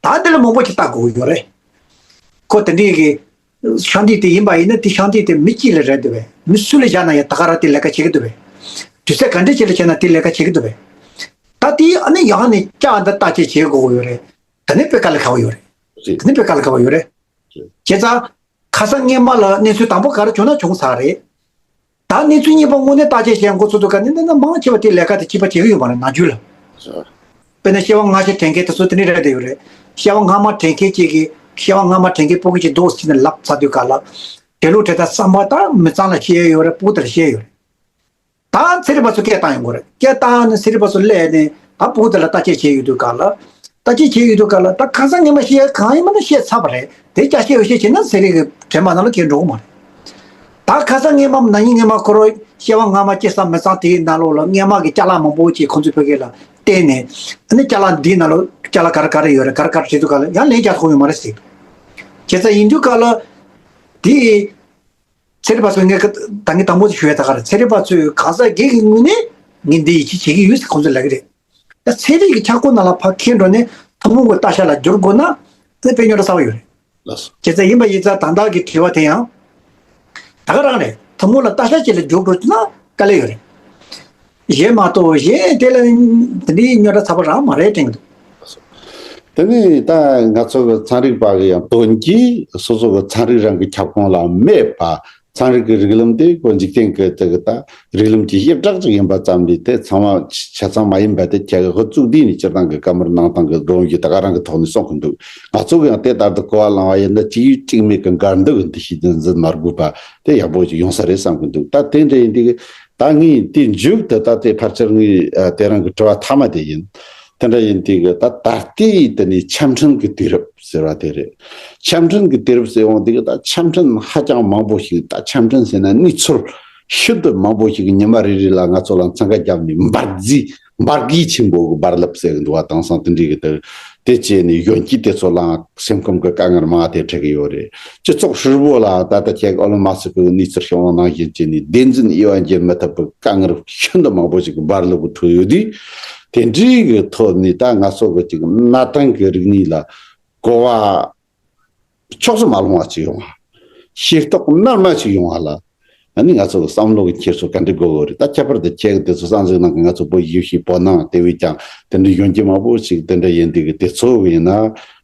ད་འདི་ལ་མང་པོ་ཅིག་ལྟ་དགོས་ཀྱི་ཡོད་རེད། ཁོ་དེ་འདྲའི་གི་ཤ་འདུས་དེ་ཡིན་པ་ཡིན་ན་དེ་ཤ་འདུས་དེ་མི་གཅིག་ལ་རེད་འདུག་བས། མི་སུ་ལ་བཞག་ན་ཡང་ད་ག་རང་དེ་ལས་ཀ་བྱེད་ཀྱི་འདུག་བས། དུས་ཚོད་ག་འདྲ་ཅིག་ལ་བྱས་ན་དེ་ལས་ཀ་བྱེད་ཀྱི་འདུག་བས། ད་དེ་ཨ་ནི་ཡང་ནས་བསྐྱར་འདི་བརྟག་དཔྱད་བྱེད་དགོས་ཀྱི་ཡོད་རེད། ད་ནི་དཔེ་དཀའ་ལས་ཁག་པོ་ཡོད་རེད། རེད། ད་ནི་དཔེ་དཀའ་ལས་ཁག་པོ་ཡོད་རེད། རེད། བྱས་ཙང་ཁ་སང་སྔས་མ་ལ་གནས་ཚུལ་དང་པོ་ག་རེ་བྱུང་ན་བྱུང་ཚར་རེད། ད་གནས་ཚུལ་གཉིས་པ་དངོས་གནས་བརྟག་དཔྱད་བྱེད་འགོ་ཚུགས་དུས་ག་ནས་འདི་ན་མང་ཆེ་བ་དེ་ལས་ཀ་དེ་གཅིག་པ་བྱེད་ཀྱི་ཡོད་མ་རེད་ནམ་རྒྱུན་ལ། དཔེར་ན་སྐྱེ་བ་སྔ་ཕྱི་དྲན་མཁན་དེ་ཚོ་དེ་འདྲ་རེད་དེ་ཡོད་རེད། སྐྱེ་བ་སྔ་མ་དྲན་མཁན་གཅིག་གིས་སྐྱེ་བ་སྔ་མ་དྲན་མཁན་སྤུ་གུ་གཅིག་འདུག་ཟེར་ནས་ལབ་ཚར་དུས་ག་ལ། དེ་ལུགས་དྲན་ད་བསམ་པ་ད་མི་ཚང་ལ་བཤད་ཡོད་རེད། སྤུ་གུ་དེ་ལ་བཤད་ཡོད་རེད། ད་ཚན་རིག་པ་ཚོ་སྐད་བཏང་ཡོང་གི་རེད། སྐད་བཏང་ནས་ཚན་རིག་པ་ཚོ་སླེབས་ནས་ད་སྤུ་གུ་དེ་ལ་བརྟག་དཔྱད་བྱས་ཡོད་དུས་ག་ལ། བརྟག་དཔྱད་བྱས་ཡོད་དུས་ག་ལ་ད་ཁ་སང་ངས་མ་བཤད་གང་ཡིན་མིན་ན་བཤད་ཚར་བ་རེད། དེ་ཅག་བཤད་བཤད་བྱས་ན་ཚན་རིག་གི་དྲན་པ་ནང་ལ་གས་འགྲོ་གི་མ་རེད། ད་ཁ་སང་སྔས་མ་ན་ནིང་སྔས་མ་ཁོ་རང་སྐྱེ་བ་སྔ་མ་སྐྱེས་ས་མི་ཚང་དེའི་ནང་ལོགས་ལ་སྔས་མ་གི་ཅ་ལག་མང་པོ་ཅིག་ཁོང་ཚོའི་བོད་སྐད་ལ་བལྟས་ནས་ཨ་ནི་ཅ་ལག་འདིའི་ནང་ལོགས་ཅ་ལག་ག་རེ་ག་རེ་ཡོད་རེད་ག་རེ་ག་རེ་བྲིས་འདུག་ག་ལ་ཡང་ལན་རྒྱག་ཐུབ་ཡོད་མ་རེད་ཟེར། བྱས་ཙང་ཡིན་དུས་ག་ལ་དེ་ཚན་རིག་པ་ཚོས་ངས་ད་ངས་དང་པོ་ཞུ་ཡ་ད་ག་རེད། ཚན་རིག་པ་ཚོས་གང་ཟག་སྒེར་གྱི་ངོས་ནས་ངས་འདི་ཡིད་ཆེས་བྱེད་ཀྱི་ཡོད་ཟེར་ཁོང་ཚོས་ལབ་ཀྱི་རེད། ད་ཚན་རིག་གི་ཁྱབ་ཁོངས་ནང་ལ་ཕར་འཁྱེར་འགྲོ་ནས་ཐུན་མོང་གི་ལྟ་བྱ་ལ་བསྒྱུར་དགོས་ན་དེ་དཔེ་རྙོག་དྲ་ཚ་བ་ཡོད་རེད། ལགས་སོ། བྱས་ཙང་ཡིན་པ་ཡིན་ཙང་ད་ལྟ་གི་དྲི་བ་དེ་ཡང་ད་ག་རང་རེད། ཐུན་མོང་ལ་ལྟ་བྱ་ཅིག་ལ་བསྒྱུར་དགོས་ན་དཀའ་ལས་ཡོད་རེད། གཞན་མ་གཏོགས་གཞན་དེ་ལ་དེ་འདྲའི་རྙོག་དྲ་ཚ་བ་རང་མ་རེད་དྲན་གྱི་འདུག་དེ་ནས་ད་ང་ཚོ་གི་ཚན་རིག་པ་གི་ཡང་དོན་གྱིས་སོ་སོ་གི་ཚན་རིག་རང་གི་ཁྱབ་ཁོངས་ལ་མེད་པ། ཚན་རིག་གི་རིགས་ལམ་དེ་ཁོ་འཇིག་རྟེན་གི་དེ་གི་ད་རིགས་ལམ་གྱི་ཡིབ་བྲག་ཅིག་ཡིན་པ་ཙམ་ལས་དེ་ཚང་མ་ཆ་ཚང་མ་ཡིན་པ་དེ་ཁྱེད་ཀྱི་ཧུར་བརྩོན་འདི་ནས་སྤྱིར་བཏང་གི་བཀའ་མོལ་གནང་སྟངས་གི་སྒྲོམ་གཞི་ད་ག་རང་གི་ཐོག་ནས་གསུང་གི་འདུག་ང་ཚོ་གི་ཡང་དེ་ལྟར་དུ་གོ་བ་བླངས་པ་ཡིན་ན་གཅིག་ཡུལ་གཅིག་མེད་ཀྱི་འགལ་འདུ་གི་འདུ་ཤེས་དེ་འཛིན་མ་དགོས་པ་དེ་ཡག་པོ་ཅིག་ཡོང་ས་རེད་བསམ་གི་འདུག་ད་དེ་འདྲ་ཡིན་དུས་ད་ངས་དེ་མཇུག་ཏུ་ད་དེ་ཕལ་ཆེར་ངས་ཨ་དེ་རང་གི་དྲི་བ་མཐའ་མ་དེ་ཡིན། དེ་འདྲ་ཡིན་དུས་ཀྱི་ད་ད་ལྟའི་དེ་ནི་ཆ་འཕྲིན་གྱི་དུས་རབས་ཟེར་བ་དེ་རེད། ཆ་འཕྲིན་གྱི་དུས་རབས་ཟེར་འོང་དུས་ཀྱི་ད་ཆ་འཕྲིན་ཧ་ཅང་མང་པོ་ཞིག་ད་ཆ་འཕྲིན་ཟེར་ན་གནས་ཚུལ་ཤིན་ཏུ་མང་པོ་ཞིག་ཉི་མ་རེ་རེ་ལ་ང་ཚོ་ལ་འཚང་ཁ་བརྒྱབ་ནས་འབར་རྫས་འབར་གས་ཆེན་པོ་གི་འབར་རླབས་ཟེར་གི་འདུག་བ། དེང་སང་དེ་འདྲའི་གི་དེ་དེ་བྱས་ནས་གཞོན་སྐྱེས་དེ་ཚོ་ལའང་སེམས་ཁམས་ཀྱི་དཀའ་ངལ་མང་དེ་འཕྲད་གི་ཡོད་རེད། སྤྱི་ཚོགས་ཧྲིལ་པོ་ལ་ད་ལྟ་ཁྱེད་ཨོ་ལོན་མ་སི་ཀི་གི་གནས་ཚུལ་བྱུང་བ་ནང་བཞིན་བྱས་ནས་བདེན་རྫུན་དབྱེ་བ་འབྱེད་མི་ཐུབ་པའི་དཀའ་ངལ་ཤིན་ཏུ་མང་པོ་ཞིག་གི་འབར་རླབས་གི་འཕྲོ་ཡོད་དུས། དེ་འདྲའི་གི་ཐོག་ནས་ད་ང་ཚོ་གི་ཅིག་གནའ་དེང་གི་རིག་གནས་ལ་གོ་བ་ཕྱོགས་སུ་མ་ལྷུང་བ་ཅིག་ཡོང་བ། ཤེས་རྟོགས་རྣལ་མ་ཅིག་ཡོང་བ་ལ། ཨ་ནི་ང་ཚོ་གི་བསམ་བློ་གི་འཁྱེར་སོ་ག་འདྲ་དགོས་གི་རེད། ད་ཁྱད་པར་དུ་ཁྱེད་ཀྱི་དེ་ཚོ་གསར་འཛུགས་ནང་གི་ང་ཚོ་བོད་ཡུལ་ཤུལ་བོད་ནང་དེ་བས་ཀྱང་དེ་འདྲའི་གཞོན་སྐྱེས་མང་པོ་ཞིག་དེ་འདྲ་ཡིན་དུས་གི་དེ་ཚོ་གི་ཡིན་ན་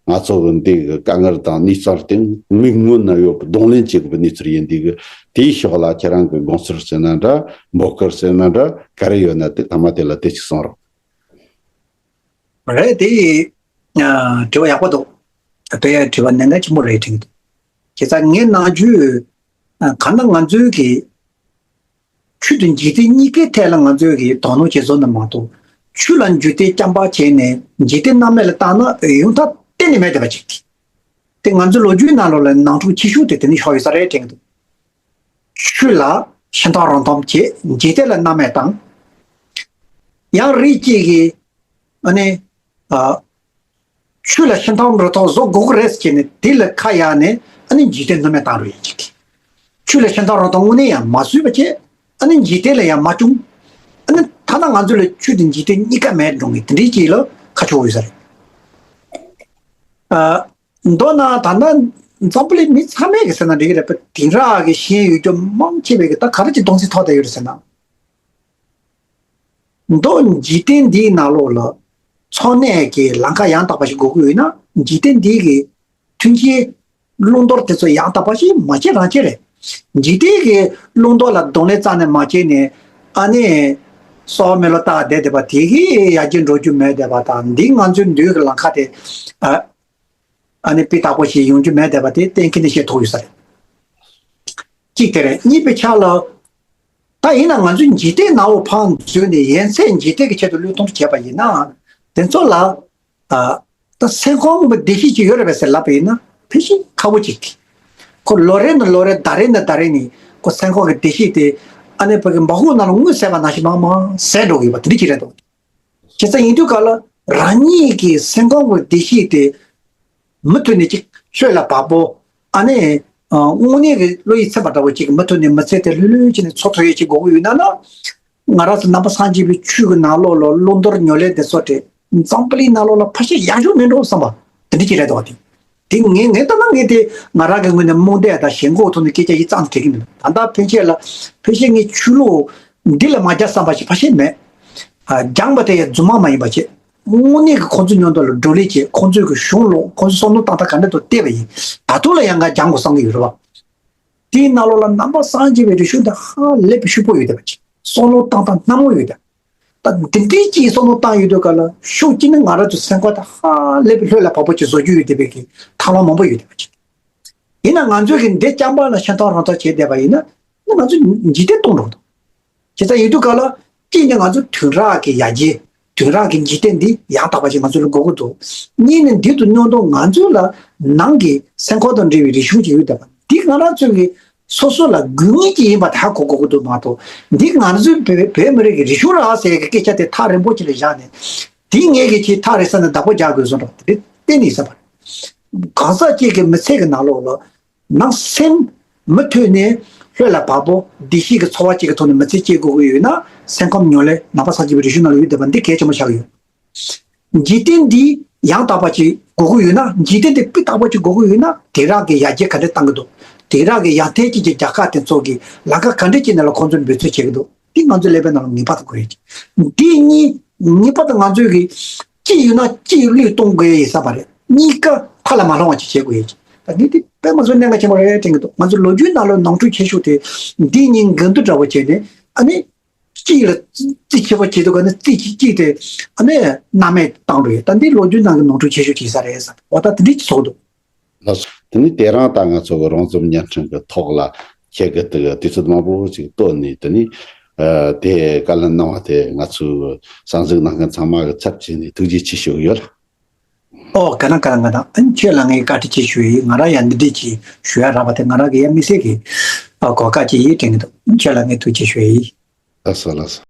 ང་ཚོ་གི་འདི་གི་དཀའ་ངལ་དང་གནས་ཚུལ་དེ་མིག་སྔོན་ན་ཡོད་པ་གདོང་ལེན་བྱེད་དགོས་པའི་གནས་ཚུལ་ཡིན་དུས་གི་དེའི་ཕྱོགས་ལ་ཁྱེད་རང་གི་དགོངས་ཚུལ་ཟེར་ན་འདྲ་འབོད་སྐུལ་ཟེར་ན་འདྲ་ག་རེ་ཡོད་ན་དེ་ཐ་མ་དེ་ལ་དེ་ཅིག་གསུང་རོགས། རེད་དེ། ཨ། དྲི་བ་ཡག་པོ་འདུག་དེ་ཡང་དྲི་བ་གནད་འགག་ཆེན་པོ་རེད་དྲན་གྱི་འདུག་བྱས་ཙང་ངས་ནང་ཆོས་ཨ། གང་ལྟར་ང་ཚོའི་གི་ཆོས་དང་འཇིག་རྟེན་གཉིས་ཀའི་ཐད་ལ་ང་ཚོས་གི་དོ་སྣང་བྱེད་ཟོན་ན་མ་གཏོགས། ཆོས་ལ་འཇིག་རྟེན་རྐྱང་པ་བྱས་ནས་འཇིག་རྟེན་རྣམ་སྨིན་ལ་བཏང་ན་ཡོང་ཐབས་གཏན་ནས་མེད་བསྡད་པ་ཅིག་དེ་ང་ཚོའི་ལོ་རྒྱུས་ནང་ལོགས་ལ་ནང་འཁྲུག་ཆེ་ཤོས་དེ་དེ་ནས་ཤོར་ཡོད་ས་རེད་དྲན་གྱི་འདུག་ཆོས་ལ་ཤིང་ཐང་རོང་ཐང་བྱེད། འཇིག་རྟེན་ལ་རྣམ་སྨིན་བཏང་། ཡང་རིགས་གཅིག་གིས་ཨ་ནི་ཨ། ཆོས་ལ་ཤིང་ཐང་རོང་ཐང་བཟོ་དགོས་ཀྱི་རེད་ཟེར་ནས་དེ་ལ་ཁ་གཡར་ནས་ཨ་ནི་འཇིག་རྟེན་རྣམ་སྨིན་བཏང་རོགས་ཡིན་ཅིག་ཆོས་ལ་ཤིང་ཐང་རོང་ཐང་དངོས་གནས་ཡང་མ་བཟོས་པ་བྱས། ཨ་ནི་འཇིག་རྟེན་ལ་ཡང་མ་བྱུང་། ཨ་ནི་ཐ་ན་ང་ཚོ་ལ་ཆོས་དང་འཇིག་རྟེན་གཉིས་ཀ་མེད་འགྲོ་གི་དེ་འདྲའི་ཅིག་ལ་ཁ་ཕྱོགས་ཡོད་ས་རེད། ཨ། མདོར་ན་ད་ལྟ་འཛམ་བུ་གླིང་མི་ཚང་མས་ཀྱི་ཟེར་ན་འགྲིག་གི་རེད་པ། དེང་རབས་ཀྱི་ཤེས་ཡོན་ཡོད་རྒྱུ་མང་ཆེ་བས་ཀྱི་ད་ག་རེ་ཅིག་གདོང་ཚིག་ཐོགས་བསྡད་ཡོད་རེད་ཟེར་ན། མདོ་འཇིག་རྟེན་འདིའི་ནང་ལོགས་ལ་འཚོ་གནས་ཀྱི་ལམ་ཁ་ཡང་དག་པ་ཞིག་དགོས་ཀྱི་ཡོད་ན་འཇིག་རྟེན་འདིའི་གི་མཐུན་རྐྱེན་བླང་དོར་དེ་ཚོ་ཡང་དག་པ་ཞིག་མ་བྱས་རང་བྱས་རེད། འཇིག་རྟེན་གྱི་བླང་དོར་ལ་གདོང་ལེན་རྩ་ནས་མ་བྱས་ནས་ཨ་ནི་སོག་མེ་ལོ་བཏགས་བསྡད་བསྡད་པ་དེ་གི་ཡར་རྒྱས་འགྲོ་རྒྱུ་མེད་བསྡད་པ་དང་འདི་ང་ཚོའི་མདུན་གྱི་ལམ་ཁ་དེ་ཨ་ཨ་ནི་སྤུས་དག་པོ་ཞིག་ཡོང་རྒྱུ་མེད་བསྡད་པ་དེ་གཏན་འཁེལ་ནས་བཤད་ཐུབ་ཡོད་ས་རེད། གཅིག་དེ་རེད། གཉིས་པའི་ཆ་ལ། ད་ཡིན་ན་ང་ཚོས་འཇིག་རྟེན་ནང་འོག་འཕང་འཛུལ་ནས་ཡན་ཆད་འཇིག་རྟེན་གྱི་ཆེད་དུ་བློས་གཏོང་བྱས་པ་ཡིན་ན། དེ་ཚོ་ལ། ཨ། ད་སེམས་ཁོང་གི་བདེ་སྐྱིད་ཅིག་ཡོད་རེད་པས་ཟེར་ལབ་པ་ཡིན་ན་ཕལ་ཆེར་ཁག་པོ་ཅིག་ཁོ་ལོ་རེ་ནས་ལོ་རེ་ཟླ་རེ་ནས་ཟླ་རེ་ནས་ཁོ་སེམས་ཁོང་གི་བདེ་སྐྱིད་དེ་ཨ་ནི་བོད་ཀྱི་འབག་གུ་ནང་ལ་དངུལ་ཟད་པ་ནང་བཞིན་མང་མང་ཟད་འགྲོ་གི་ཡོད་པ་དེ་འདྲ་ཅིག་རེད་འདུག་བྱས་ཙང་ཡིན་དུས་ག་ལ་རང་ཉིད་ཀྱི་སེམས་ཁོང་གི་བདེ་སྐྱིད་དེ་མུ་མཐུད་ནས་ཅིག་ལྷོད་ལ་བབ་པོ། ཨ་ནི། ཨ། དངོས་གནས་ཀྱི་བློ་ཡིད་ཚིམ་པ་འདྲ་བོ་ཅིག་མུ་མཐུད་ནས་མི་ཚེ་དེ་ལྷོད་ལྷོད་བྱས་ནས་འཚོ་ཐུབ་ཡས་ཅིག་དགོས་ཀྱི་ཡོད་ན་ན། ང་རང་ཚོ་ནང་པ་སངས་རྒྱས་པའི་ཆོས་ཀྱི་ནང་ལོགས་ལ་བླང་དོར་ཉོན་ལེན་དེ་ཚོ་དེ་འཛམ་བུ་གླིང་ནང་ལོགས་ལ་ཕལ་ཆེར་ཡག་ཤོས་མིན་འགྲོ་བསམ་པ་དེ་འདྲ་ཅིག་རེད་འདུག་བ། དེ་དེ་ངས་ངས་ལྟ་ན་ངས་དེ་ང་རང་གི་ངོས་ནས་རྨོངས་དད་དང་ཞེན་ཁོག་ཐོག་ནས་སྐད་ཆ་ཡིད་གཙང་དུ་དྲན་གྱི་མི་འདུག་ད་ལྟ་ཕན་ཆད་ལ་ཕལ་ཆེར་ངས་ཆོས་ལུགས་འདི་ལ་མ་རྒྱག་བསམ་པ་ཞིག་ཕལ་ཆེར་མེད། ཨ། སྦྱངས་པ་དེ་ཡང་རྫུན་མ་མ་ཡིན་པ་བྱས། དངོས་གནས་ཀྱི་ཁོང་ཚོའི་མཉམ་དུ་ལ་བགྲོ་གླེང་བྱས། ཁོང་ཚོའི་གི་གཞུང་ལུགས་ཁོང་ཚོའི་བསམ་བློ་བཏང་སྟངས་ག་འདྲ་འདུག་བལྟས་པ་ཡིན། ད་དུང་ལ་ཡང་ང་སྦྱང་དགོས་བསམ་གྱི་ཡོད་རེད་བ། དེའི་ནང་ལོགས་ལ་ནང་པ་སངས་རྒྱས་པའི་རིག་གཞུང་དེ་ཧ་ལས་པའི་ཕྱུག་པོ་ཡོད་བསྡད་པ་ཅིག་བསམ་བློ་བཏང་སྟངས་སྣ་མང་ཡོད་བསྡད། ད་འདི་འདྲའི་ཅིག་བསམ་བློ་བཏང་ཡོད་དུས་ག་ལ་ཤུགས་ཀྱིས་ནི་ང་རང་ཚོའི་སེམས་ཁམས་དེ་ཧ་ལས་པའི་ལྷོད་ལ་བབ་པོ་ཅིག་བཟོ་རྒྱུ་ཡོད་བསྡད་པའི་གི་ཐབས་ལམ་མང་པོ་ཡོད་བསྡད་པ་ཅིག་ཡིན་ན་ང་ཚོས་གི་འདི་རྐྱང་པ་ལ་ཤ་ཐང་རང་ཐང་བྱས་བསྡད་པ་ཡིན་ན་ནི་ང་ཚོ་འཇིག་རྟེན་སྟོང་འགྲོ་གི་འདུག་བྱས་ཙང་ཡིན་དུས་ག་ལ་གཅིག་ནི་ང་ཚོ་དུས་རབས་ཀྱི་ཡར་རྒྱས། དུས་རབས་ཀྱི་འཇིག་རྟེན་འདི་ཡང་དག་པ་ཞིག་ང་ཚོ་ལ་དགོས་ཀྱི་འདུག་གཉིས་ནི་འདི་དང་མཉམ་དུ་ང་ཚོ་ལ་ནང་གི་སེམས་ཁམས་དང་འབྲེལ་བའི་རིག་གཞུང་ཅིག་ཡོད་བསྡད་པ་འདི་ང་རང་ཚོ་གི་སོ་སོ་ལ་དགོས་ངེས་ཅིག་ཡིན་པ་དེ་ཧ་གོ་དགོས་ཀྱི་འདུག་མ་གཏོགས་འདི་ང་ཚོའི་བོད་བོད་མི་རིགས་ཀྱི་རིག་གཞུང་རེད་ཟེར་གྱི་སྐད་ཆ་དེ་ཐག་རིང་པོ་ཅིག་ལ་བཞག་ནས་འདི་ངས་གི་ཅིག་ཐག་རིང་ས་ནས་བདག་པོ་རྒྱག་དགོས་བཟོ་འདྲ་དེ་གཏན་ནས་ཟེར་བ་རེད། གང་ཟག་ཅིག་གི་མི་ཚེ་གི་ནང་ལོགས་ལ། ནང་སེམས་མུ་མཐུད་ནས་ལྷོད་ལ་བབ་པོ་བདེ་སྐྱིད་ཀྱི་འཚོ་བ་ཅིག་གི་ཐོག་ནས་མི་ཚེ་སྐྱེལ་དགོས་ཀྱི་ཡོད་ན་སེམས་ཁམས་ཉོན་ལེན་ནང་པ་སངས་རྒྱས་པའི་རིག་གཞུང་ནང་ལ་ཡོད་བསྡད་པ་འདི་གལ་ཆེན་པོ་ཆགས་ཀྱི་ཡོད། འཇིག་རྟེན་འདི་ཡང་དག་པ་ཅིག་དགོས་ཀྱི་ཡོད་ན་འཇིག་རྟེན་འདི་སྤུས་དག་པོ་ཅིག་དགོས་ཀྱི་ཡོད་ན་དེང་རབས་ཀྱི་ཡར་རྒྱས་ག་འདྲས་བཏང་གི་འདུག་དེང་རབས་ཀྱི་ཡར་ཐོན་ཅན་གྱི་རྒྱལ་ཁབ་དེ་ཚོ་གིས་ལམ་ཁ་ག་འདྲས་ཅིག་ནང་ལ་ཁོང་ཚོས་འབད་རྩོལ་བྱེད་ཀྱི་འདུག་འདི་ང་ཚོའི་ཀླད་པའི་ནང་ལ་ངེས་པར་དུ་དགོས་ཡོད་ཀྱི། འདི་གཉིས་ངེས་པར་དུ་ང་ཚོས་ཀྱི་གཅིག་ཡོད་ན་གཅིག་བློས་གཏོང་དགོས་ཡོད་བསམ་པ་རེད། གཉིས་ཀ་མཐའ་ལ་མ་ལྷུང་བ་ཅིག་བྱེད་དགོས་ཡོད་ཀྱི། ད་ངས་འདི་དཔེ་མ་བཟོ་གནད་འགག་ཆེན་པོ་རེད་དྲན་གྱི་འདུག་ང་ཚོ་ལོ་རྒྱུས་ནང་ལ་ནོར་འཁྲུལ་ཆེ་ཤོས་དེ་འདི་གཉིས་འགལ་འདུ་འདྲ་བོ་བྱས་ནས་ཨ་ནི་གཅིག་ལ་རྩིས་ཆེ་བ་བྱེད་འདུག་ག་ནི་རྩིས་གཅིག་གཅིག་དེ་ཨ་ནི་རྣམ་མེད་བཏང་འགྲོ་ཡོད། ད་འདི་ལོ་རྒྱུས་ནང་གི་ནོར་འཁྲུལ་ཆེ་ཤོས་ཅིག་ས་རེད་བསམ། འོ་ད་དེ་འདྲ་ཅིག་ཚོགས་འདུག་ལགས་སོ། དེ་ནི་དེ་རིང་ད་ང་ཚོ་གི་རོང་ཟོམ་བརྙན་འཕྲིན་གྱི་ཐོག་ལ་ཁྱེད་ཀྱི་དེ་གི་དུས་ཚོད་མང་པོ་ཅིག་བཏོན་ནས་དེ་ནི་ ཨ་དེ་བཀའ་ལན་གནང་བ་དེ་ང་ཚོའི་གསར་འཛུགས་གནང་མཁན་ཚང་མ་གི་ཚབ་བྱས་ནས་ཐུགས་རྗེ་ཆེ་ཞུ་གི་ཡོད་ལ། ཨོ་ག་ན་ག་ན་ག་ན་ཨ་ནི་ཁྱེད་ལ་ངས་བཀའ་དྲིན་ཆེ་ཞུ་ཡི། ང་རང་ཡང་འདི་འདྲས་ཀྱི་ཞུ་ཡ་རག་པ་དེ་ང་རང་གི་ཡང་དམིགས་བསལ་གྱི་ཨ་གོ་སྐབས་ཅིག་ཡིན་དྲན་གྱི་འདུག་ཁྱེད་ལ་ངས་ཐུགས་རྗེ་ཆེ་ཞུ་ཡི། ལགས་སོ་ལགས་སོ།